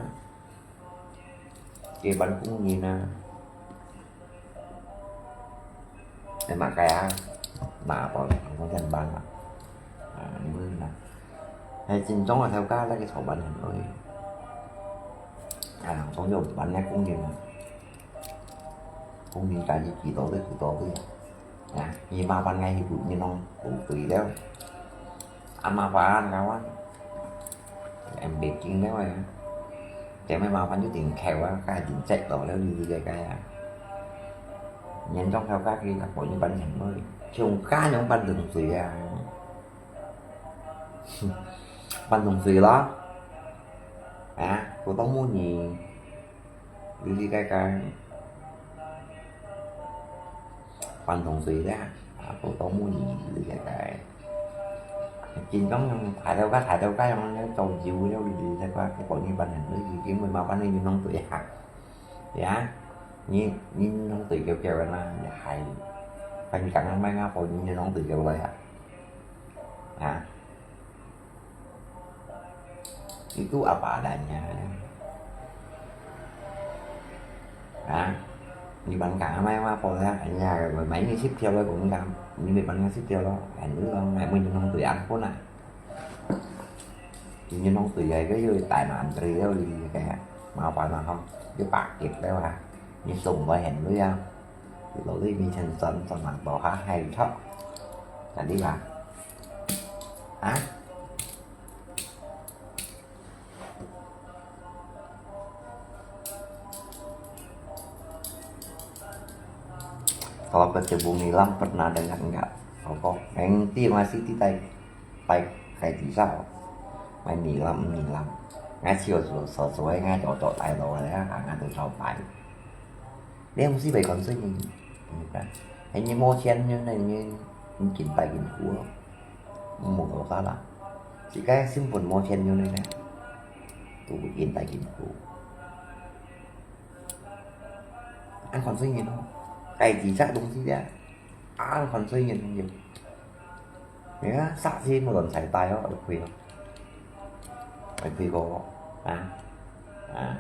佢搬工人啊。 哎，嘛該啊，拿到兩三千萬啊。啊，你問啦，哎，真正个頭家那個創辦人而已。啊，人總有辦个工人啊，工人家己幾多个幾多个啊，你麻煩个去，你弄不對了。 啊，麻煩个話，em北京了啊，這麼麻煩就頂扣啊，該緊接到了你這個啊。嚴重頭家佢个本人本錢無，像家樣搬東西啊，搬東西咯，啊，不當無你。 哩哩个个，搬東西啦，啊，普通無哩哩个个。緊張用抬頭家抬頭家用咧做油了哩哩个个，結果你搬人都已經會麻煩你弄對啊，呀，你你弄對叫叫啦，也還，反正剛剛買啊，好你弄對叫了呀，啊。 Itu apa adanya. Ha? Ni bán cá mai mà po ya, anh nhà rồi mấy người ship theo rồi cũng làm, ni mấy bán ship theo đó, anh ước là ngày mình nông tự ăn khôn à. Thì như nông tự vậy cái gì tài nạn thì đâu đi cái, mà phải mà không, cái bạc kịp đấy mà, như sùng với hẹn với nhau, thì lỗi đi mình thành sẵn sẵn sàng bỏ há hay thoát, là đi mà, hả? 到該隻屋裡摎分那等人家，我講，明知我係第一代，拜該地上，買米了米了，我只有所所所謂我做做大路个咧，啊，我都做拜。你毋使為講事情，你看，哎，你無錢，你你你緊拜緊苦咯。 無搞啥啦，自家成本無錢用个呢，都緊大緊苦。恁款細人哦，該幾隻東西咧，恁款細人用。你看，煞死無人才帶哦，就虧哦，就虧過啊啊！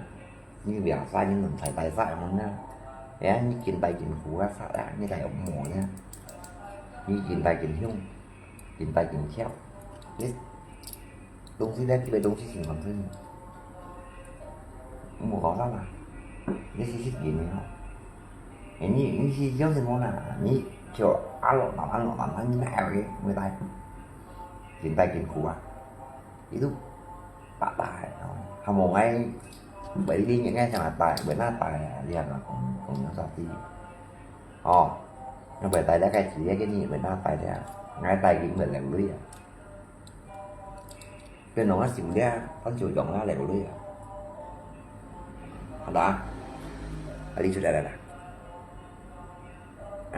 你兩三人人才帶煞樣呢？哎呀，你緊大緊苦啊，煞啊，你來無呢？你緊大緊凶。 緊大緊巧。你東西咧，這個東西情況係，無搞到啦。你是食緊个吼。哎，你你是有什麼啦？你就阿落難阿落難，你哪有个會帶？緊大緊苦啊！佢都白白个，吼，還無愛，為你人家想帶，為哪帶啊？你還講講講啥事？ 哦，你袂帶了，該錢个你袂拿帶了，𠊎帶佢袂流淚啊。變成啊，收了，當手中啊，流淚啊。好啦，啊，你出來了啦。啊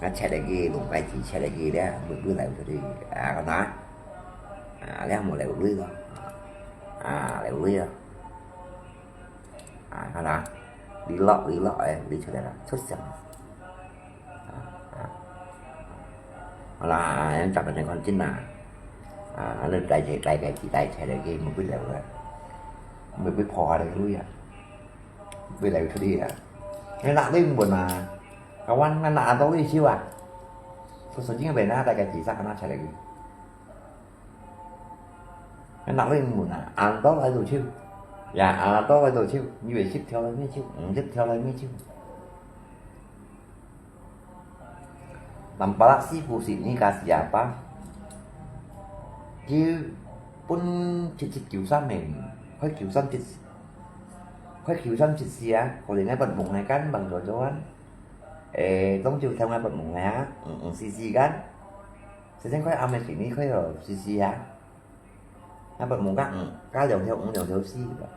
，𠊎切了佢，弄該錢切了佢了，會會流出去啊，看啊。啊，你無流淚咯。啊，流淚啊。 啊，看啊，利落利落，哎，利出來了，出聲。啊啊，好啦，恁咱們來看真啊，啊，恁帶起帶起幾帶起來个，無必要了，無必破壞了个路啊，無必要出去啊。你拿你問啊，kawan，你拿到你手啊，所以說今天拿大概幾十拿起來个。 Nak leng mun ah, antor lai tu chiu. Ya, antor lai tu chiu. Ni wei sip theo lai mi chiu, ng sip theo lai mi chiu. Tampalak si pu si ni ka siapa. Chiu pun chit chit kiu sam meng. Khoi kiu sam chit. Khoi kiu sam chit sia. Ko le ngai ban mong ngai kan bang jo joan. 誒，中秋頭𠊎發夢啊，嗯，嗯，死死个。細聲開暗个時，你開到死死啊。𠊎發夢个，嗯，加兩條，嗯，兩條死个。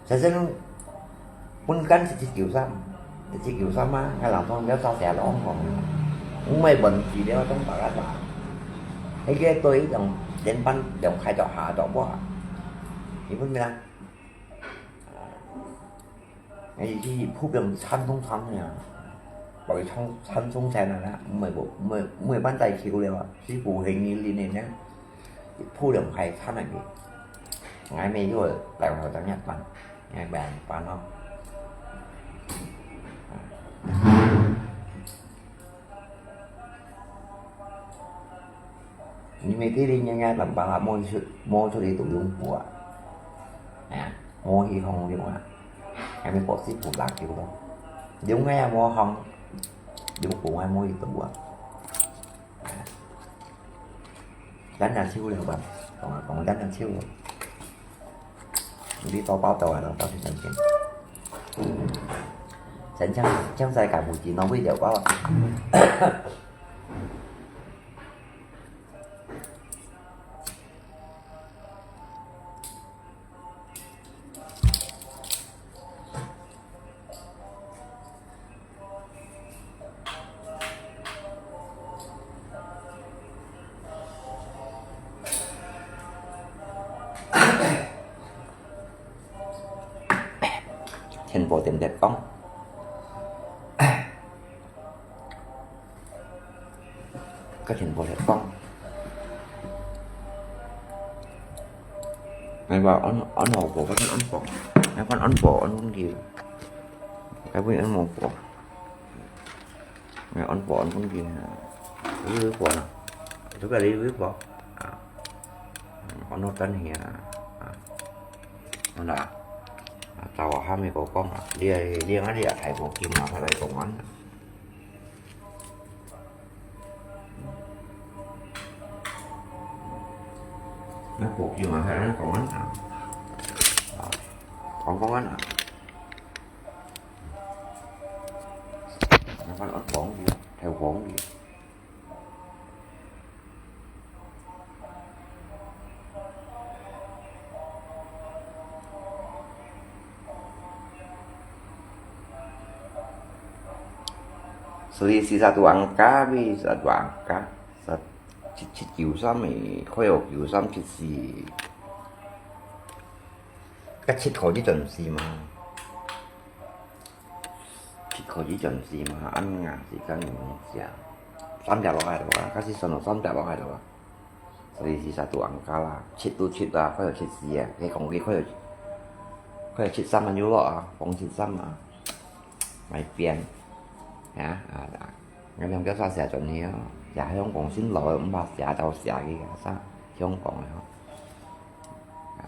先生，本間一七九三，一七九三啊，該人講要炸死了，講，毋係問題了，當白个吧。迄个對用連班用開到下到哇，你分明啊？哎，去普遍參通參呀，包括參參通參啊，毋係無，毋係，毋係班在球了啊，是無形个力量呢。 普通開餐个，𠊎每个禮拜六日辦，𠊎辦辦咯。你每个禮拜日辦辦啊，無出無出去都用過啊，哎呀，無去放用啊，還沒博士不打球咯，用个也無放，用過還無去讀啊。 咱若手了吧，講啊講，咱若手了。你多包到啊，到時間先。先將將在家附近咯，買條包啊。 電波點點講。 該電波來講。𠊎話安安好播，該安播，𠊎講安播安分佢，𠊎會安無播，𠊎安播安分佢，會播啦，這個你會播啊，安到等佢啊，啊，好啦，啊，找我還沒有講啊，你你你你大哥今晚才來講啊。 那國語嘛，還有講安啊，啊，講講安啊，那個講語，還有講語。 所以是satu angka，satu angka，一七九三个，開學九三七四，該七可以準時嘛？ 七可以準時嘛，恁樣時間毋使啊。三隻落來了啊，假使算到三隻落來了啊。所以是satu angka啦，七都七啊，快有七四啊，佢講佢快有，快有七三啊，又落啊，逢七三啊，買變。啊，啊，啊，𠊎兩個煞寫準去哦，寫香港先落，毋怕寫到寫去啊，啥香港个吼。啊。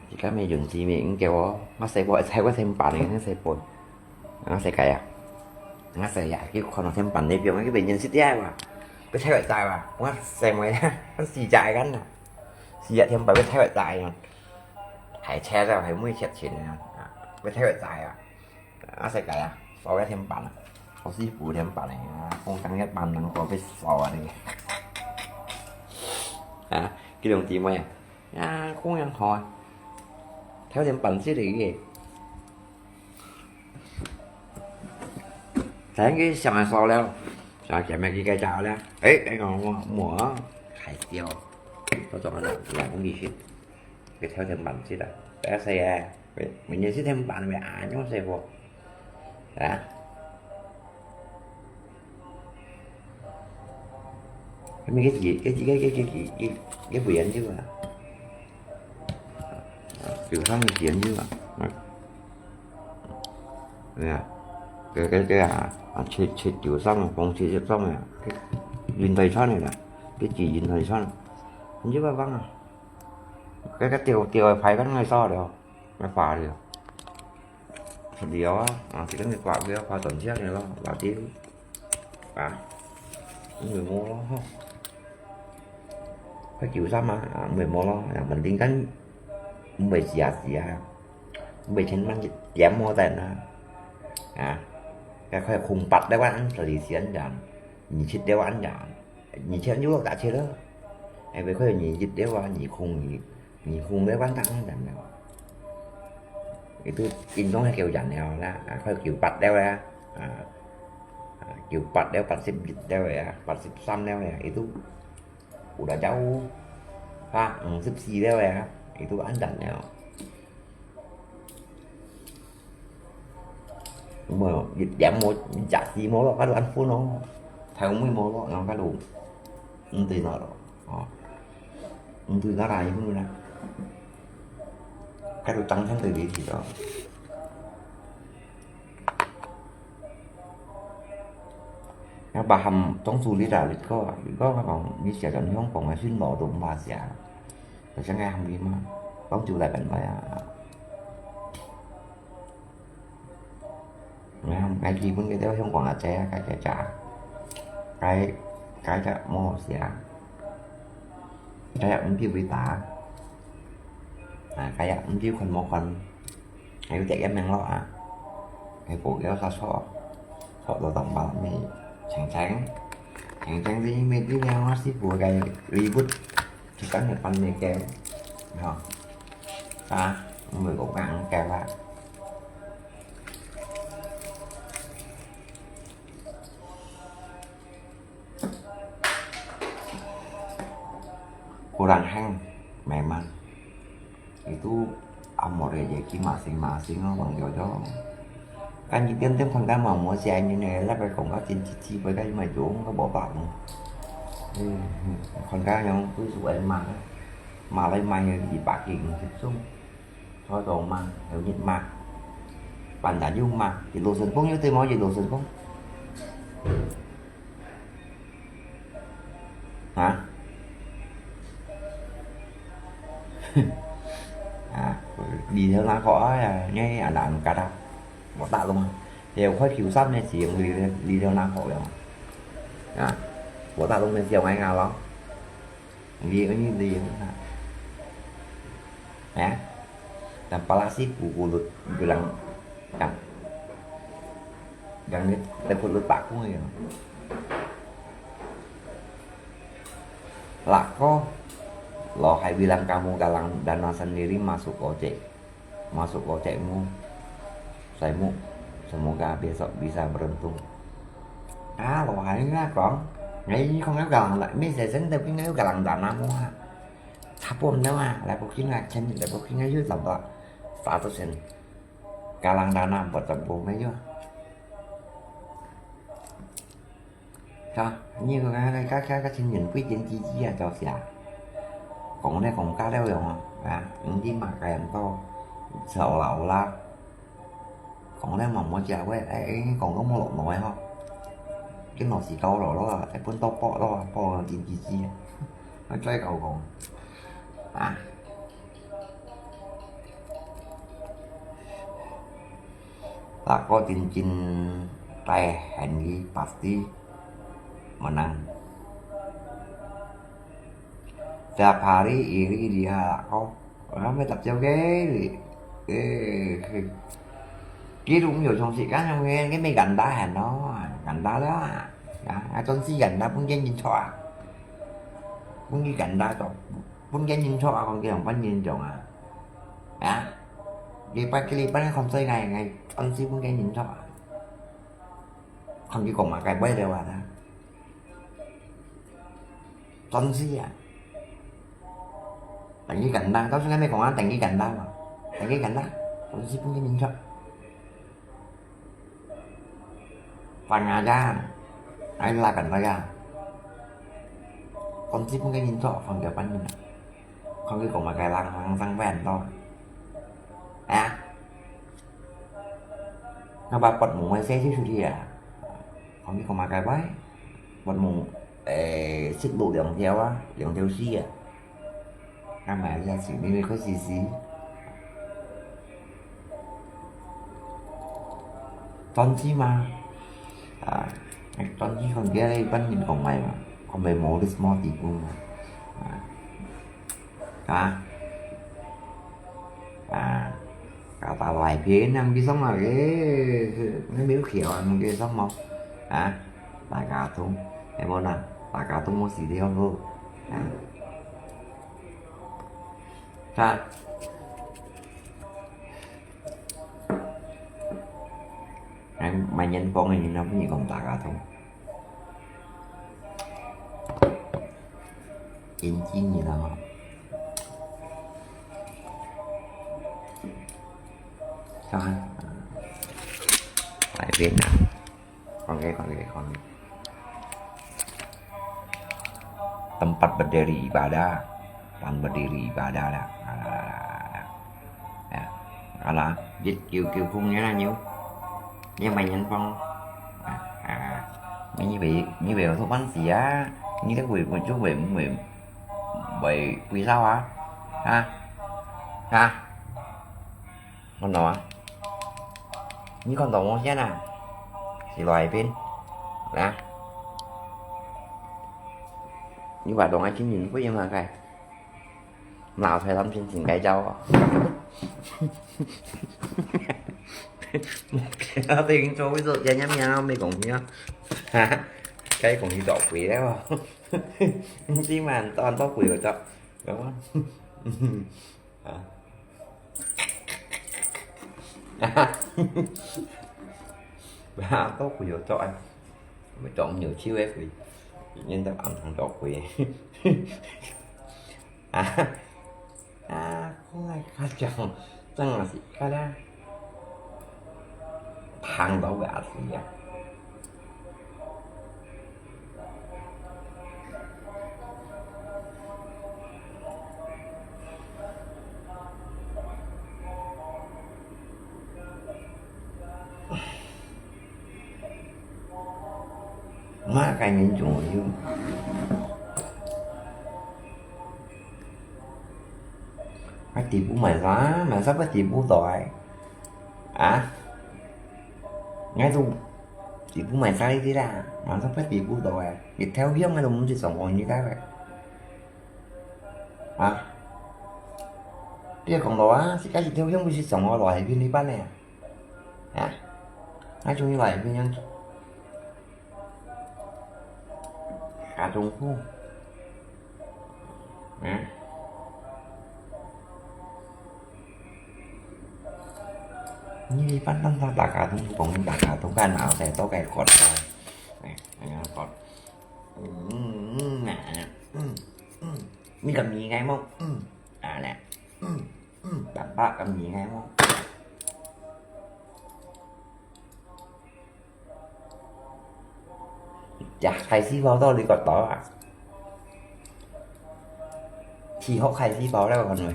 而家咪用字面叫我，我細妹會猜我天板个，我細妹，我細个啊，我細啊，佢看到天板那邊，佢變成識啲啊，佢猜會猜哇，我細妹，我四隻个啦，四隻天板佢猜會猜啊，係車就係每隻錢啊，佢猜會猜啊。 啊，世界啊，燒个天板啊，燒師傅天板个啊，講當日板能夠被燒啊你。啊，佢兩姊妹啊，啊，講樣好啊，頭天板之類个。但佢想要燒了，想要見面佢該家了，誒，該個我我開銷，我做个兩兩公里去。 佢頭天板子啦，不要洗啊，明明係天板个啊，用洗過，啊？佢个字，佢个个个个个个不研究啊？有啥个研究啊？啊？对啊，个个个啊，啊，七七九三啊，讲七七三啊，云台山个啦，佢字云台山，你这个帮啊？ 該个吊吊个牌，該个掃了，該拔了。是了啊，啊，這个你拔了，拔斷線了咯，拔掉。啊，你咪無咯，吼。該九三啊，啊，咪無咯，啊，問題緊毋會死啊死啊，毋會千萬一點無等啊。啊，該塊空白的話，按時間講，二七的話講，二千又落下去了。哎，不過二一的話，二空二，二空的話，當然了。Itu inggong係九人了啦，啊，塊九八了啦，啊，啊，九八了，八十一了呀，八十三了呀，itu。 Udah jauh. Ha, 五十四了呀，itu安全了。無，一點無，一隻字無落，該度安分咯。頭尾無落，然後該度，毋對哪咯，哦，毋對哪來分啦。該度當天就離題咯。 Ngā paham tông su li ta lit ko, lit ko ngā kong mi sia chon hiong kong a sin lo dum ba sia. Ta siang ngā ham li ma, tông su lai kan ba ya. Ngā ham ngā ki bun ke teo hiong kong a che, ka che cha. Kai, kai cha mo sia. Kai ya um ki bi ta. Kai ya um ki kon mo kon. Ai, tek em meng lo a. Ai, bố kéo sa so. So lo tong ba mi. Cheng cheng. Cheng cheng di mi di leo ngó si bố cái reboot. Chỉ có Nhật Bản mi kéo. Hả? À, người cũng ăn kéo à. Kurang hang, memang. Itu amor ya jadi masing-masing lo bang jojo. Kan jitiêm tiêm khon ka ma mo sia ni ne la bai kong ka chin chi chi bai ka ma jong ka bo ba mo. Khon ka yong tu su ai ma. Ma lai ma ya di ba king sung. Thôi dong ma, heo nhit ma. Bạn đã dùng mà, chỉ đồ sân phong như thế mà chỉ đồ sân phong. Hả? À, đi theo nó khó à, nghe anh đã ăn cà đào. Bỏ tạ luôn. Thì khỏi khiu sắp này chỉ đi, đi theo nó khó rồi. À, bỏ tạ luôn nên chiều ngay ngà lo. Đi có như đi. Hả? Tanpa lasik kukulut bilang yang yang ni takut lupa aku ya. Lako, lo hai bilang kamu galang dana sendiri masuk ojek. Masuk ojekmu. Saimu. Semoga besok bisa beruntung. Ah, lo hai nga kong. Ngai kong nga galang la, mi sesen tapi nga galang dana mo ha. Thapom na ma, lai pok kin nga chen, lai pok kin nga yu zamba. Status sen. Kalang dana bot zamba me yu. Ka, ni ko ka ka ka ka chen yin pui chen chi chi a cho sia. Kong ne kong ka leo yong a, ka, yin di ma ka yam to. Sao la la. Kong ne ma mo chia we, ai, ai, kong ko mo lo noi ho. Ken no si kau lo lo, ai pun to po lo, po chen chi chi. Nó choi kau kong. À. Lako cincin tai hen li pasti menang. Tiap hari iri dia lako. Orang mai tap jauh ke. Eh, ki rung yo chong si kan yang ke, ke mai ganda hen no. Ganda la. Ya, ai ton si ganda pun ken yin chua. Pun ki ganda to. Pun ken yin chua, kong ke yang pan yin jong a. Ya. Di pat ki li pan kon soi ngai ngai ton si pun ken yin chua. Kon ki kong ma kai bai le wa ta. Ton si ya. Tang ki ganda, tao su ngai mai kong an tang ki ganda ma. Tang ki ganda. Ton si pun ken yin chua. Pangajang. Ai la kan paya. Kon si pun ken yin chua, kong ke pan yin. Kong ki kong ma kai lang lang sang ven to. Ya. Nga ba pot mung mai se si su di a. Kong ki kong ma kai bai. Pot mung, eh, sit lu liang tiao a, liang tiao si a. Nga ma ya si, mi mi ko si si. Ton si ma. À, ton si kong ke lai pan yin kong mai ma. Kong mai mo lis mo ti pun ma. À. Hả? 啊，搞大外片，那唔知上哪个，那没有桥啊，唔知上么？啊，大家都，哎，无啦，大家都没死掉咯。啊，他，哎，买年糕的人，那不是讲大家都。 眼睛你了哈。看，来一遍啊。OK，OK，OK。Tempat berdiri ibadah, tempat berdiri ibadah lah. Alah, alah, alah. Ya, alah, jit kiu kiu kung ya lah nyu. Yang banyak pang. Ah, ah. Ni wei, ni wei tu pan sia. Ni tak wei, wei tu wei, wei. Wei, wei sao ah? Ha? Ha? Kon tau ah? Ni kon tau mo sian ah? Si loi pin. Nah. Ni wa dong ai chin yin pui yang kai. Mlao thai lam chin chin kai jao. Mo kia ting cho wei zo ya nya mia mei gong hia. Ha? Kai gong hi dok pui leo. Chi man ton dok pui wo chok. Đúng không? Hả? Bà có quỷ vô trọi. Mà trộn nhiều chiêu ấy quỷ. Tự nhiên tao ăn thằng trộn quỷ. À. À, không ai khá chồng. Chắc là gì khá đa. Thằng đó bà thì à. Má cái miếng chung rồi chứ. Cái tỷ phú mày giá, mày sắp cái tỷ phú rồi. À? Ngay tu tỷ phú mày giá đi tí ra, mày sắp cái tỷ phú rồi. Thì theo hiếu ngay tu muốn chỉ sống còn như thế vậy. À? Cái còn đó á, chỉ cái gì theo hiếu mới chỉ sống ở loại viên đi bán nè. À? Nói chung như vậy, viên nhân Khá trung khu. Hả? Như đi bắt tăn tha ta cả thung, cũng ta cả thung, cái nào sẽ tao cái cột rồi. Này, này, cột. Ừ, nè. Ừ, ừ. Mình cầm gì ngay mông? Ừ. À, nè. Ừ, ừ. Bạn bác cầm gì ngay mông? Chà, khai xí bao đó đi có tỏ à? Thì họ khai xí bao đó còn rồi.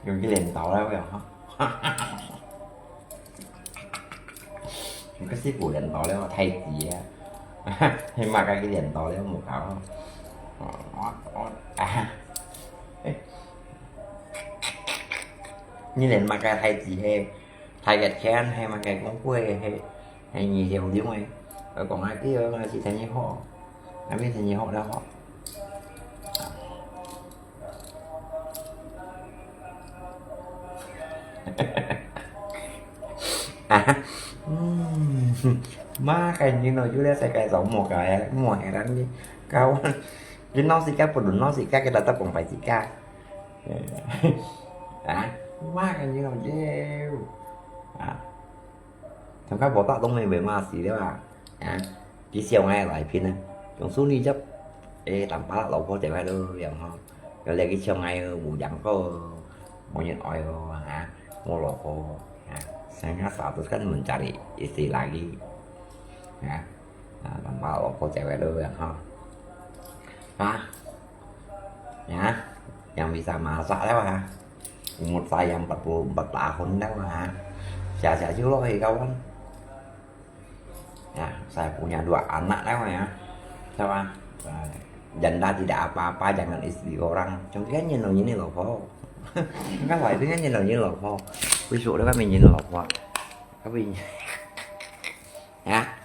Dùng cái đèn tỏ đó phải không? Cái xí phủ đèn tỏ đó thay gì á? Hay mà cái đèn tỏ đó một cái. À. Như đèn mà cái thay gì hay? Thay cái chén hay mà cái công quê hay, hay nhị hiểu tiếng mày. Ở còn ai kia mà chỉ thay nhị họ. Ai biết thay nhị họ đâu họ. À, ừm, má cái như nó chú đã sai cái giống một cái, một cái rắn đi. Cao. Cái nó xì cá, phụ nữ nó xì cá, cái là tao cũng phải xì cá. À, má cái như nó dễ. À. Thằng khác bỏ tao tông mày về mà xì đấy à. À, chỉ siêu ngay lại pin à. Chúng xuống đi chấp. Ê, tạm phá lẩu có chạy vai đâu, vậy hả? Cái này cái siêu ngay, bù dặn có, một nhân ỏi hả? Một lẩu có, hả? Sáng ngã xả tôi cắt mình trả đi, ít xì lại đi. Hả? À, tạm phá lẩu có chạy vai đâu, vậy hả? Hả? Ya, yang bisa masak lah, ha. Umur saya empat puluh empat tahun lah, ha. Sehat-sehat juga, hei, kawan. Ya, saya punya dua anak lah, ya. Sama. Janda tidak apa-apa, jangan istri orang. Chúng ta nhìn nó như này là khó. Các loại thứ nhất nhìn nó như là khó. Ví dụ đó các mình nhìn là khó. Các mình Ya.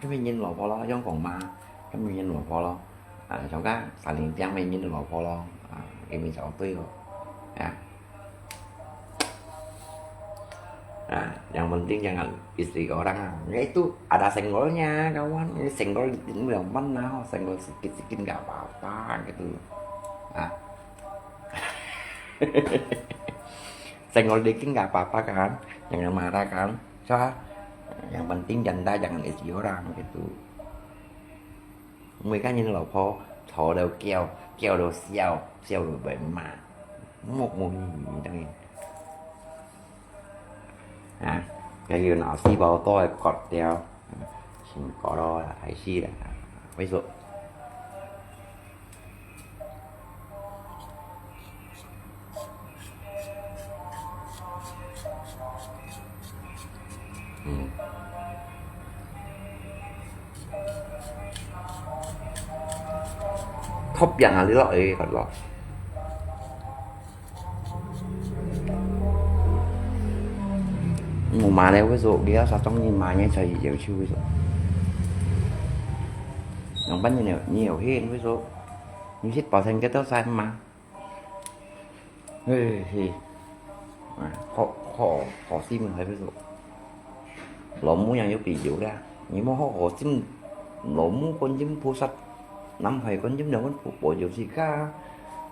Các mình nhìn lò phó lo, yong kong ma. Các mình nhìn lò phó lo. À, chúng ta xả linh tiếng mình nhìn lò phó lo. À, cái mình cháu tươi rồi. 啊。啊，yang penting jangan istri orang啊。Itu ada senggolnya, kawan. Ini senggol, ini yang mana? Senggol sikit-sikit nggak apa-apa gitu. Ah. Senggol dikit nggak apa-apa kan? Jangan marah kan? So, yang penting janda jangan istri orang gitu.每个人老婆吵到叫，叫到笑，笑到被骂，没，没意义，当然。啊，要拿细胞多个割掉，先割咯，还是啦，为什么？嗯。托饼啊，你落去个咯。我买了，为什么你要杀中你买那才有趣？为什么？两百年了，你有钱，为什么？你去保险给多少嘛？ 嘿嘿，哎，好，好，好心还不错。老母娘有必要啦，你莫好好心，老母观音菩萨，南海观音娘菩萨保佑自家，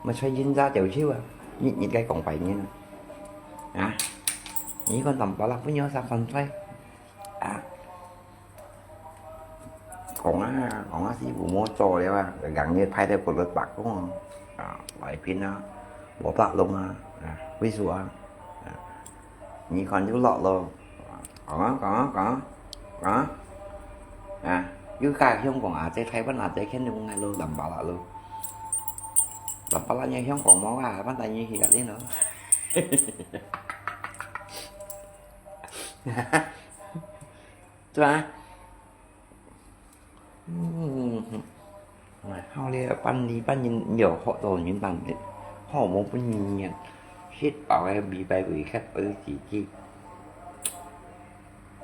乜出现啥条条啊，日日个讲拜年啊，啊，你看淡薄啦，不要啥饭菜，啊。 講啊，講啊，師傅無做了啊，兩日派得過來白工啊，啊，來拼啊，無白弄啊，啊，為數啊，啊，你看就落咯，講啊，講啊，講啊，講啊，啊，又加香港啊，這台灣啊，這肯定係咯，林巴拉咯，林巴拉你香港無啊，反正你去嗰啲咯。 對吧？嗯，哎，好了，半日半日有好多人帮你，好无本事啊，食饱个米白为客而自己，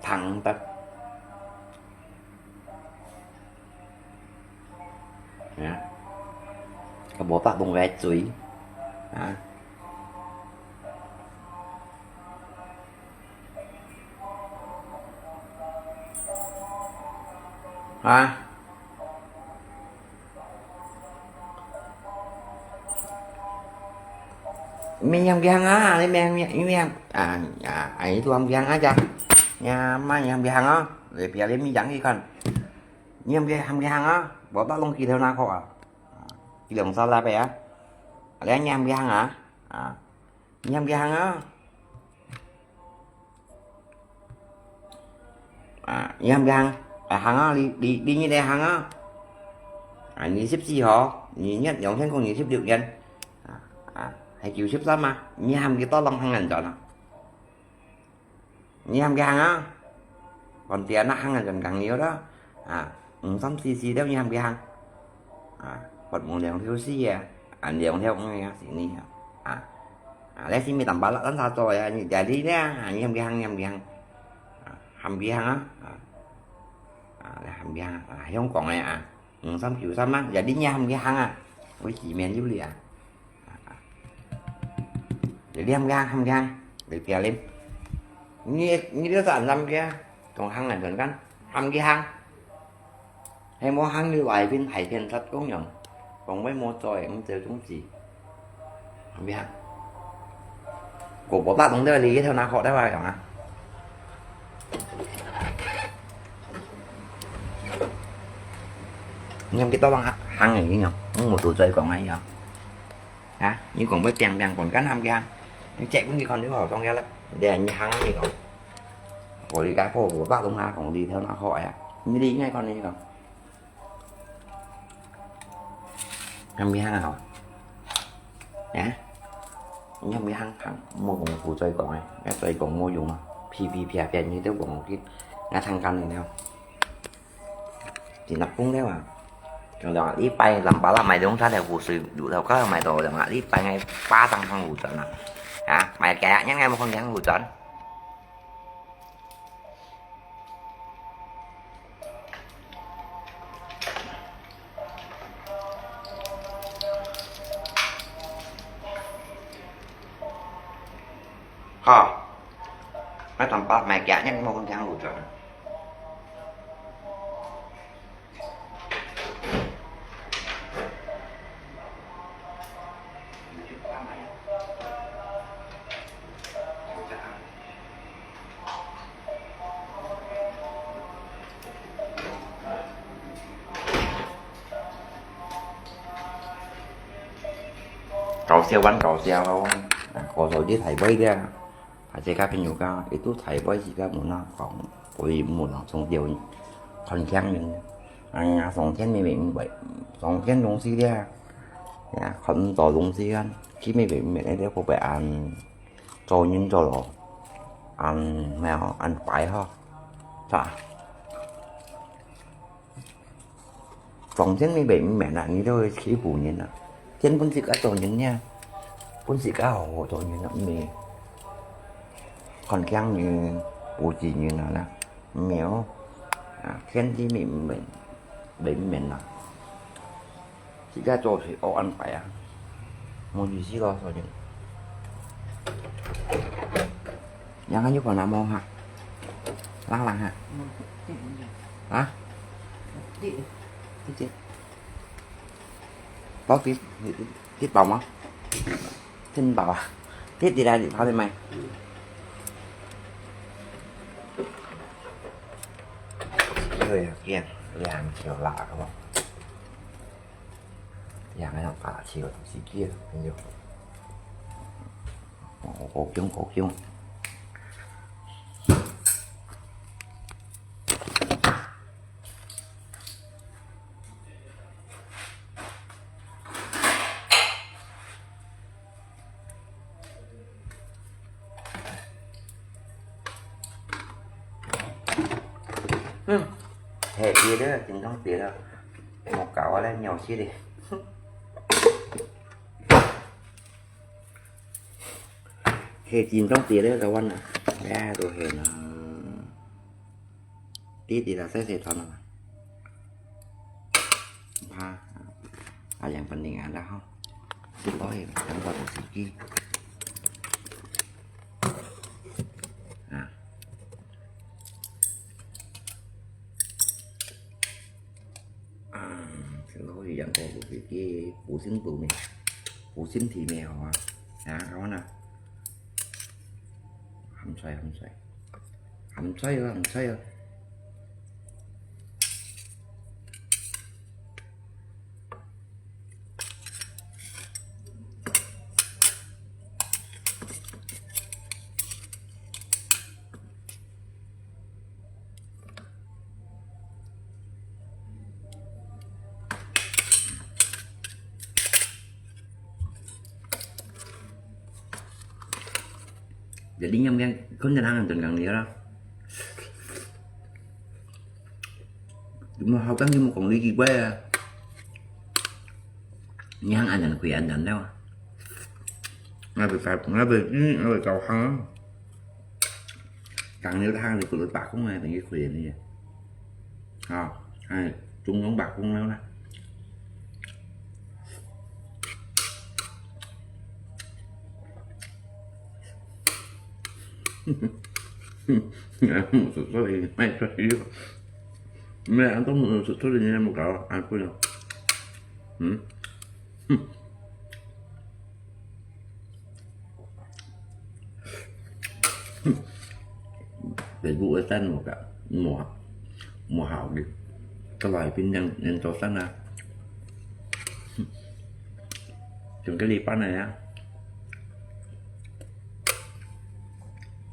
躺得，啊，个无法动个嘴，啊。 啊？Mì hầm gang á, mì hầm, mì hầm, à, à, à, itu hầm gang aja. Nhà má hầm gang á, để bia lên mì trắng đi con. Hầm gang, hầm gang á, bỏ tao lông kỳ theo na khó à. Kỳ lông sao la bé á. Lấy nhà hầm gang á. À. Hầm gang á. À, 你行毋行？啊，行啊，你，你，你，你得行啊。啊，二十四號，二月兩千空二十六年。啊，啊，係九十三啊，你行幾多浪行人轉啊？你行毋行啊？còn tiền nó行人轉更nhiều đó. À, 五三四四 đâu 你行毋行？ 啊，發夢兩條絲啊，啊，兩條魚啊，是你啊。啊，啊，你係咪當巴拉當沙做啊？你在這呢，啊，你行毋行，你行毋行？啊，行毋行啊？啊，啊，你行毋行啊？啊，香港个啊，五三九三啊，在這呢行毋行啊？會知面有理啊。啊，啊，你行毋行，行毋行？你不要臉。你，你這三三个，同行人轉間，行毋行？ 係無行你外邊海鮮殺公樣，講話無做个，毋做總之。行毋行？我無打動到你，一條拿好得話樣啊？你看幾多人行，行个樣，我無都在講个樣。啊，你講會平平講，敢行毋行？你接佢看你好當然啦，你你行你講。我你家婆無打動啊，講你條拿好呀，你你應該看你講。 行毋行啊？啊？你行毋行？行，莫講苦嘴講个，該嘴講無用啊！噼噼啪啪，你都講佢，𠊎聽幹了。真係崩了啊！兩個禮拜，林巴拉買東西條湖水，路頭高買到兩個禮拜，𠊎巴掌行湖轉啊！啊，買幾日，𠊎無看見行湖轉。啊，該當白買假，人無肯聽路轉。 搞笑還搞笑咯，啊，搞笑你大杯个，大家朋友家，itu大杯自家門啊，講，會門啊，從頭看看人，啊，上天明明，上天東西个，呀，看到東西个，佢明明明，你不會按，做人做咯，按，沒有，按擺吼，是吧？ 上天你袂毋明啊，你都會欺負人啊。天本自家做人呀，本自家好好做人啊，毋係看輕人、不濟人啊，那，毋係哦。啊，天地你毋明，袂毋明啊。自家做事好安排啊，無意思咯，所以。 Yang ayo ko na mo ha. Lang lang ha. Ha? Di. Di. Bao di, di bao mo. Tin bao à? Di di là di bao di mai. Ôi, kiêng, yang chiều lạ không? Yang cái thằng phá chiều thằng xí kia, anh yêu. Ồ, ổ kiông, ổ kiông. Hè tiết đó, chừng trong tiết đó. Một cậu ở đây nhau xí đi. Hè chìm trong tiết đó, tao quên à. Ra, tôi hè nó. Tí thì là sẽ sẽ thôi mà. Ha. À, yang penting ada ha. Xin lỗi, chẳng qua là sự chi. À. À, xin lỗi, yang qua là sự chi. Phủ xin tù mì. Phủ xin thì mèo hả? À, không nè. Không xoay, không xoay. Không xoay ơ, không xoay ơ. Jadi nyam yang kon jangan anton kang dia lah. Cuma hau kan cuma kong lagi gue ya. Nyang anton kui anton dah. Ngai bai ngai bai ngai bai kau hang. Kang liu hang liu kui bai kong ngai bai kui ni. Ha, hai, chung yong bai kong liu lah. Một số số thì may cho xíu. Mẹ ăn tóc một số số thì nghe một cáo ăn quên rồi. Ừ. Để vụ ấy tan một cả một một hảo đi. Cái loài pin đang nên cho sẵn à. Chừng cái ly bát này á.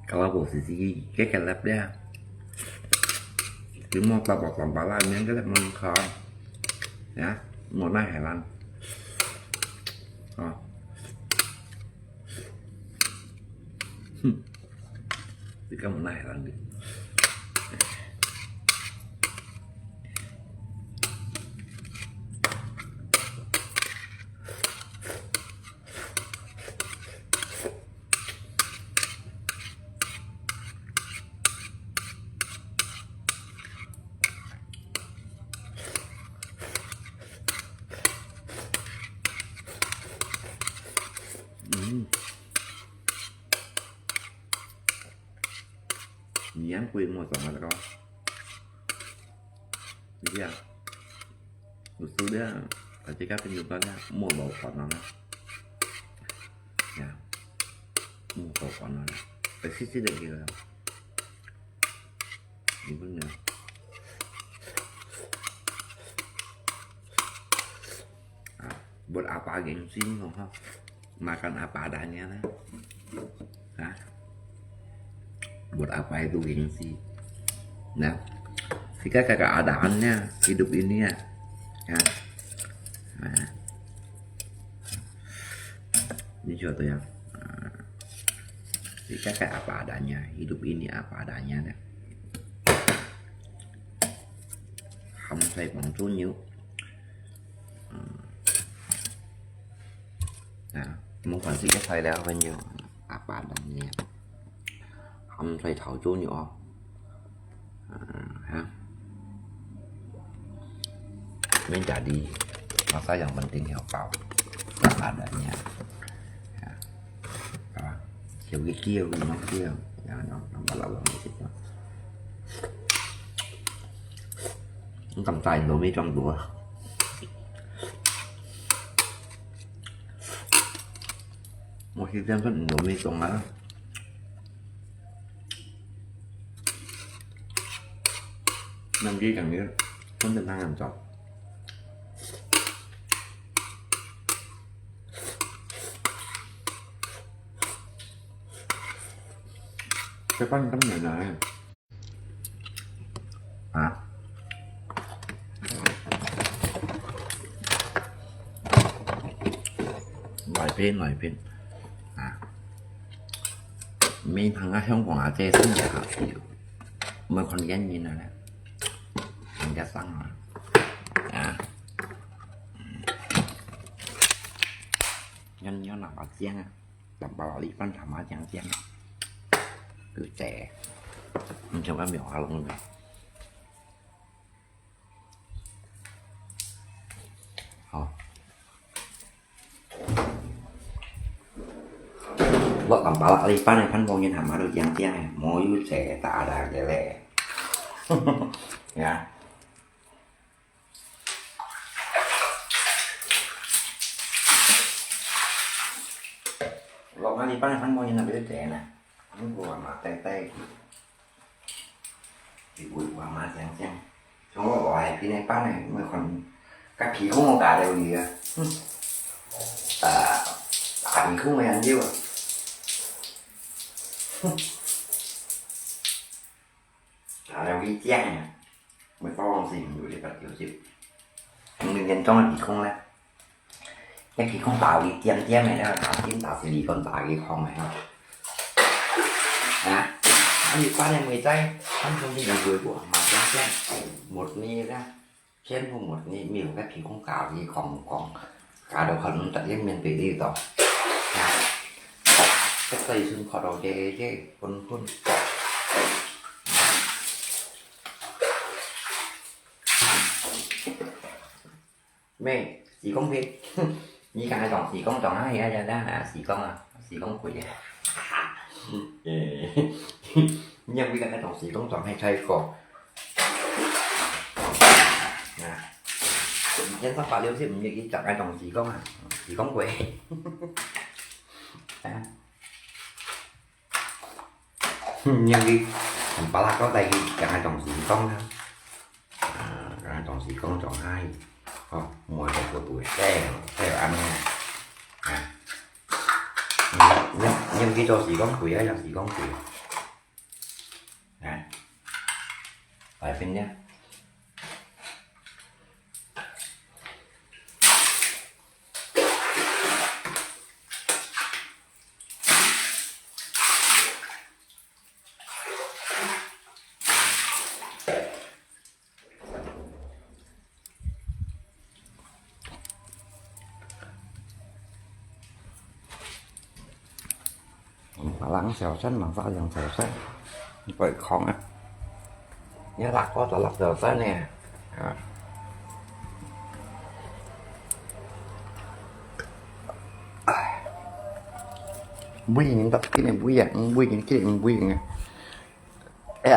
Kalau bổ sung gì cái cái lặp đi à. Cứ mua tao bỏ tao bảo là miếng cái lặp món khó. Nhá. Một mai Thái Lan. Ờ. Thì các món này là gì? Kuih mua sama ko. Iya. Gusto dia, ketika penyuka dia, mua bau kono na. Ya. Mua bau kono na. Pasti sih deh gitu. Ibu nya. Ah, buat apa gengsi kong ha? Makan apa adanya lah. Hah? Buat apa itu gengsi? Nah, jika keadaannya hidup ini ya, ya. Nah, ini contoh yang, nah, jika kayak apa adanya, hidup ini apa adanya, nah. Không thể bằng chú nhiều. Nah, không phải chỉ có thầy đâu bao nhiêu. Apa adanya. Không thể thấu chú nhiều. Ha. Menjadi masa yang penting hiểu bao. Apa adanya. Ha. Apa? Chiều cái kia, cái nó kia. Ya, nó, nó bắt đầu bằng cái kia. Không cần tài đồ mi trong đùa. Một khi thêm phần đồ mi trong đó. Năm ký cần biết. Không thể năng làm chọc. Cái bánh bánh này này. Hả? Loại phim, loại phim. À. Mình thằng ở Hồng Kông à, chơi sân nhà học. Mới còn ghen nhìn nào nè. Thằng ghen sẵn rồi. À. Nhân, nhân là bạc giang à. Tắm bao lì phân thả má chang chang. Cứ trẻ. Mình cho các miệng hoa lông này. Hả? Lọt tắm bao lì phân này phân bao nhiêu thả má được chang chang này. Mô yu trẻ ta đã cái lệ. Ya. Lọt má đi bác này, bác mua như là biết trẻ nè. Bác mua mà tay tay. Thì bụi qua má chén chén. Chúng nó gọi là cái này bác này, mà còn các khí không có cả đều gì à. À, à, thì không phải ăn chứ à. Thả leo đi chén nè. Mày có con gì mình gửi cho các tiểu sư. Mình nhân trong là thì không lẽ. Cái thì không tạo đi chén chén này đó, tạo chính tạo thì đi còn tạo cái không này không. Hả? Anh đi qua đây mười tay, anh không đi gửi của mà chén chén. Một mi ra. Chén không một mi, mi một cái thì không tạo thì không còn. Cả đồ hận tận đến miền Tây đi rồi. Hả? Cái tay xương khó đầu chê chê, phun phun. Mẹ, xì công phết. Nhi cả hai chồng xì công chồng hai, hai, hai, hai, xì công à, xì công quỷ. Nhưng vì cả hai chồng xì công chồng hai trai cô. Nè. Nhân sắp phá liêu xếp như cái chồng hai chồng xì công à, xì công quỷ. À. Nhưng vì thằng bà lắc có tay thì cả hai chồng xì công ha. À, cả hai chồng xì công chồng hai. Không, mua cho cô tuổi xe, xe ăn nha. À. Nhưng, nhưng khi cho xì công quỷ ấy là xì công quỷ. À. Phải phim nhé. Mà lắng xèo sân mà sao dòng xèo sân. Vậy khó á. Nhớ là có tao lặp xèo sân nè. À. Bui nhìn tập cái này bui à, bui nhìn cái này bui à. Ê,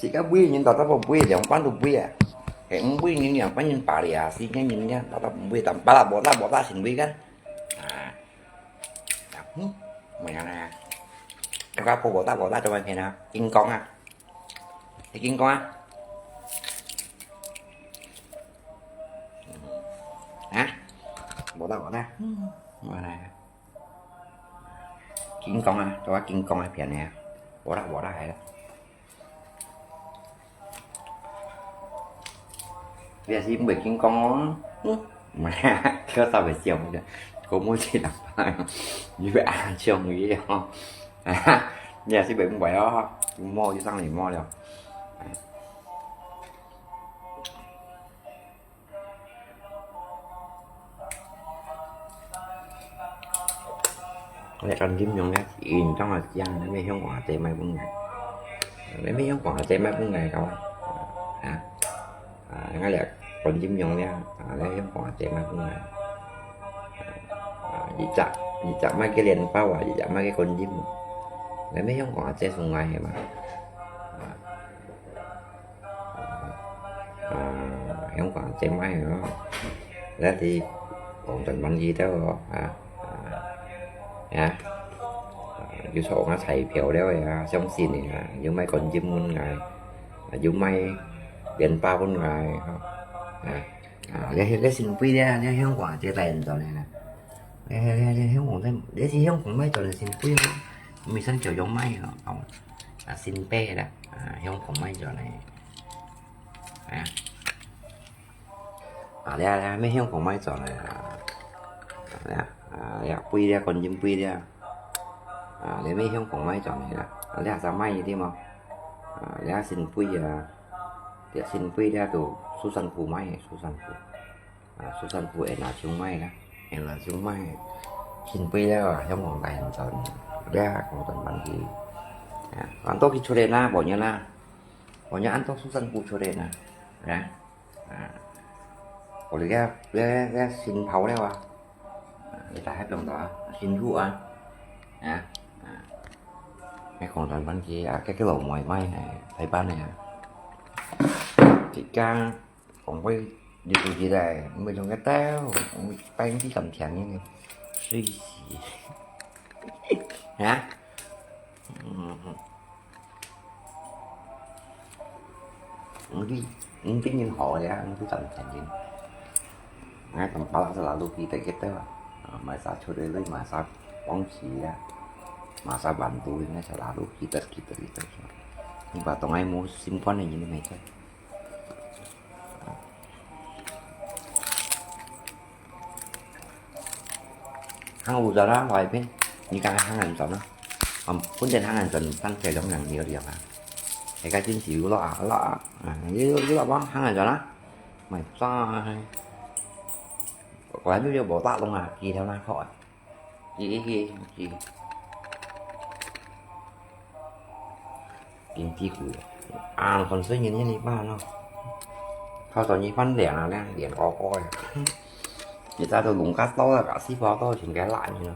自家飛人打打飛飛，兩班都飛啊。係，五飛人兩班人打了啊，四个人呢，打打飛飛，打，巴拉巴拉巴拉先飛个。啊，嗯，麼个呢？這個波波打波打做麼个呢？金剛啊，係金剛啊。啊？無啦無啦，嗯，無啦。金剛啊，做啊金剛啊，變个啊，無啦無啦，係啦。你也是毋會金剛哦，嗯，毋係啊，叫啥會笑个，講無錢人，你會啊，笑你哦，你也是會毋會哦，摸就上你摸了。 𠊎講金融呢，印度啊，講，你乜香港阿姐買分𠊎，你乜香港阿姐買分𠊎搞啊？啊，啊，𠊎這講金融呢，啊，你香港阿姐買分𠊎。啊，一隻，一隻買个蓮包啊，一隻買个金融，你乜香港阿姐送𠊎个嘛？啊。 啊，香港姐妹哦，這係講真話知道哦，啊，啊，啊，有坐啊彩票了呀，相信你啊，有買黃金問𠊎，啊，有買蓮花問𠊎，啊，啊，這，這新貴了，這香港姐帶人轉來了。 哎，哎，哎，香港在，這是香港買轉來新貴哦，毋係上九龍買哦，哦，啊，新買啦，啊，香港買轉來，啊，啊，這，這，乜香港買轉來啊，這，啊，這貴了，黃金貴了，啊，這乜香港買轉來啦，啊，這啥買个對無？啊，這新貴啊，這新貴了，都蘇珊府買个，蘇珊府。 啊，蘇珊府會拿手賣啦，會拿手賣，新貴了啊，香港大人轉，這講真話去，啊，安到佢出來啦，無人啦，無人安到蘇珊府出來啦，啊，啊，我這个，這，這新跑了啊，啊，你大家懂得啊，新路啊，啊，啊，這講真話去啊，這个老妹妹，哎，台灣的啊，自家 講話你不記得，毋會用个刀，毋會擺你咁甜个呢，水死。啊？嗯，嗯，你，你真正好个啊，你不賺錢个。哎，咁巴拉斯拉都記得个啊，啊，買啥出來，買啥東西啊，買啥玩具，買啥拉都記得，記得，記得。你把東西無心肝个人都沒得。 行路轉啦，外邊，你講行人轉啦。啊，本身行人轉，單車兩人了了啊。大家真係有落啊，落啊，啊，有，有落無？行人轉啦，買啥？我還沒有無大弄啊，幾條那好啊。 一，一，一，一。經濟股啊，啊，本身人家一般咯。靠，做一般兩啊，兩，兩高高个。一早都弄个到了，把四包到全给烂去了。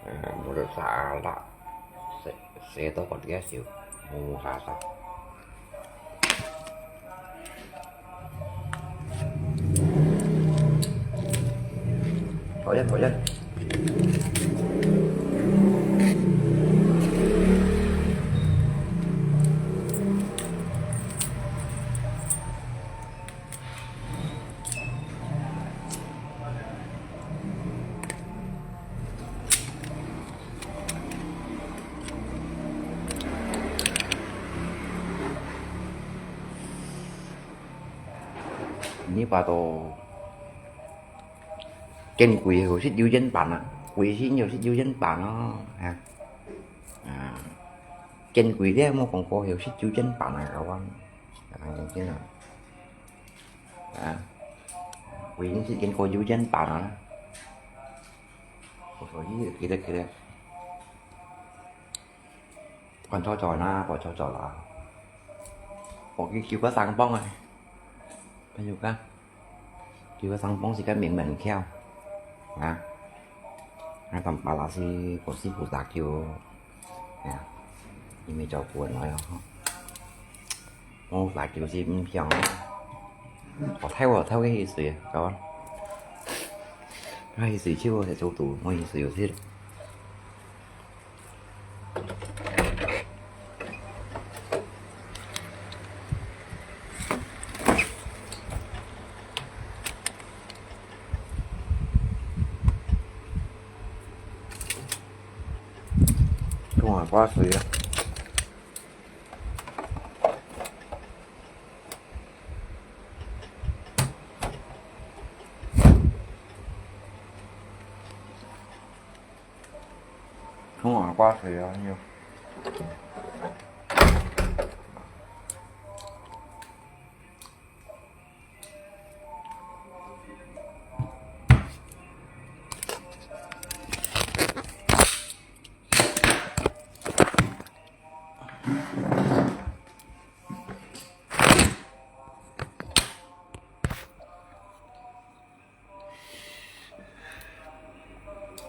呃，我就啥啦，谁，谁都不接受，嗯，啥啥。 討厭，討厭。你把到見鬼有食油煙飯啊，鬼先有食油煙飯咯，啊，啊，見鬼咧，莫講過有食油煙飯啊，老王，啊，真啊，啊，鬼先食見過油煙飯啊，我說，咦，記得，記得。 看錯錯啦，看錯錯啦。我去求个三磅啊，朋友講，求个三磅是个名门票啊，啊，當巴拉斯个師傅打球，啊，因為照顧人來哦。無辣椒係毋香个。哦，太過，太過汽水啊，搞啊。該汽水超過食速度，無汽水有食。同下掛水啊！ 同下掛水啊，又。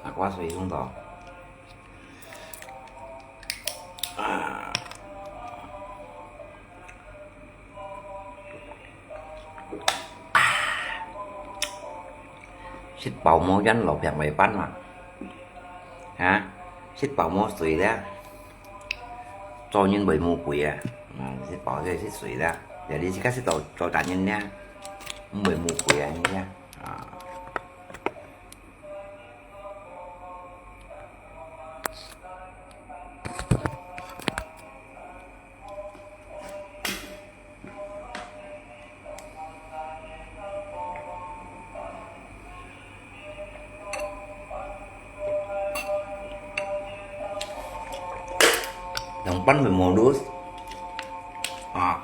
啊，掛水用到。啊。食飽無煙落病會搬嘛？啊？食飽無水咧？ 做人會無肥啊，啊，食飽就食水啦。你自家食到做大人呢，毋會無肥啊，你看啊。 Tong pan may modus. Ah.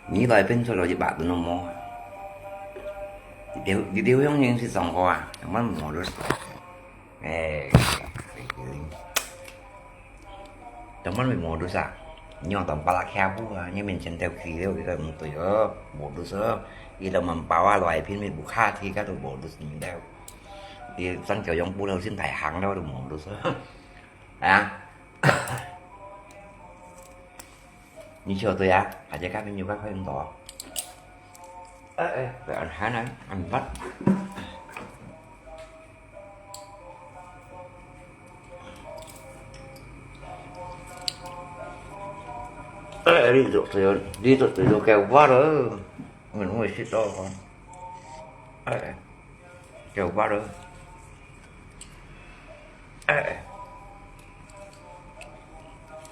Ni lai pin cho lo ji ba tu no mo. Di, di, di yung yung si song ko ah. Tong pan may modus. Eh. Tong pan may modus ah. Nyo tong pala kaya bu ah. Nyo min chen teo ki leo kita mutui oh. Modus oh. Ilo mampawa lo ai pin mi buka ti ka tu modus ni leo. Di sang kiao yung bu lo sin tai hang leo tu modus oh. 哎呀，你笑对啊，大家看朋友看看多。哎哎，不要看了，很烦。哎，你做对，你做对，都给我了，我我知道。哎。 Kêu bát đó. Ê.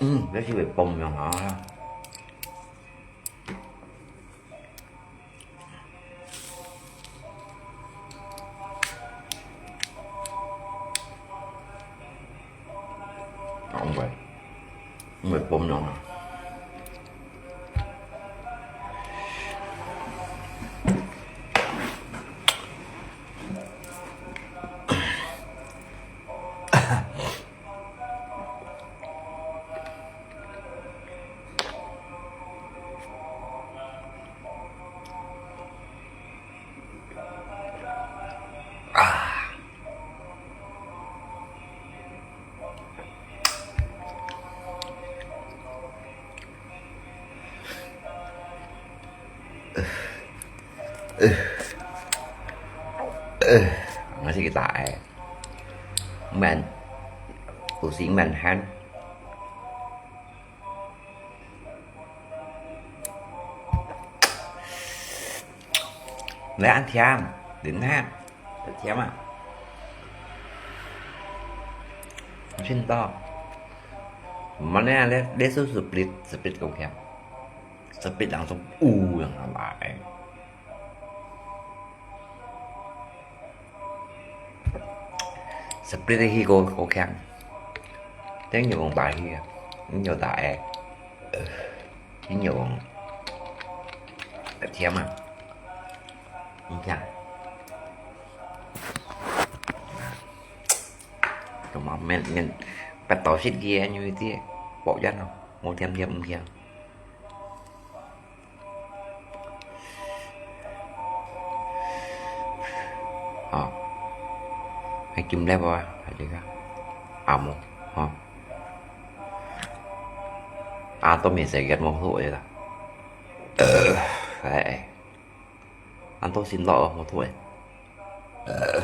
Ừ, cái gì vậy bông nhọn hả? Không vậy. Không phải bông nhọn hả? Masih kita eh. Men, pusing men han. Lẽ ăn thiam, đến han. Thiam à. Xin to. Mà nè, để, để số split, split không thiam. Split langsung u yang lại. Split hi ko ko khen. Tiếng nhiều bằng bài hi. Nhiều tại. Tiếng nhiều bằng. Thiam à. Không khen. Tụi mà mình, mình bắt đầu xích kia như thế. Bỏ dắt không? Một thiam thiam không khen. Ờ. Hay kim lép à, hay gì cả. À, một. Ờ. 啊，都没时间，我好饿了。呃，哎，俺都心老了，我好饿。呃。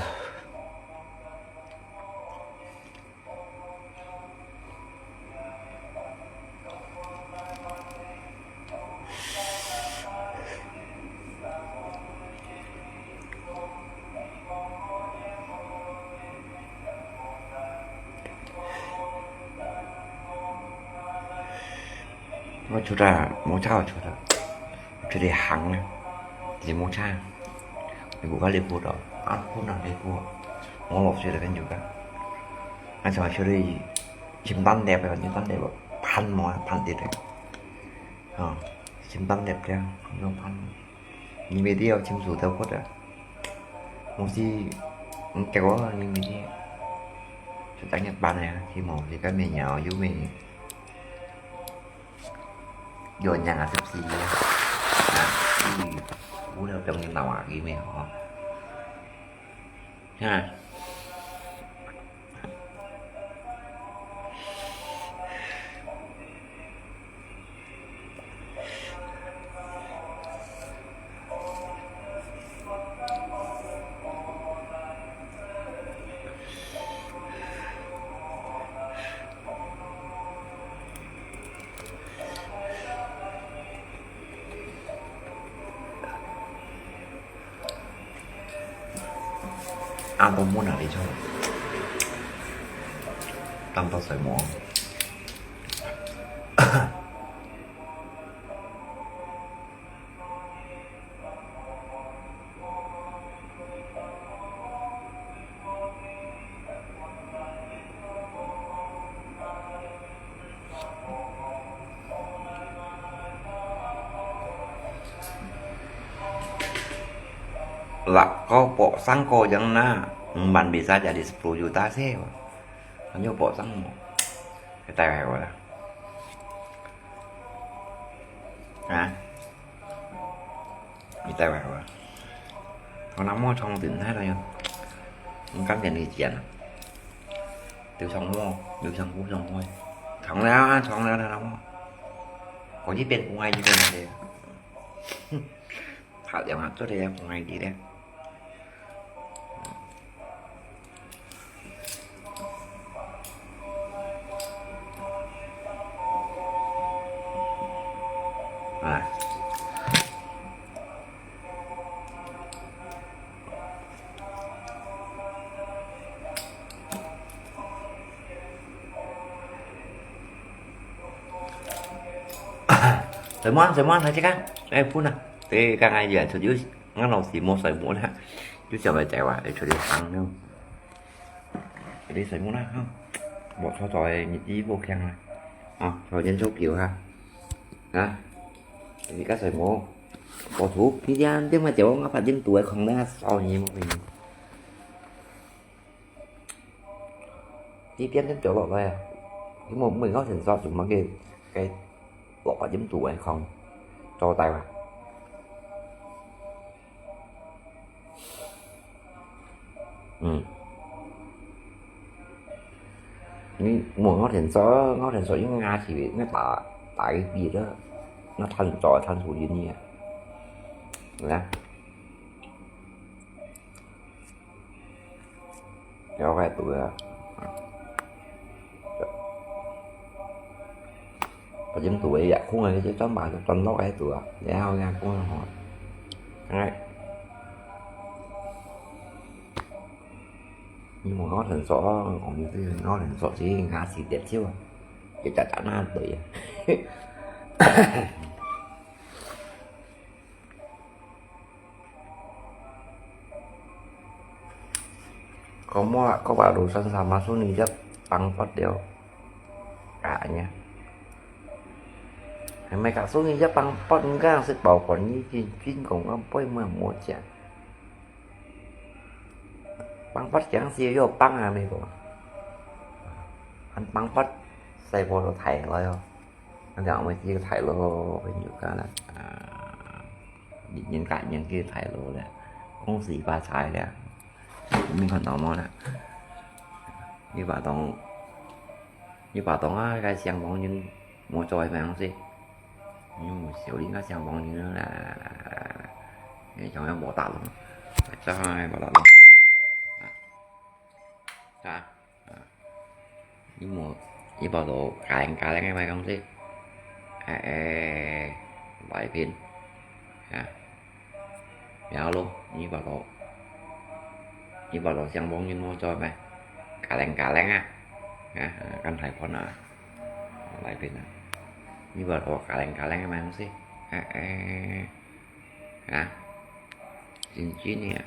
我出来，我出去出来，出去行啊，就没差。你不怕累不着，啊，不能累不，我老实的跟你讲，俺想出去，清淡点吧，清淡点吧，盼么盼点的，啊，清淡点这样，用盼。 你每天要清楚的活着。我是，嗯，给我，你每天就在那班呀，起码你个面呀，有没有人啊，是不是？啊，你无聊中间闹啊，有没有啊？啊。 啊，都没哪里去了，当到什么？ Lah, kau pok sang kau yang na, mban bisa jadi sepuluh juta sih. Anyo pok sang mo. Kita ya, wala. Ha? Kita ya, wala. Kau nak mo chong tin hai lah ya. Engkau jadi jian. Tiup sông mua, tiup sông mua, sông mua. Chóng léo, chóng léo, chóng léo mua. Có gì bên cũng hay chứ bên này đi. Thảo điểm hạt chút thì em cũng hay đi đấy. À. 水母，水母，來這個，哎，分啊，這個剛剛也出去，俺老師無水母啦，就想來台灣，來出去行咯，這水母啦，哈，無錯錯的，日子無強啦，啊，條件足夠哈，啊，這個水母，無錯，你這樣對嘛，就我發現肚的空咧，少年無。 你點點掉落來啊！你莫莫搞成煞，做麼个該落把音度个空做大啊？嗯。你莫搞成煞，搞成煞，因為牙齒那打打一滴的，那探索探索音呢，來。 了解肚啊。把音肚个也空个，就轉把就轉落个肚啊，然後人講吼，哎，你莫搞成煞，講你這個搞成煞，只牙齒跌掉啊，就咋咋那對啊。 Kau mua, kau baru san sama Sony je pang pot dia. Kayaknya. Hai mai ka Sony je pang pot enggak si bảo quản lý chính chính cũng không phải mà mua chả. Pang pot chẳng si yo pang à mấy cô. Anh pang pot sai vô lo thải lo yo. Nó bảo mấy cái thải lo bên nhiều cái là à, những cái những cái thải lo là công ty ba thải là mình còn tò mò là như bà tổng như bà tổng á cái sang bóng những 莫做个東西，你莫小心啊，像黃牛啦，你想要莫打咯，做好莫打咯，啊，啊，啊，你莫，你莫做加零加零个東西，哎哎，來一片，啊。 然後咯，你把它，你把它像黃金摸做咩？加零加零啊，啊，啊，剛才看啊，來片啊，你把它加零加零个東西，啊，啊，啊，真真个啊。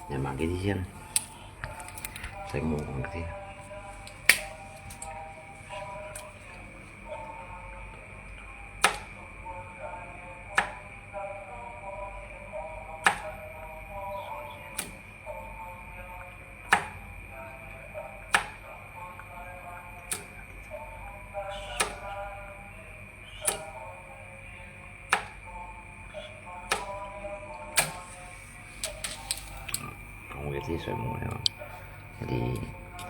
你買个先，再摸摸个。講个係睡目了，你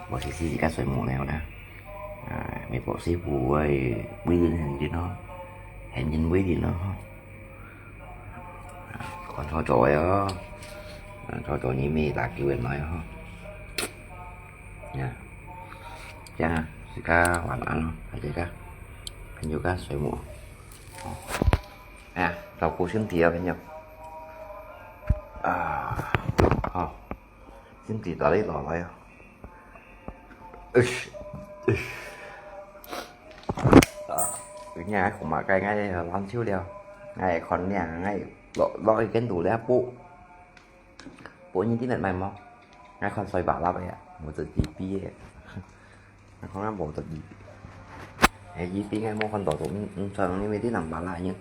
無時時自家睡目了啦。啊，美國西部个威靈很緊哦，很緊威靈哦。啊，看操作个哦，啊，操作你咪打機會來哦。呀，這樣啊，自家晚安哦，大家，朋友家睡目。 哎呀，照顧身體啊，朋友。啊，好，身體打理落來啊。哎，哎。啊，今日還恐怕該𠊎難受了，𠊎看了，𠊎落，落一間肚了，不。 本身internet無，𠊎看衰巴拉个啊，無得G B个。𠊎看𠊎無得G B。哎，G B𠊎無看到，毋，毋知因為啲人巴拉个。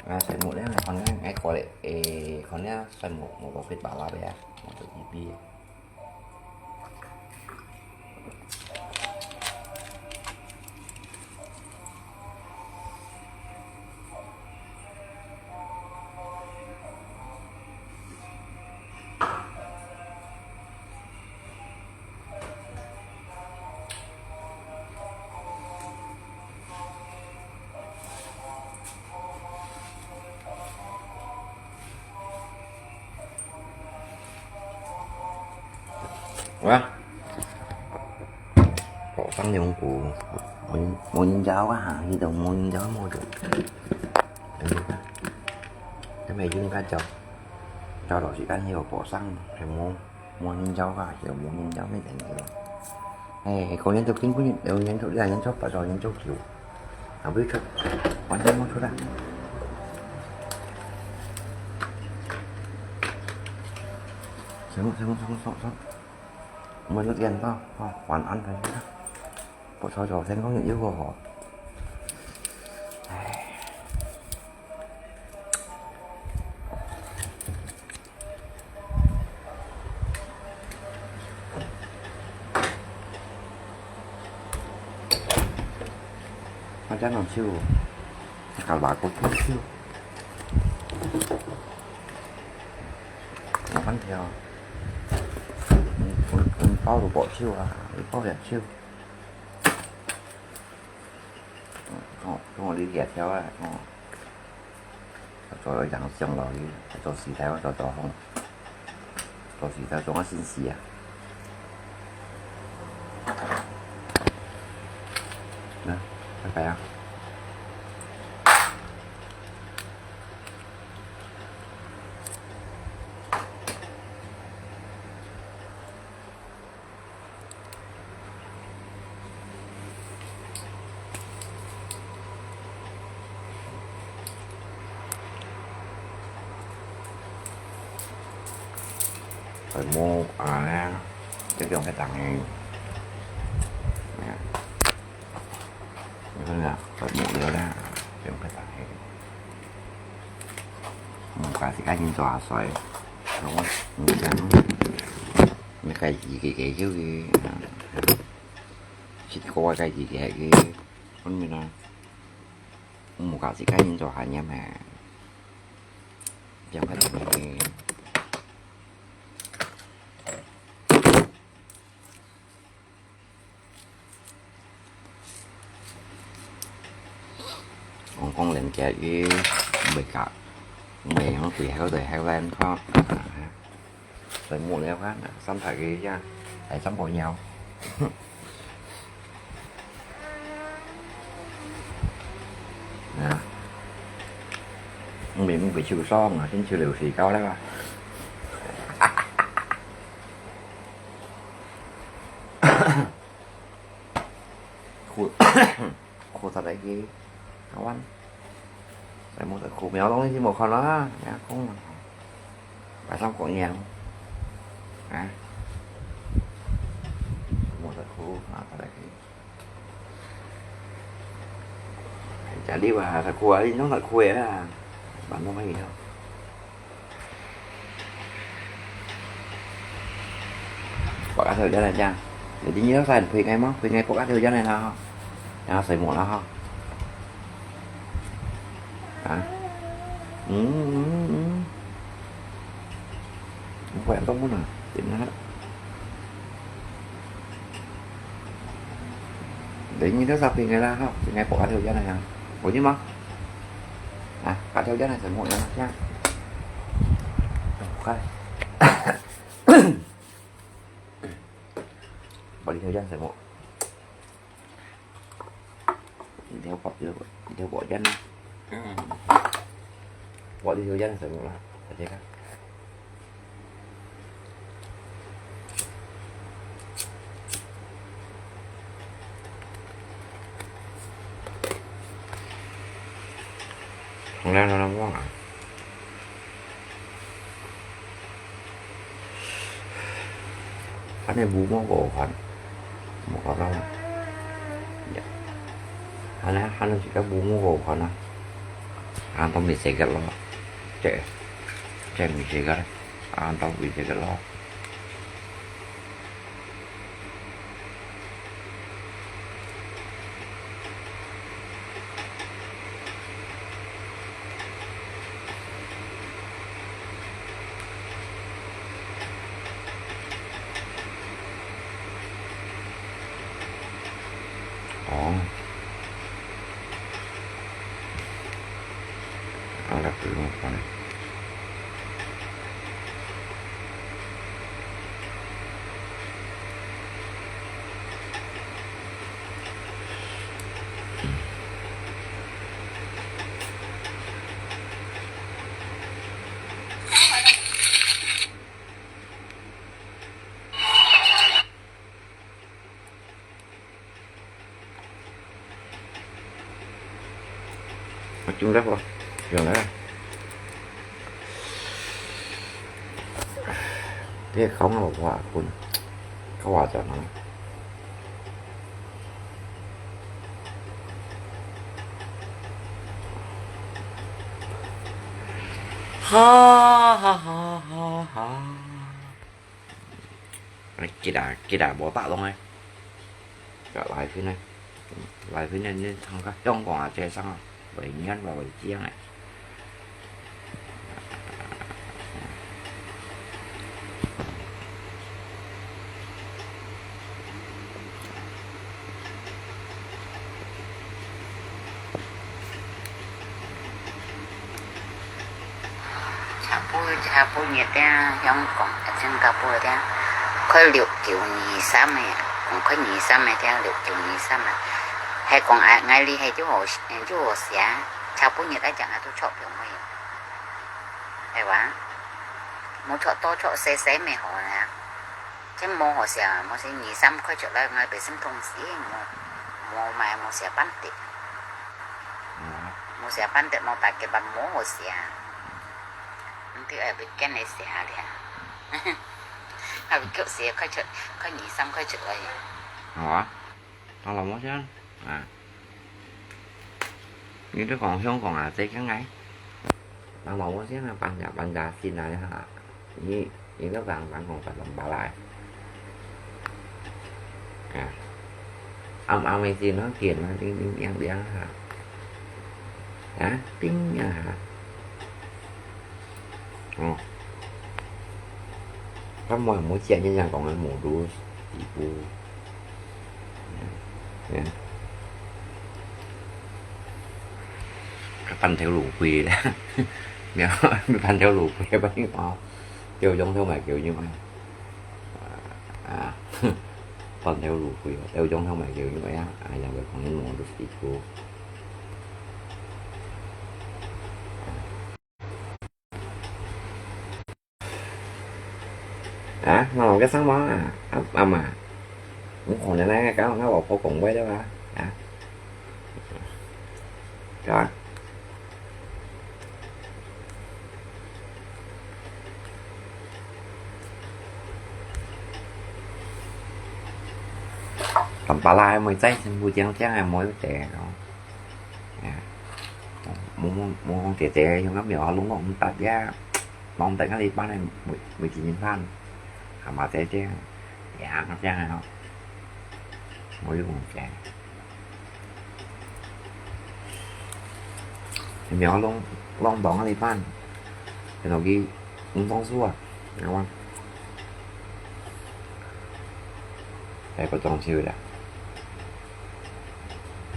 啊，睡目了，看𠊎，𠊎過來，誒，看了睡目，無落去巴拉个啊，無得G B个。 喂，火上兩股，無人，無人教啊，你都無人教，無就，等下，等下應該教，教老師，但是有火上，還無。 無人教啊，有無人教，無人教。哎，過年都經過，有人做，有人做八，有人做九，啊，毋出，完全無出啦。成功，成功，成功，成功，成功。我們六點到，哦，晚安，大家。 不錯，昨天講有好好。唉。大家攏手，大家拿過去手。我看條，嗯，嗯，嗯，包都包手啊，你包兩手。 哦，同我理解條啊，哦。做到影相落去，做時代，做做風，做時代，做我新事啊。來，拜拜啊。 睡目啊，這種个東西。你看啊，睡目了啦，這種个東西。嗯，假使趕緊做下睡，我，你看，你該自己繼續去，啊。 食過个自己去，分明啊，毋好搞自家人做下念啊，這樣个東西。講講連結佢，毋會搞，毋會用佢，還有對，還有人看，啊，所以無了看，三台佢呀，還三個鳥。啊，毋會，毋會受傷啊，先去流水搞了啊。苦，苦出來去，好玩。 細妹仔哭，苗東你無看啦，你講啦，擺上過年，啊，細妹仔哭，啊，再來去，家裡啊，在哭啊，你弄在哭啊，慢慢慢慢。 Buka katil jangan ya. Jadi nyo sa pui ngai mo, pui ngai buka katil jangan na ho. Yang sa mo na ho. Ha? Hmm, hmm, hmm. Buka yang tong mo na. Tim na. Jadi nyo sa pui ngai la ho, pui ngai buka katil jangan ya. Boleh mo? Ha, katil jangan sa mo na ya. Okay. Balik hujan semua. Ini dia buat dia, dia buat hujan. Hmm. Buat dia hujan semua lah. Aja kan. Không lẽ nó nóng quá à? Hane bu mo ko khan. Mo ko rong. Ya. Hane, hane si ka bu mo ko khan na. An tong mi se ka lo. Che. Che mi se ka. An tong mi se ka lo. Ồ. Ăn lặp lại một phần. Nói chung rất là, giờ nữa. Thế không là quà kun, có quà cho nó. Ha ha ha ha ha. Kì đã, kì đã bỏ tả luôn ấy. Cả lại phía này. Lại phía này nên thằng các trong còn là che sang à. Vậy nhấn vào vậy chiang này. Chà pui, chà pui nhiệt thế, Hồng Kông, Singapore thế, khói六九二三này, cũng khói二三này thế,六九二三này. Hay còn ai, ngay đi hay chú hồ, chú hồ xia, chà pui nhiệt ai chẳng ai thu chọn phiếu mày. Hay quá. Mua chọn to chọn xe xe mày hỏi nè. Chứ mua hồ xia, mua xe nhị sắm khói chợ lai ngay bị sắm thông xí mua. Mua mai mua xe bán tị. Mua xe bán tị mua tại cái bàn mua hồ xia. Không thì ở bên cái này xia đi à. Ở bên kiểu xia khói chợ, khói nhị sắm khói chợ lai. Hả? Tao lòng mua chứ. À. Như đứa con Hương còn à, tê cái ngay. Tao lòng mua chứ là bán nhà, bán nhà xin là ha. Như, như đứa vàng bán còn phải lòng bà lại. À. Âm âm ấy xin nó tiền nó đinh đinh đen đen ha. Hả? Đinh nha hả? Ồ. Các món mua chè như nhà còn ăn mổ đu. Thì bu. Nè. Nè. 半條滷龜咧，無，半條滷龜，不然哦，就用頭來叫用啊，啊，半條滷龜，就用頭來叫用啊，啊，有个朋友我都試過。啊，我个生活啊，啊，阿嫲，你可能那个刚刚我婆公位对吧？啊，对吧？咁巴拉个妹仔，全部靚靚个妹仔哦。啊，冇冇冇講姐姐，用个苗啊，弄弄唔得呀。 弄等下你班个每每一日飯，阿嫲姐姐，呀，這樣哦，我又唔驚。你苗弄弄當下你班，然後佢唔裝修啊，你看，哎，不裝修了。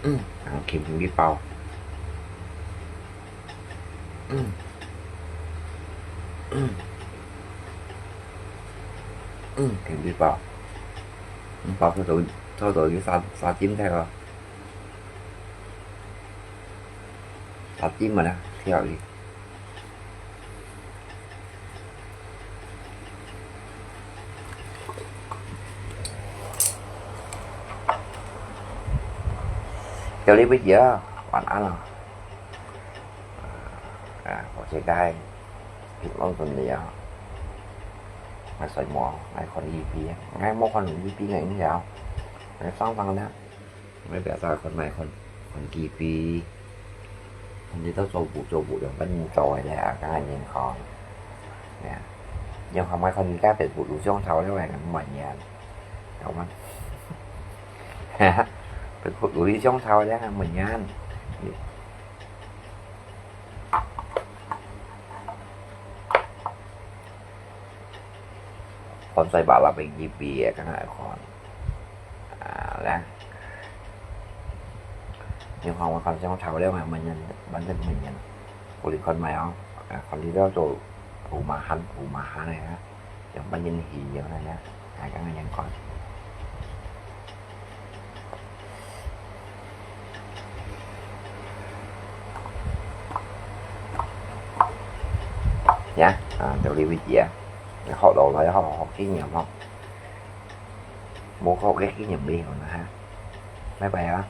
嗯，然後輕輕一包。嗯，嗯，嗯，輕輕一包。嗯，包出頭，出頭就殺殺金忒哦，殺金嘛啦，跳去。 有你不要，晚安了。啊，我现在平安顺利啊。我睡梦，我看一边，我没看一边个影响，我上上呢。 ไม่เปรียบเทียบคนใหม่คนคนกี่ปี คนที่ต้องโจบุโจบุอย่างเป็นโจยเลยอ่ะก็เงินคอนเนี่ยยังทำให้คนนี้กลายเป็นผู้ดูช่วงเทาได้ไหมกันใหม่เนี่ยเอามันเป็นผู้ดูที่ช่วงเทาได้กันเหมือนกัน คนใส่บาตรเราเป็นกี่ปีอะก็หายคอน อ่า แล้ว มีความว่าความช่วงเทาเรียกว่ามันยังมันเป็นเหมือนกัน ผู้หญิงคนใหม่เอา อ่า คนที่เรียกว่าตัวผู้มาหันผู้มาหันเลยนะยังมันยังหีอยู่เลยนะ หายกันยังก่อน เนี่ย อ่า เดี๋ยวรีวิวเจีย เดี๋ยวเขาลองแล้วเขาเขาขี้เหนียวเนาะ โมเขาแค่ขี้เหนียวเดียวนะฮะ ไม่ไปอ่ะ